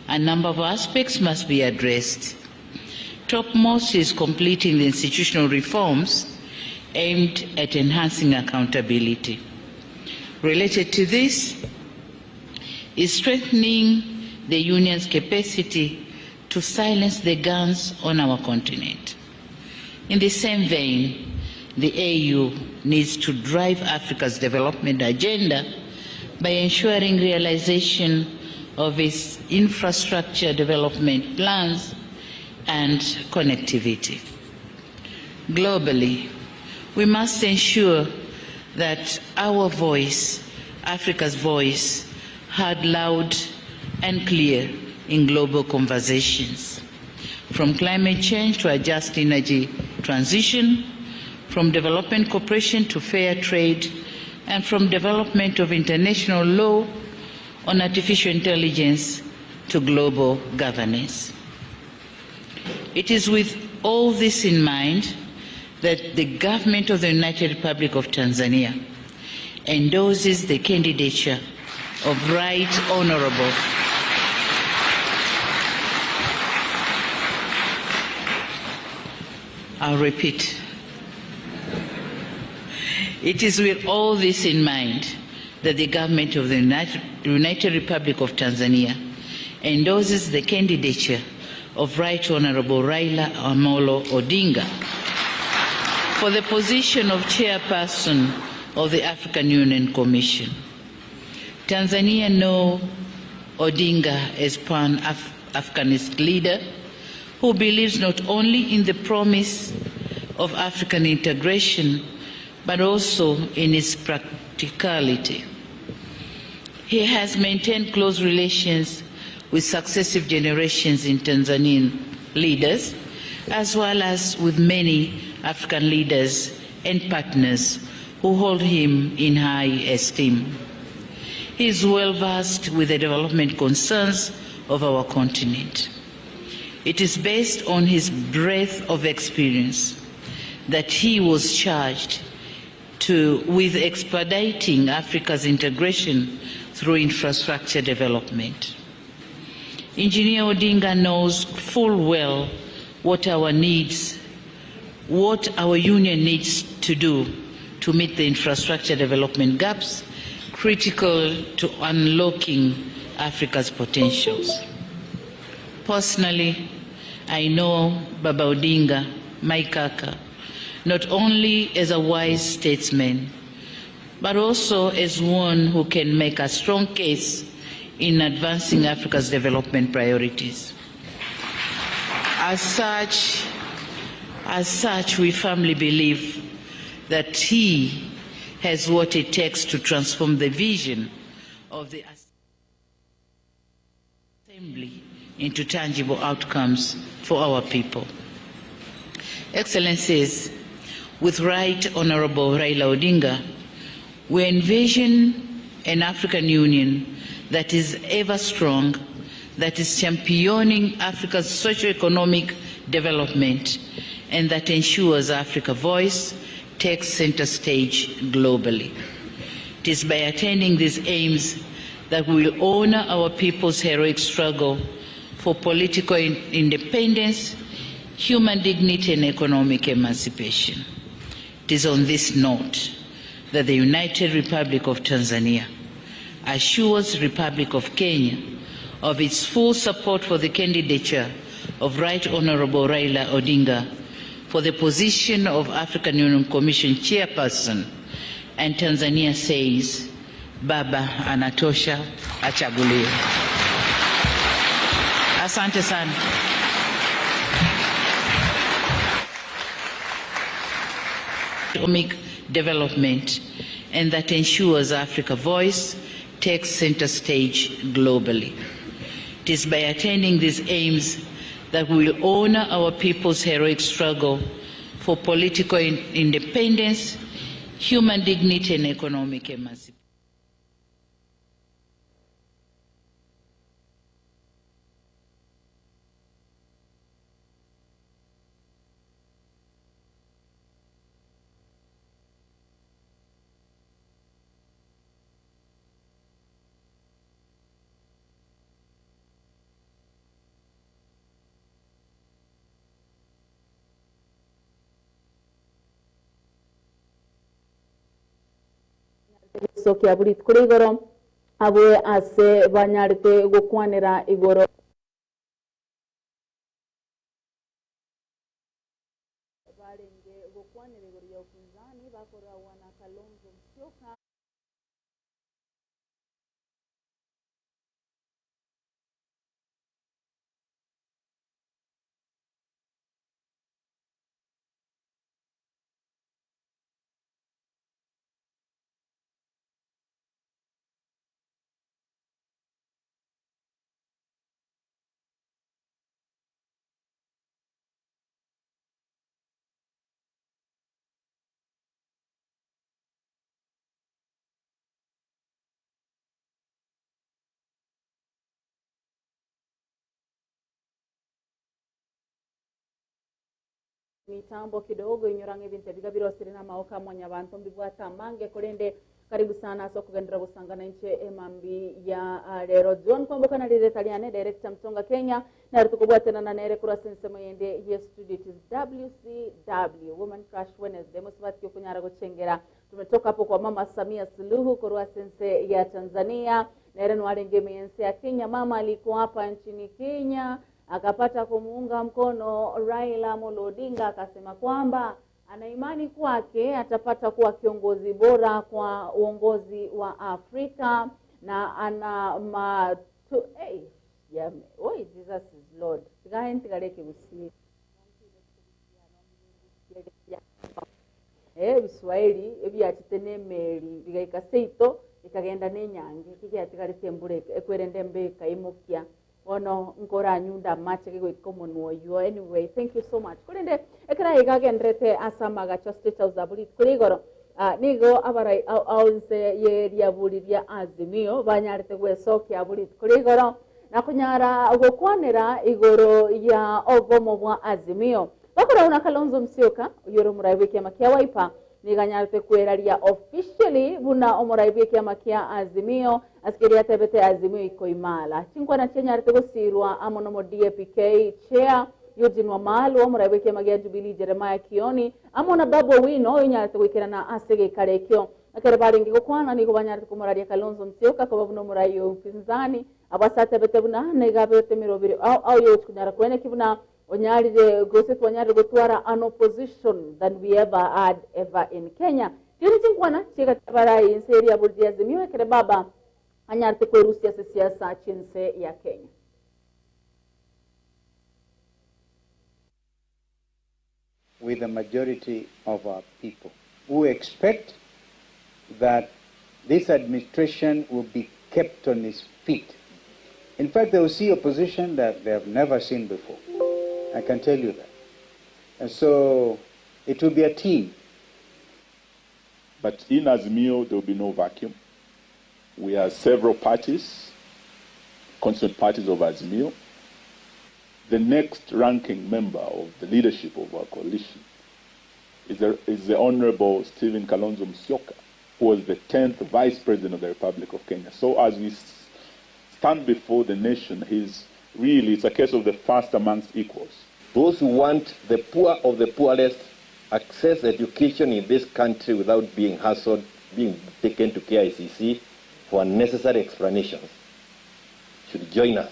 a number of aspects must be addressed. Topmost is completing the institutional reforms aimed at enhancing accountability. Related to this is strengthening the union's capacity to silence the guns on our continent. In the same vein, the AU needs to drive Africa's development agenda by ensuring realization of its infrastructure development plans and connectivity. Globally, we must ensure that our voice, Africa's voice, heard loud and clear in global conversations. From climate change to a just energy transition, from development cooperation to fair trade, and from development of international law on artificial intelligence to global governance. It is with all this in mind that the government of the United Republic of Tanzania endorses the candidature of Right Honorable I'll repeat. It is with all this in mind that the government of the United, United Republic of Tanzania endorses the candidature of Right Honorable Raila Amolo Odinga for the position of chairperson of the African Union Commission. Tanzania know Odinga as pan-Africanist leader who believes not only in the promise of African integration, but also in its practicality. He has maintained close relations with successive generations in Tanzanian leaders, as well as with many African leaders and partners who hold him in high esteem. He is well versed with the development concerns of our continent. It is based on his breadth of experience that he was charged to, with expediting Africa's integration through infrastructure development. Engineer Odinga knows full well what our needs, what our union needs to do to meet the infrastructure development gaps critical to unlocking Africa's potentials. Personally, I know Baba Odinga, my kaka, not only as a wise statesman, but also as one who can make a strong case in advancing Africa's development priorities. As such, as such, we firmly believe that he has what it takes to transform the vision of the Assembly into tangible outcomes for our people. Excellencies, with Right Honorable Raila Odinga, we envision an African Union that is ever strong, that is championing Africa's socio-economic development, and that ensures Africa voice takes center stage globally. It is by attaining these aims that we will honor our people's heroic struggle for political independence, human dignity, and economic emancipation. It is on this note that the United Republic of Tanzania assures Republic of Kenya of its full support for the candidature of Right Honorable Raila Odinga for the position of African Union Commission Chairperson and Tanzania says Baba anatosha achaguliwe. Asante sana. Economic development and that ensures Africa voice takes center stage globally. It is by attaining these aims that we will honor our people's heroic struggle for political independence, human dignity and economic emancipation. Sokia buri kuri igoro abwe ase banyarete gokwanera igoro barenge gokwanera igoro ya upinzani bakorawa na Kalonzo Musyoka. Mitambo kidogo inyorange bintu bigabirosire na maoka mwanya bantu mbibwata mange kolende. Karibu sana so kugendera gusangana nche emambi ya lero John Kwamboka na lile Taliane director Mtonga Kenya na tukubwatana na nere kura sensemo yende yes studio it is WCW Woman Crush Wednesday mosibati kunyara gochengera. Tumetoka hapo kwa Mama Samia Suluhu kurwa sense ya Tanzania nere nwarenge mense ya Kenya. Mama alikuwa hapa nchini Kenya akapata kumuunga mkono Raila Amolo Odinga, akasema kwamba ana imani kwake atapata kuwa kiongozi bora kwa uongozi wa Afrika na ana matu, hey, yeah, oh, Jesus is Lord. Tigahe gusi Biswahili ebyachite meli bigaika seito ikagenda nenyange kigyatigarite embura ekwerende mbeka imukia ono nkora nyunda mache gigoika omonwa oyo. Anyway, thank you so much. Korende ekera igagendrete asamaga cha State House aburi kuri igoro nigo abarai aonse yeria buriria Azimio banyarete gwecokia buri kuri igoro na kunyara gukwanira igoro ya obomo bwa Azimio bakora una Kalonzo Musyoka uyoro murai w'ikiama kia Wiper niganyarete kweraria officially buna omurai w'ikiama kia Azimio asikeria tebete Azimio iko imala chinkwana chenyarete gusirwa amo no DAPK chair Eugene Wamalwa omurai w'ikiama gia Jubilee Jeremiah Kioni amo na Babu Owino inyarete gwikirana ase gikarekio akere baringi gukwana nigo banyarete kumuraria Kalonzo Musyoka kwa buno murai upinzani abasate buna nigabete mirobiri au au yo kunyara kwene kibuna onyarire gose twanyarire gutwara an opposition than we ever had ever in Kenya. Tiri chinkwana chika barai inseri ya burdi Azimio ekere baba anyarte kwerusia siasa chinse ya Kenya. With the majority of our people who expect that this administration will be kept on its feet. In fact, they will see opposition that they have never seen before. I can tell you that. And so it will be a team. But in Azimio, there will be no vacuum. We are several parties, constant parties of Azimio. The next ranking member of the leadership of our coalition is the Honorable Stephen Kalonzo Musyoka, who was the 10th Vice President of the Republic of Kenya. So as we stand before the nation, he's really, it's a case of the first amongst equals. Those who want the poor of the poorest access education in this country without being hassled, being taken to KICC for unnecessary explanations, should join us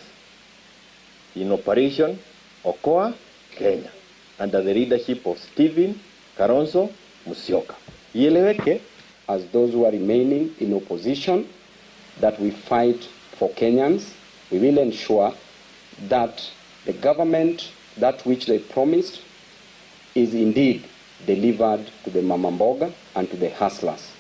in Operation Okoa Kenya under the leadership of Stephen Kalonzo Musyoka. Ieleweke. As those who are remaining in opposition, that we fight for Kenyans. We will ensure that the government, that which they promised, is indeed delivered to the mamamboga and to the hustlers.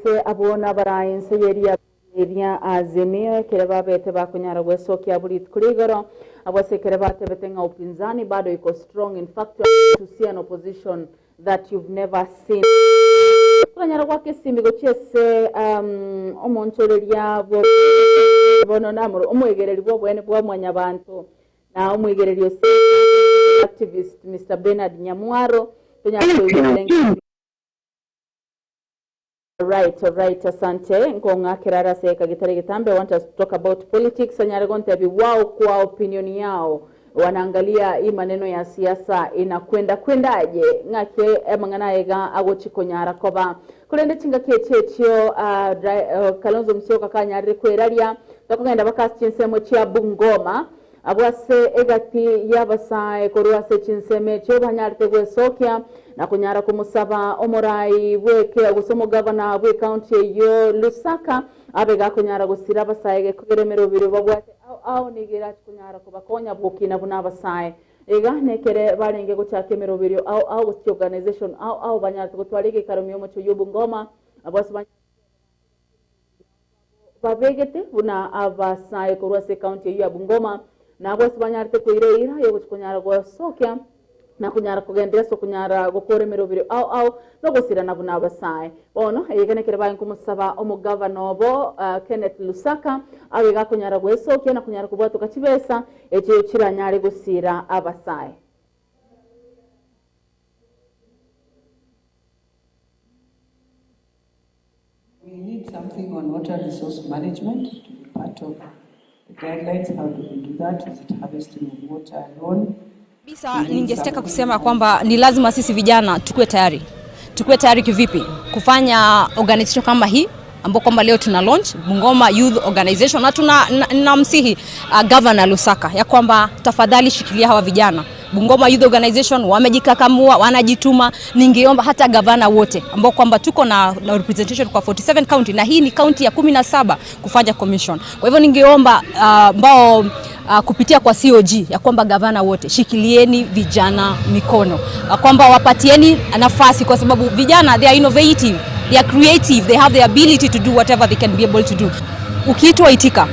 Gose abwo nabarae inse y'eria eria Azimio ekere babete bakonyara gwesokia abwo rituko ria igoro, abwo ase ekere batebete ng'a upinzani bado iko strong, in fact you are going to see an opposition that you've never seen. Tokanyara goaka esimi gochia ase um, omonchoreria bwo bono namoro omwegereri bw'oboene bwa mwanyabanto na omwegereri ose activist Mr Bernard Nyamwaro tonyare koigwa Right, right, asante. Nkong'akera are ase eka getari getambe. I want us to talk about politics. Anyare gontebi wao kwa opinion yao wanaangalia hii maneno ya siasa inakwenda kwendaje ng'ake amang'ana aiga agochi konyara koba korende chingaki echi echio uh, uh, Kalonzo Musyoka kanyarire kweraria tokogenda bakasi chinsemo chia Bungoma Abwo ase egati y'abasae korwa ase chinsemo echio banyarete gwesokia na konyara komosaba omorai bw'eke gose omogavana bw'ecounty eyio Lusaka abe gakonyara gosira abasae gekogera emerobiro babwate ao ao nigo erache konyara kobakonya gokina buna abasae. Iga nekere barenge gochaka emeroberio ao ao gose chiorganisation ao ao banyarete gotwara egeikaro miomochie oyio Bungoma abwo ase banyarete Babegete buna abasae korwa ase ekaunti eyio ya Bungoma, na abwo ase banyarete koira eira y'ogochia konyara gosokia na konyara kogenderera ase okonyara gokora emeroberio ao ao na ogosirana buna abasae. Bono eyega nekere baye nkomosaba omogavana obo Kenneth Lusaka abe gakonyara gwesokia na konyara kobwatoka chibesa echio chiranyare gosira abasae. We need something on water resource management to be part of the guidelines. How do we do that? Is it harvesting of water alone? Kabisa ningetaka kusema kwamba ni lazima sisi vijana tukue tayari. Tukue tayari kivipi? Kufanya organization kama hii ambao kwamba leo tuna launch Bungoma Youth Organization, na tuna namsihi Governor Lusaka ya kwamba tafadhali shikilia hawa vijana. Bungoma Youth Organization wamejikakamua, wanajituma. Ningeomba hata gavana wote ambao kwamba tuko na, na representation kwa 47 county na hii ni county ya 17 kufanya commission. Kwa hivyo ningeomba ambao kupitia kwa COG ya kwamba gavana wote shikilieni vijana mikono, kwamba wapatieni nafasi, kwa sababu vijana they are innovative, they are creative, they have the ability to do whatever they can be able to do. Ukiitwa itika.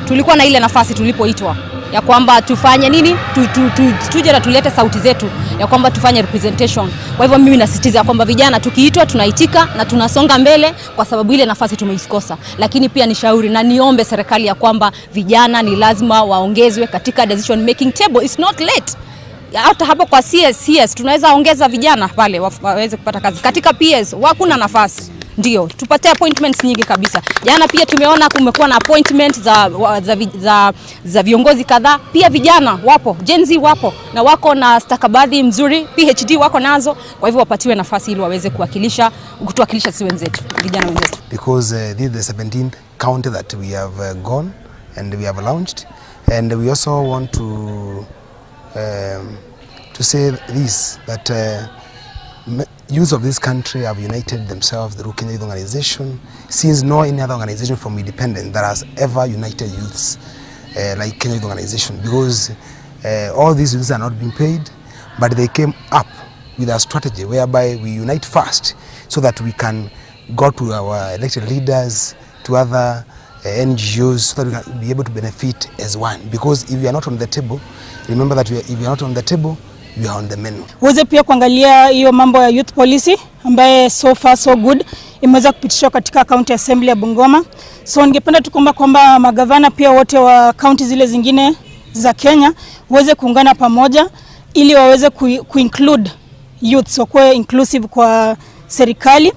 Tulikuwa na ile nafasi tulipoitwa ya kwamba tufanye nini, tu, tu, tu, tuje na tulete sauti zetu ya kwamba tufanye representation. Kwa hivyo mimi nasisitiza kwamba vijana tukiitwa tunaitika na tunasonga mbele, kwa sababu ile nafasi tumeikosa. Lakini pia nishauri na niombe serikali ya kwamba vijana ni lazima waongezwe katika decision making table. It's not late. Hata hapo kwa CS, CS tunaweza ongeza vijana pale waweze kupata kazi. Katika PS hakuna nafasi. Ndio, tupate appointments nyingi kabisa. Jana pia tumeona kumekuwa na appointment za, za, za, za viongozi kadhaa. Pia vijana wapo, Gen Z wapo na wako na stakabadhi mzuri, PhD wako nazo. Kwa hivyo wapatiwe nafasi ili waweze kuwakilisha, kutuwakilisha sisi wenzetu, vijana wenzetu. Because this is the 17th county that we have gone and we have launched, and we also want to to say this, that youth of this country have united themselves through Kenya Youth Organization, since no any other organization from independence that has ever united youths like Kenya Youth Organization, because all these youths are not being paid, but they came up with a strategy whereby we unite first so that we can go to our elected leaders, to other NGOs, so that we can be able to benefit as one. Because if you are not on the table, remember that if you are not on the table, you are on the menu. Uweze pia kuangalia hiyo mambo ya youth policy ambaye so far so good imeweza kupitishwa katika county assembly ya Bungoma. So ningependa tu kuomba kwamba magavana pia wote wa county zile zingine za Kenya waweze kuungana pamoja ili waweze ku-include youths, wakuwe inclusive kwa serikali.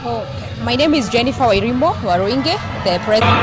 Okay. My name is Jennifer Wairimo Waruinge, the president.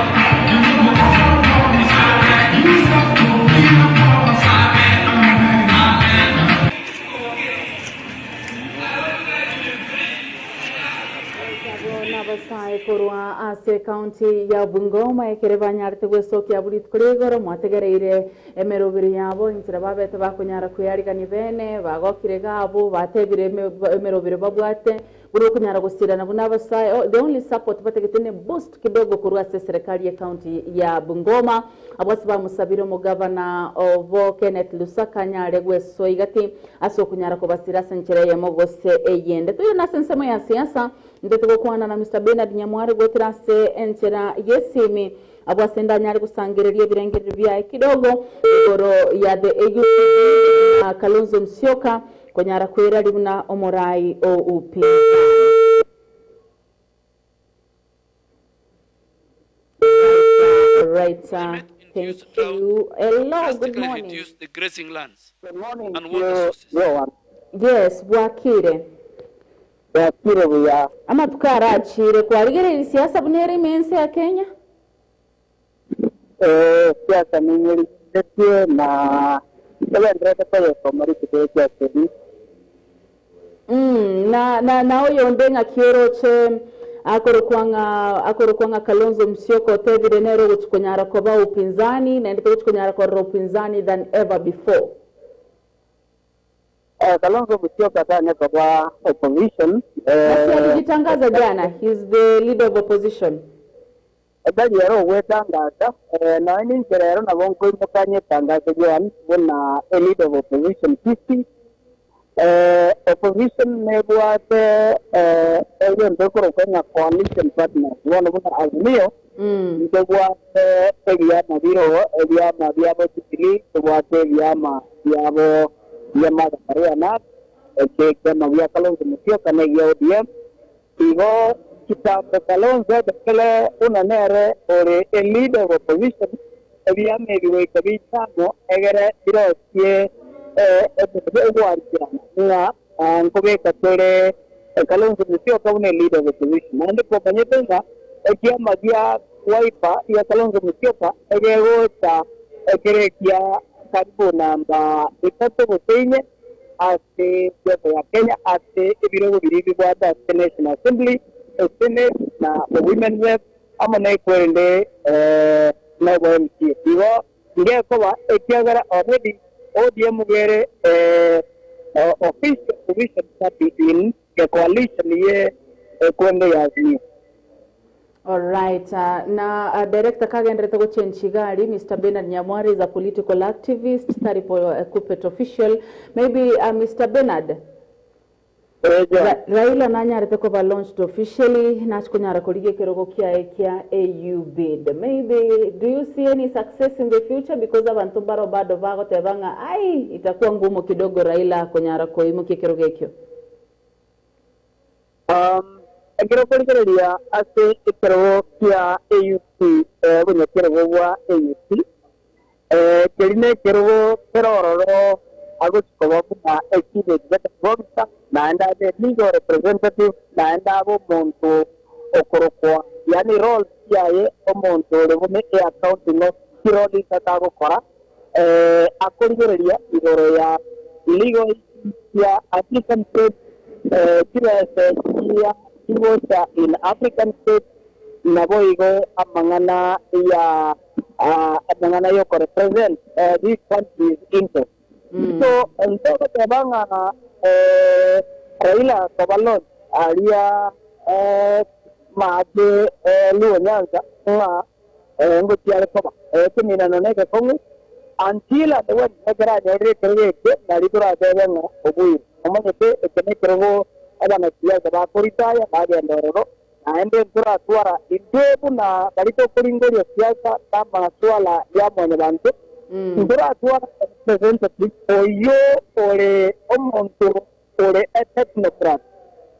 Nabasae korwa ase ekaunti ya Bungoma ekere banyarete gwesokia buna rituko ria igoro mwategereire emeroberi yabo enchera babete bakonyara kweyarigania bene bagokire iga abwo batebire emeroberi babwate Buna okonyara gosirana buna abasae, oh, the only support batagete ne boost kidogo korwa ase eserekari ye county ya Bungoma. Abwo ase bamosabire omogavana obo Kenneth Lusaka anyare gwesoa igati ase okonyara kobasira ase enchera eyemo gose eyende. Toirane ase ensemo ya siasa, intwe togokwana na Mister Bernard Nyamware goetera ase enchera yesimi. Abwo ase ndanyare gosangereria ebirengererio biaye kidogo igoro ya the AUCD na Kalonzo Musyoka Konyara kwerari buna omorai o upinzani. Right, right, thank you. Hello, good drastically morning. reduce the grazing lands Good morning and to water sources. Joan. Yes, bwakire. Bwakire buya. Amatuko arachire kwarigereiri siasa buna ere ime ense ya Kenya? Ee, siasa ninyerigeretie na egendererete koyesoma rituko ekia eri. Mm, na, na, na oyonde ng'aki oroche akorokwa ng'a akorokwa ng'a Kalonzo Musyoka otebire nere ogochi konyara koba upinzani naende togochi konyara korora upinzani than ever before. Eh, Kalonzo Musyoka tanya koba opposition. Na si Eh, alijitangaza jana, he's the leader of opposition. Tari ere ogwetangasa, nonya ninche rero nabo nkoimoka nyetangase Joan buna a leader of opposition Kisii. Opposition nebwate egento ekorokwa ng'a coalition partners, bono buna Azimio ntobwate ebiama biro, ebiama biabo Jubilee, ntobwate ebiama biabo bia Martha Karua Narc, eke ekiama gia Kalonzo Musyoka na egia ODM. Igo kitambo Kalonzo ebekele buna nere ore a leader of opposition, ebiama ebi goika biche amo egere birosie ogwancherana ng'a nkobeka tore Kalonzo Musyoka buna a leader of opposition. Naende komanyete ng'a ekiama gia Wiper gia Kalonzo Musyoka egegocha ekere ekia karibu namba isato gose inye ase siasa ya Kenya ase ebirogo biria bibwate ase National Assembly, Senate na Women Rep amo nekwerende nobo MCA. Igo ngekoba ekiagera already ODM gere official opposition party in the coalition ye ekwende ya Azimio. Alright, na director kagenderete gochange iga aria, Mister Bernard Nyamware is a political activist, tari Kuppet official. Maybe Mister Bernard, Eeh John. Raila nanyarete koba launched officially, nachi konyara korigia ekerogo kiaye kia AU bid. Maybe do you see any success in the future because abanto mbaro bado bagoteba ng'a ai itakuwa ngumu kidogo Raila konyara koimokia ekerogo ekio. Ekero okorigereria ase ekerogo kia AUC, obonyakerogo bwa AUC, keria nekerogo kere ororo agochia koba buna a chief executive officer, naende abe legal representative, naende abe omonto okorokwa, yaani roles chiaye omonto ore buna e accounting officer, chirole isato agokora, akorigereria igoro ya legal issues chia African states, chibese chia chigocha in African states, naboigo amang'ana ya amang'ana yokorepresent these countries interest. So ntogoteba ng'a Raila koba launch aria mache Luo Nyanza ng'a Ngochia are koba ekeminano na egekong'u until and when ekero anyorire ekerogo ekio nario toratebe ng'a obuire. Omanyete eke nekerogo abanasiasa bakoritaya bagenda ororo, naende ntoratwara intwe buna baria tokoringoria siasa na amaswala ya mwanyabanto, ntoratwara representative oyio ore omonto ore a technocrat.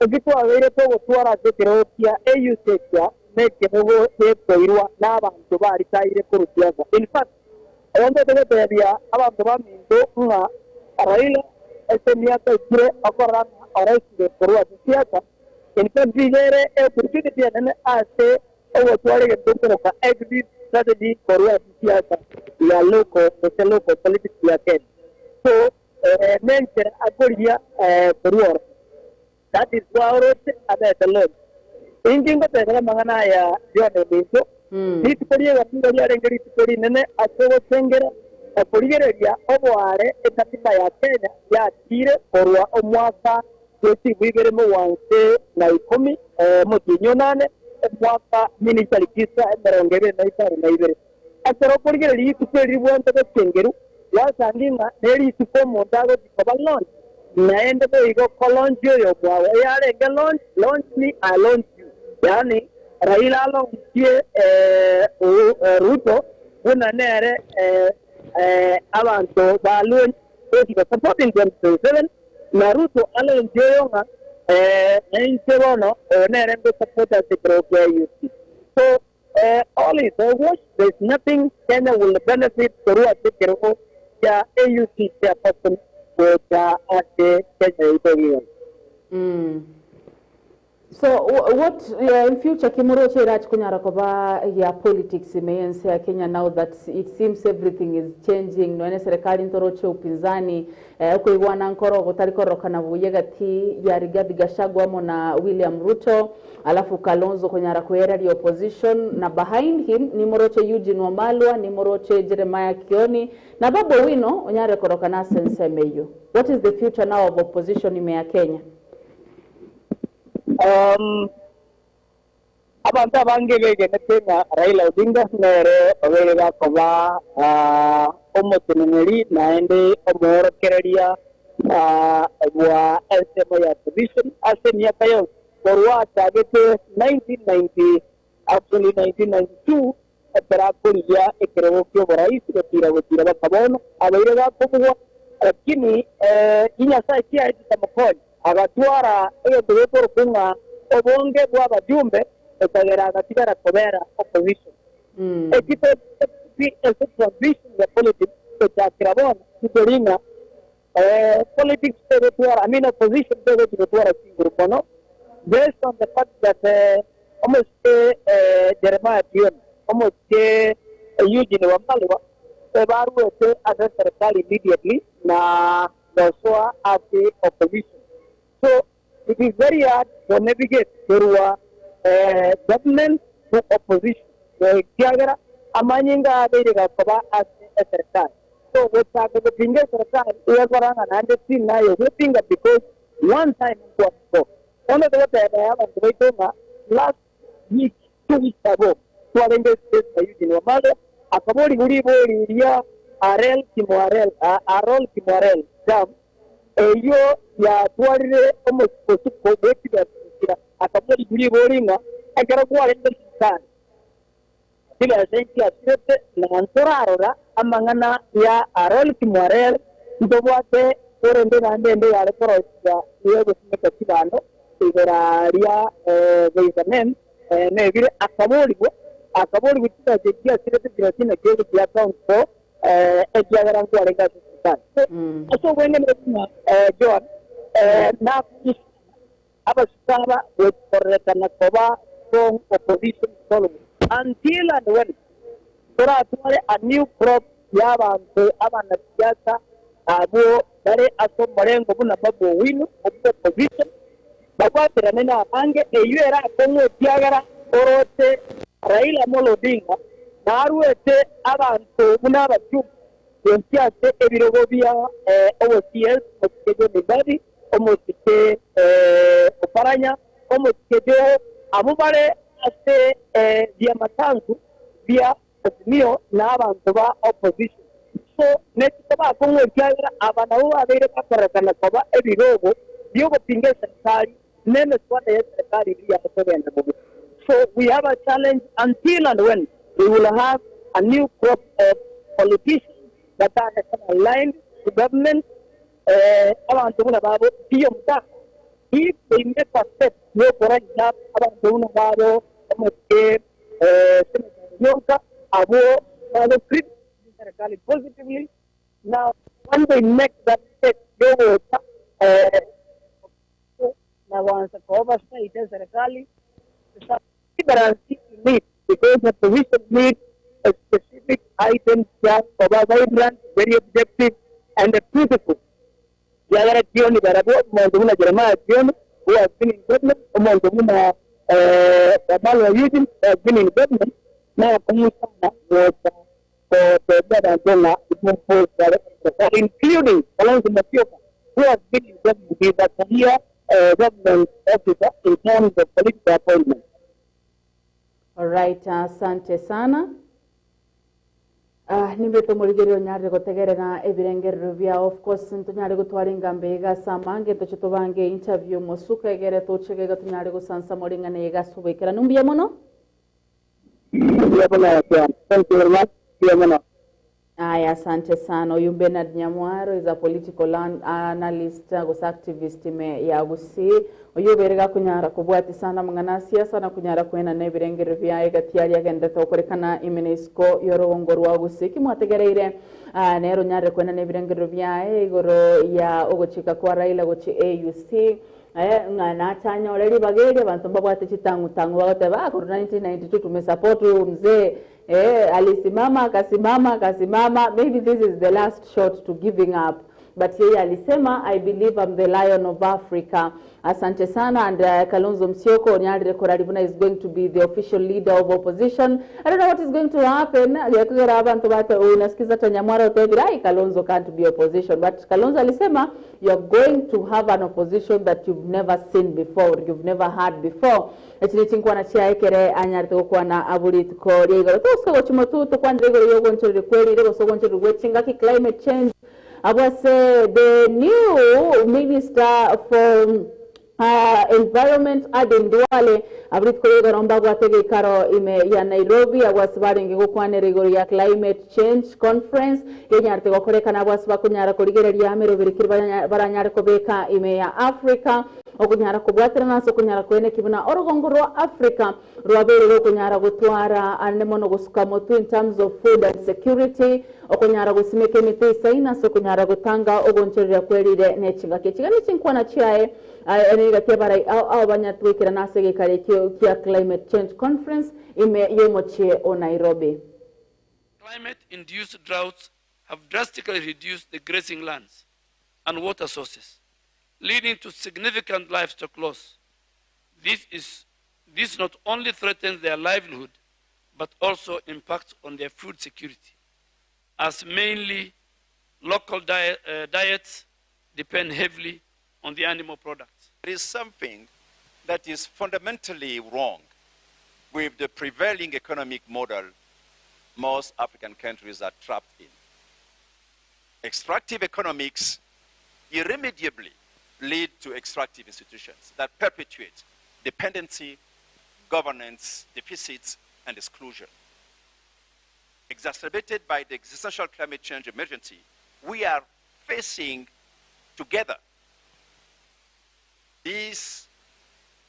Eki twabeire togotwara ase ekerogo kia AU-Sekia nekerogo gekoirwa nabanto baritaire korwa siasa. In fact, egento togetebia abanto baminto ng'a Raila Ase emiaka ekire okorora ng'a oraisire korwa ase siasa, in fact nigo ere eopportunity enene ase ogotwara egento okoroka exit strategy korwa ase siasa ya local gose local politics ya Kenya. So nenchera akorigia korwa ororo. That is why oroche abete launch. Inki ngotebera amang'ana aya John ominto? Rituko ri'egamiro riarenge rituko rinene ase ogochengera na korigereria oboare ekatiba ya Kenya yatiire korwa omwaka bwe chilifu ibere mogwanse na ikomi omotienyi onane omwaka mini chitariki isa 25 na ibere. Ekero okorigereria rituko eri ribwate gochengerwa, gwasangi ng'a nerituko omonto agochia koba launch, naende boigo kolaunch oyomwabo. Eyarenge launch, launch me, I launch you. Yaani Raila alaunchie Ruto buna nere abanto ba Luo gochia support in 2027, na Ruto alaunchie oyo ng'a nainche bono oyo nere ngosupport ase ekerogo kia AUC. So All is hogwash, there is nothing Kenya will benefit korwa ase ekerogo kia AUC chairperson gocha ase Kenya yaito egima. So what in future kimoroche erachi konyara koba ya politics ime yense ya Kenya now that it seems everything is changing nonya serikali ntoroche upinzani Okoigwana nkoro gotari kororokana buya egati ya Rigathi Gachagua amo na William Ruto, alafu Kalonzo konyara koereria opposition, na behind him nimoroche Eugene Wamalwa, nimoroche Jeremiah Kioni, na Babu Owino onyare korokana ase ensemo eyio. What is the future now of opposition ime ya Kenya? Um, Abanto abange begenete ng'a Raila Odinga nere obeire gakoba omoteneneri naende omoorokereria bwa ensemo ya opposition ase emiaka yonsi korwa achagete 1990 actually 1992 ekero akorigia ekerogo ki'oborais gotira gotira baka bono abeire gakobugwa lakini chinyasae chiaye chikamokonya Agatwara egento gekorokwa ng'a obonge bw'abajumbe, ekagera agatigara kobera opposition. Eki tocheti ase transition ya politics gochakera bono tikori ng'a politics tegotwara I mean opposition tegochi gotwara chinguru mono based on the fact that omosike Jeremiah Kioni, omosike Eugene Wamalwa ebaruete ase serikali immediately na gosoa ase opposition. So it is very hard to navigate korwa government to opposition ekiagera amanyinga abeire gakoba ase eserekari. So gochaka gopinga eserekari egekora ng'a naende tinaye gopinga because one time nkwabiko. Bono togotebea abanto baito ng'a last week, 2 weeks ago twarenge space na Eugene Wamalwa akaborigwa ribori ria Arel Kimwarel, Arol Kimwarel Dam eyio yatwarire omosukosuko bwe chibesa gokira akaborigwa ribori ng'a ekero kwarenge serikali chibesa nchiasirete na ntorarora amang'ana ya Arol Kimwarel ntobwate korende naende ende yare korosigwa y'ogosimeka chibando igora ria Geisamen nebire akaborigwa akaborigwa chibesa echiasirete chibesa naki ogochi account for ekiagera nkwarenge ase serikali. So ase obweng'ene buna John nakunyisana abasike aba gokorekana koba strong opposition stalwarts until and when toratware a new crop y'abanto abanasiasa abwo bare ase omorengo buna Babu Owino obwo opposition babwaterane nabange eyio erakong'u ekiagera oroche Raila Amolo Odinga naruete abanto buna abachumba bonsi ase ebirogo bia obo CS omosike John Mbadi omosike Oparanya omosike Joho abwo bare ase biamatanzu bia Azimio na abanto ba opposition. So nechiko bakong'u ekiagera aba nabo babeire bakorekana koba ebirogo bi'ogopinga eserikali na emeswada y'eserikali eria yare kogenda bobe. So we have a challenge until and when we will have a new crop of politicians that are aligned to government abanto buna babo Opiyo Mutaka if they make a step yokoraina abanto buna babo omosike Senator Onyonka abwo bago criticize serikali positively. Now when they make that step yogocha Eserikali Liberals need because opposition need a specific items chia koba vibrant, very objective and truthful. Ekiagera Kioni barabwo omonto buna Jeremiah Kioni who has been in government, omonto buna Wamalwa Eugene who has been in government, nabakong'u sana gocha gotebia abanto ng'a intwe including Kalonzo Musyoka who has been in government, he is a career government officer in terms of political appointment. Alright, asante sana. Ah, nimbe tomorigereria onyarire gotegerera ebirengerero biao. Of course ntonyare gotwara engambo eye iga ase amange ntoche tobange interview mosuko egere toche iga tonyare gosansa moring'ana eye iga ase oboikeranu. Mbuya mono. Mbuya mono Kiana. Thank you very much. Mbuya mono. Aya asante sana. Oyu Bernard Nyamwaro is a political analyst gose activist ime ya Gusii. Oyio obeire gakonyara kobwatia sana amang'ana a siasa na konyara koenana ebirengererio biaye gati aria agenderete gokorekana ime na isiko y'orogongo rwa Gusii. Ki mwategereire nere onyarire koenana ebirengererio biaye igoro ya ogochika kwa Raila gochia AUC ng'a nache anyore ribaga eri abanto mbabwate chitang'u-tang'u bagoteba ah korwa 1992 tumesupport huyu mzee Eh, alisimama akasimama akasimama, maybe this is the last shot to giving up but yeye alisema I believe I'm the lion of Africa. Asante sana and Kalonzo Musyoka onyarire korari buna is going to be the official leader of opposition. I don't know what is going to happen gekogera abanto bate unasikiza hata Nyamwara otebire ai Kalonzo can't be opposition but Kalonzo alisema you are going to have an opposition that you've never seen before or you've never had before. Echi nechinkwana chiaye ekere anyarete gokwana abwo rituko ria igoro. Togosika gochia motwe tokwanere igoro y'ogonchoreria kwerire gose ogonchoreria gwe chingaki, climate change, abwo ase the new minister for environment Aden Duale abwo rituko ria igoro mbabwate egeikaro ime ya Nairobi abwo ase barenge gokwanera igoro ya climate change conference genyarete gokorekana abwo ase bakonyara korigereria emeroberi keri baranyare kobeka ime ya Africa. Okonyara kobwaterana ase okonyara koeneki buna orogongo rwa Africa rwabeire rokonyara gotwara anene mono gosuka motwe in terms of food and security, okonyara gosimeka emete isaine ase okonyara gotanga ogonchoreria kwerire ne chingaki. Echiga ne chinkwana chiaye ere egati abarai ao ao banyarete goikerana ase egekaro ekio kia Climate Change Conference ime yomochie o Nairobi. Climate induced droughts have drastically reduced the grazing lands and water sources, leading to significant livestock loss. This, is, this not only threatens their livelihood, but also impacts on their food security, as mainly local diet, diets depend heavily on the animal products. There is something that is fundamentally wrong with the prevailing economic model most African countries are trapped in. Extractive economics irremediably lead to extractive institutions that perpetuate dependency, governance deficits, and exclusion. Exacerbated by the existential climate change emergency, we are facing together these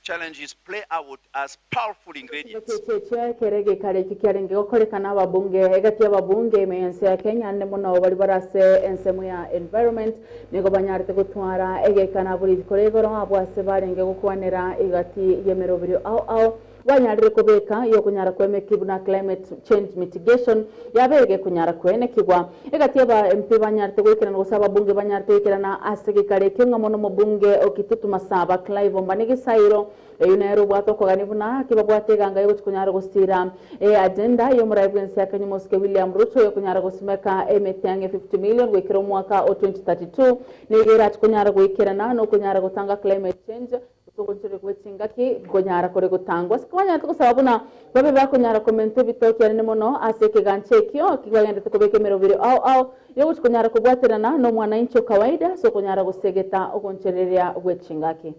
challenges play out as powerful ingredients. Chingaki echi ekero egekaro ekio kiarenge gokorekana ababunge egati y'ababunge ime y'ense ya Kenya ande mono baria bare ase ensemo ya environment nigo banyarete gotwara egekana buna rituko ria igoro abwo ase barenge gokwanera egati y'emeroberio ao ao banyarire kobeka y'okonyara kwemeki buna climate change mitigation yabeire gekonyara koenekigwa egati y'aba MP banyarete goikerana gose ababunge banyarete goikerana ase egekaro ekio ng'a mono omobunge o Kitutu Masaba Clive Ombane Gisairo Eyio nere obwate okogania buna ki babwate eganga y'ogochia konyara gosiira eagenda y'omorai bw'ense ya Kenya omosike William Ruto y'okonyara gosimeka emete ang'e 50 million goikera omwaka o 2032 nigo erache konyara goikerana nokonyara gotanga climate change gose ogonchoreria gwe chingaki konyara kore gotangwa. Ase banyarete gosaba buna babe bakonyara komenta ebitoki anene mono ase ekegancha ekio kibagenderete kobeka emeroberi ao ao y'ogochia konyara kobwaterana nomwananchi o kawaida ase okonyara gosegeta ogonchoreria gwe chingaki.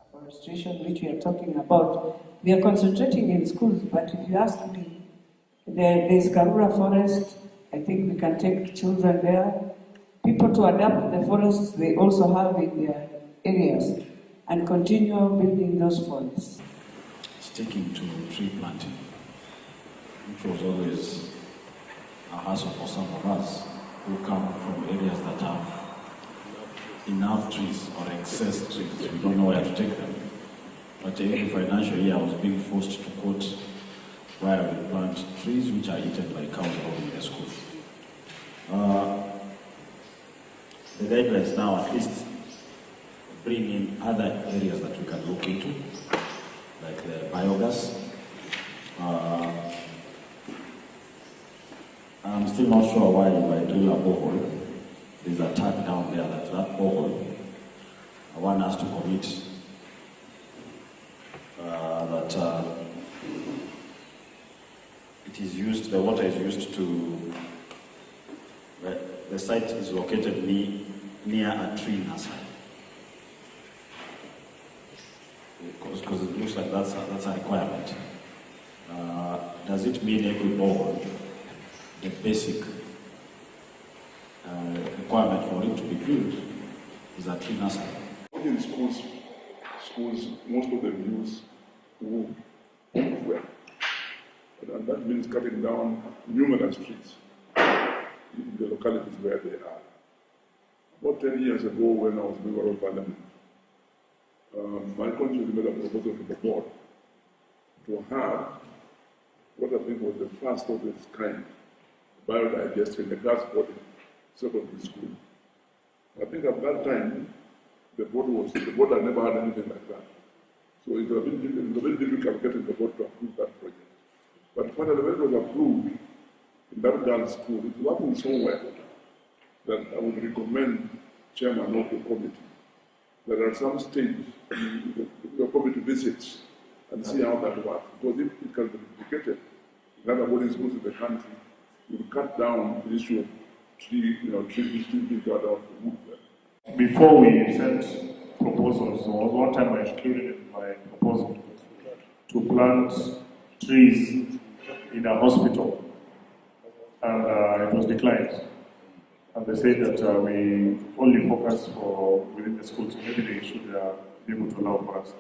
Afforestation, which we are talking about, we are concentrating in schools, but if you ask me, there, there's Karura Forest. I think we can take children there. People to adapt the forests they also have in their areas and continue building those forests. Sticking to tree planting, which was always a hassle for some of us who come from areas that have enough trees or excess trees. We don't know where to take them. But every financial year I was being forced to quote where we plant trees which are eaten by cows in the school. The guidelines now at least bring in other areas that we can look into, like the biogas. I'm still not sure why if I drill a borehole, there's a tag down there that that borehole, I want us to commit that it is used, the water is used to, the site is located near a tree nursery. Because it looks like that's a requirement. Does it mean every borehole, the basic requirement for it to be drilled is a tree nursery? In schools, most of them use wood fuel. And that means cutting down numerous trees in the localities where they are. About 10 years ago, when I was member of parliament, my constituency made a proposal to the board to have what I think was the first of its kind biodigester in the gas body secondary school. I think at that time, the board had never had anything like that. So it was a bit, it was a bit difficult getting the board to approve that project. But finally, when it was approved in that girls' school, it was working so well that I would recommend chairman of the committee that at some stage the committee visits and see how that works. Because if it can be replicated in other boarding schools in the country, it will cut down the issue of tree being cut down for wood. Before we sent proposals, there was one time I included in my proposal to plant trees in a hospital, and it was declined. And they said that we only focus for within the school, so maybe they should be able to allow for us.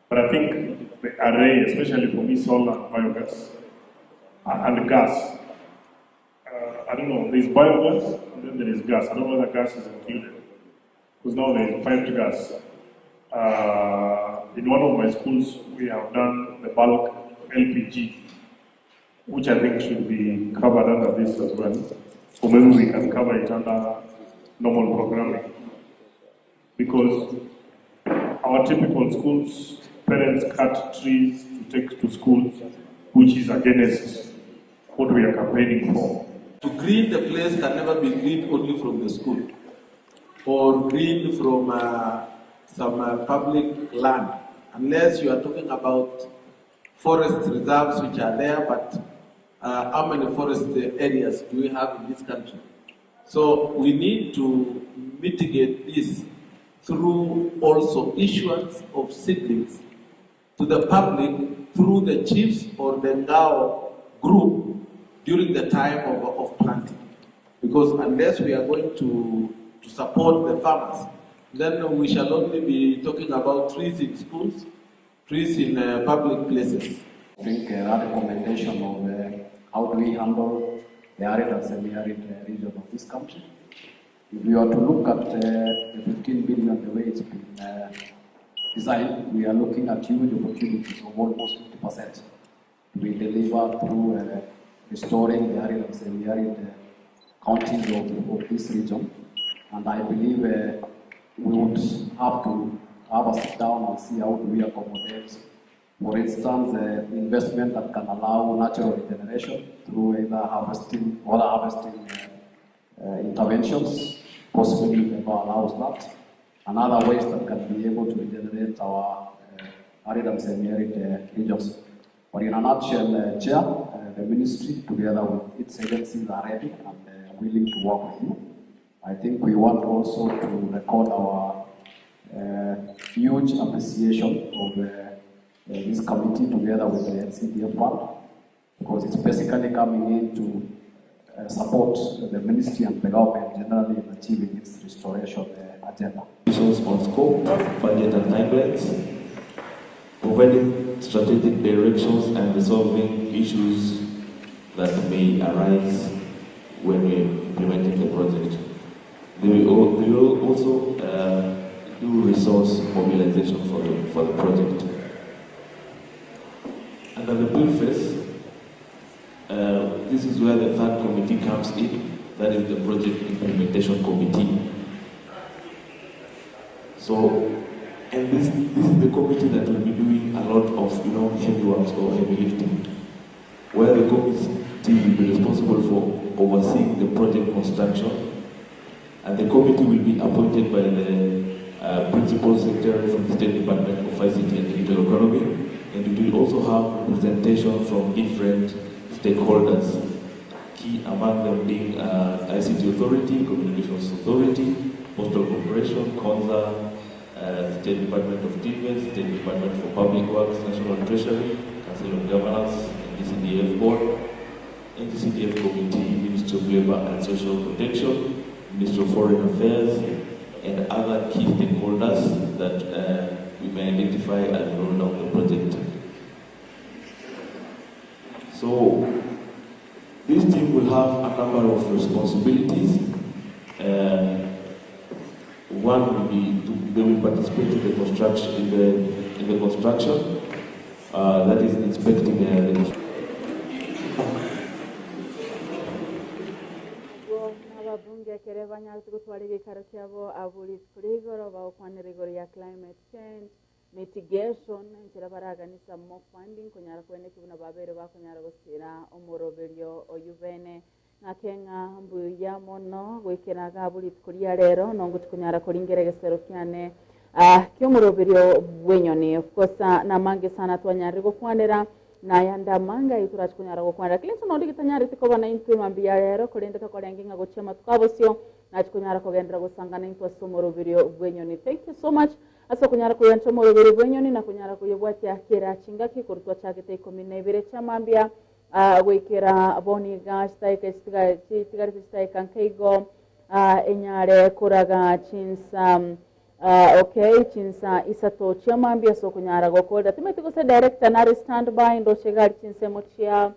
But I think the array, especially for me, solar and biogas, and gas. I don't know, there's biogas and then there is gas. I don't know whether gas is included, because now there is piped gas. In one of my schools, we have done the bulk LPG, which I think should be covered under this as well. Or maybe we can cover it under normal programming. Because our typical schools, parents cut trees to take to schools, which is against what we are campaigning for. To green the place can never be green only from the school or green from some public land, unless you are talking about forest reserves which are there, but how many forest areas do we have in this country? So we need to mitigate this through also issuance of seedlings to the public through the chiefs or the Ngao group during the time of planting. Because unless we are going to support the farmers, then we shall only be talking about trees in schools, trees in public places. I think that recommendation of how do we handle the arid and semi-arid region of this country. If we are to look at the 15 billion, the way it's been designed, we are looking at huge opportunities of almost 50% to be delivered through restoring the arid and semi-arid counties of this region. And I believe we would have to have a sit down and see how do we accommodate, for instance, investment that can allow natural regeneration through either harvesting, water harvesting interventions, possibly if ever allows that, and other ways that can be able to regenerate our arid and semi-arid regions. But in a nutshell, Chair, the ministry, together with its agencies, are ready and willing to work with you. I think we want also to record our huge appreciation of this committee together with the NCDF fund, because it's basically coming in to support the ministry and the government generally in achieving its restoration agenda. On scope, budget and timelines, providing strategic directions and resolving issues that may arise when we're implementing the project. They will, they will also do resource mobilization for the project. Under the build phase, this is where the third committee comes in, that is the project implementation committee. So, and this, this is the committee that will be doing a lot of, you know, heavy works or heavy lifting, where the committee will be responsible for overseeing the project construction, and the committee will be appointed by the principal secretary from the State Department of ICT and Digital Economy, and it will also have representation from different stakeholders, key among them being ICT Authority, Communications Authority, Postal Corporation, Konza, State Department of TVET, State Department for Public Works, National Treasury, Council of Governors, NGCDF Board, NGCDF Committee, Ministry of Labor and Social Protection, Ministry of Foreign Affairs, and other key stakeholders that we may identify as we roll down the project. So this team will have a number of responsibilities. One will be to, they will participate in the construction, in the, in the construction, that is inspecting the construction. Ababunge ekere banyarete gotwara egekaro kiabo aburi kuri igoro bagokwanera igoro ya climate change mitigation enchera baraganisa more funding konyara kwene kibuna babere bakonyara gosira omoroberio oyu bene ng'ake ng'a mbuya mono gwikeraga aburi tukuria rero nongo tukonyara koringera egesero kiane kiomoroberio bwenyoni. Of course, namange sana twanyarire gokwanera nayanda manga iturachi kunyara gokwanera Clinton ondi gitanyarete koba na intwe mambi ya rero korende tokorenge ng'a gochia matuko abosio nachi kunyara kogendera gosangana intwe ase omoroberio bwenyoni. Thank you so much ase okunyara koyancha omoroberio bwenyoni na kunyara koyebwatia kera chingaki korutwa chagete 12 chia mambia gwikera boniga chitaika chitigarete chitaika nkeigo enyare koraga chinsa okay chinsa isato chia mambia so kunyara gokorera timeti gose director nare standby ndoche gari chinsemo chia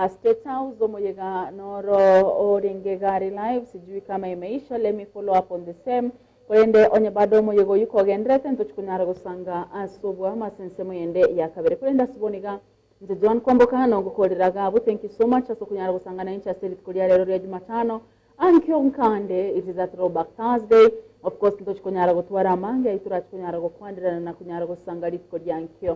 State House omoyega noro orenge gari live sijui kama imeisha, let me follow up on the same korende onye bado omoyega oyu kogenderete ntochikunyara gosanga ase obwama ase ensemo yende ya kabere korende ase boniga nje John Kwamboka nongokoreraga abo. Thank you so much ase okunyara gosanga na inche ase rituko ria rero ria Jumatano ankio nkande. It is a throwback Thursday, of course ntochikonyara gotwara amange aiturachikonyara gokwanderana na kunyara gosanga rituko ria nkio.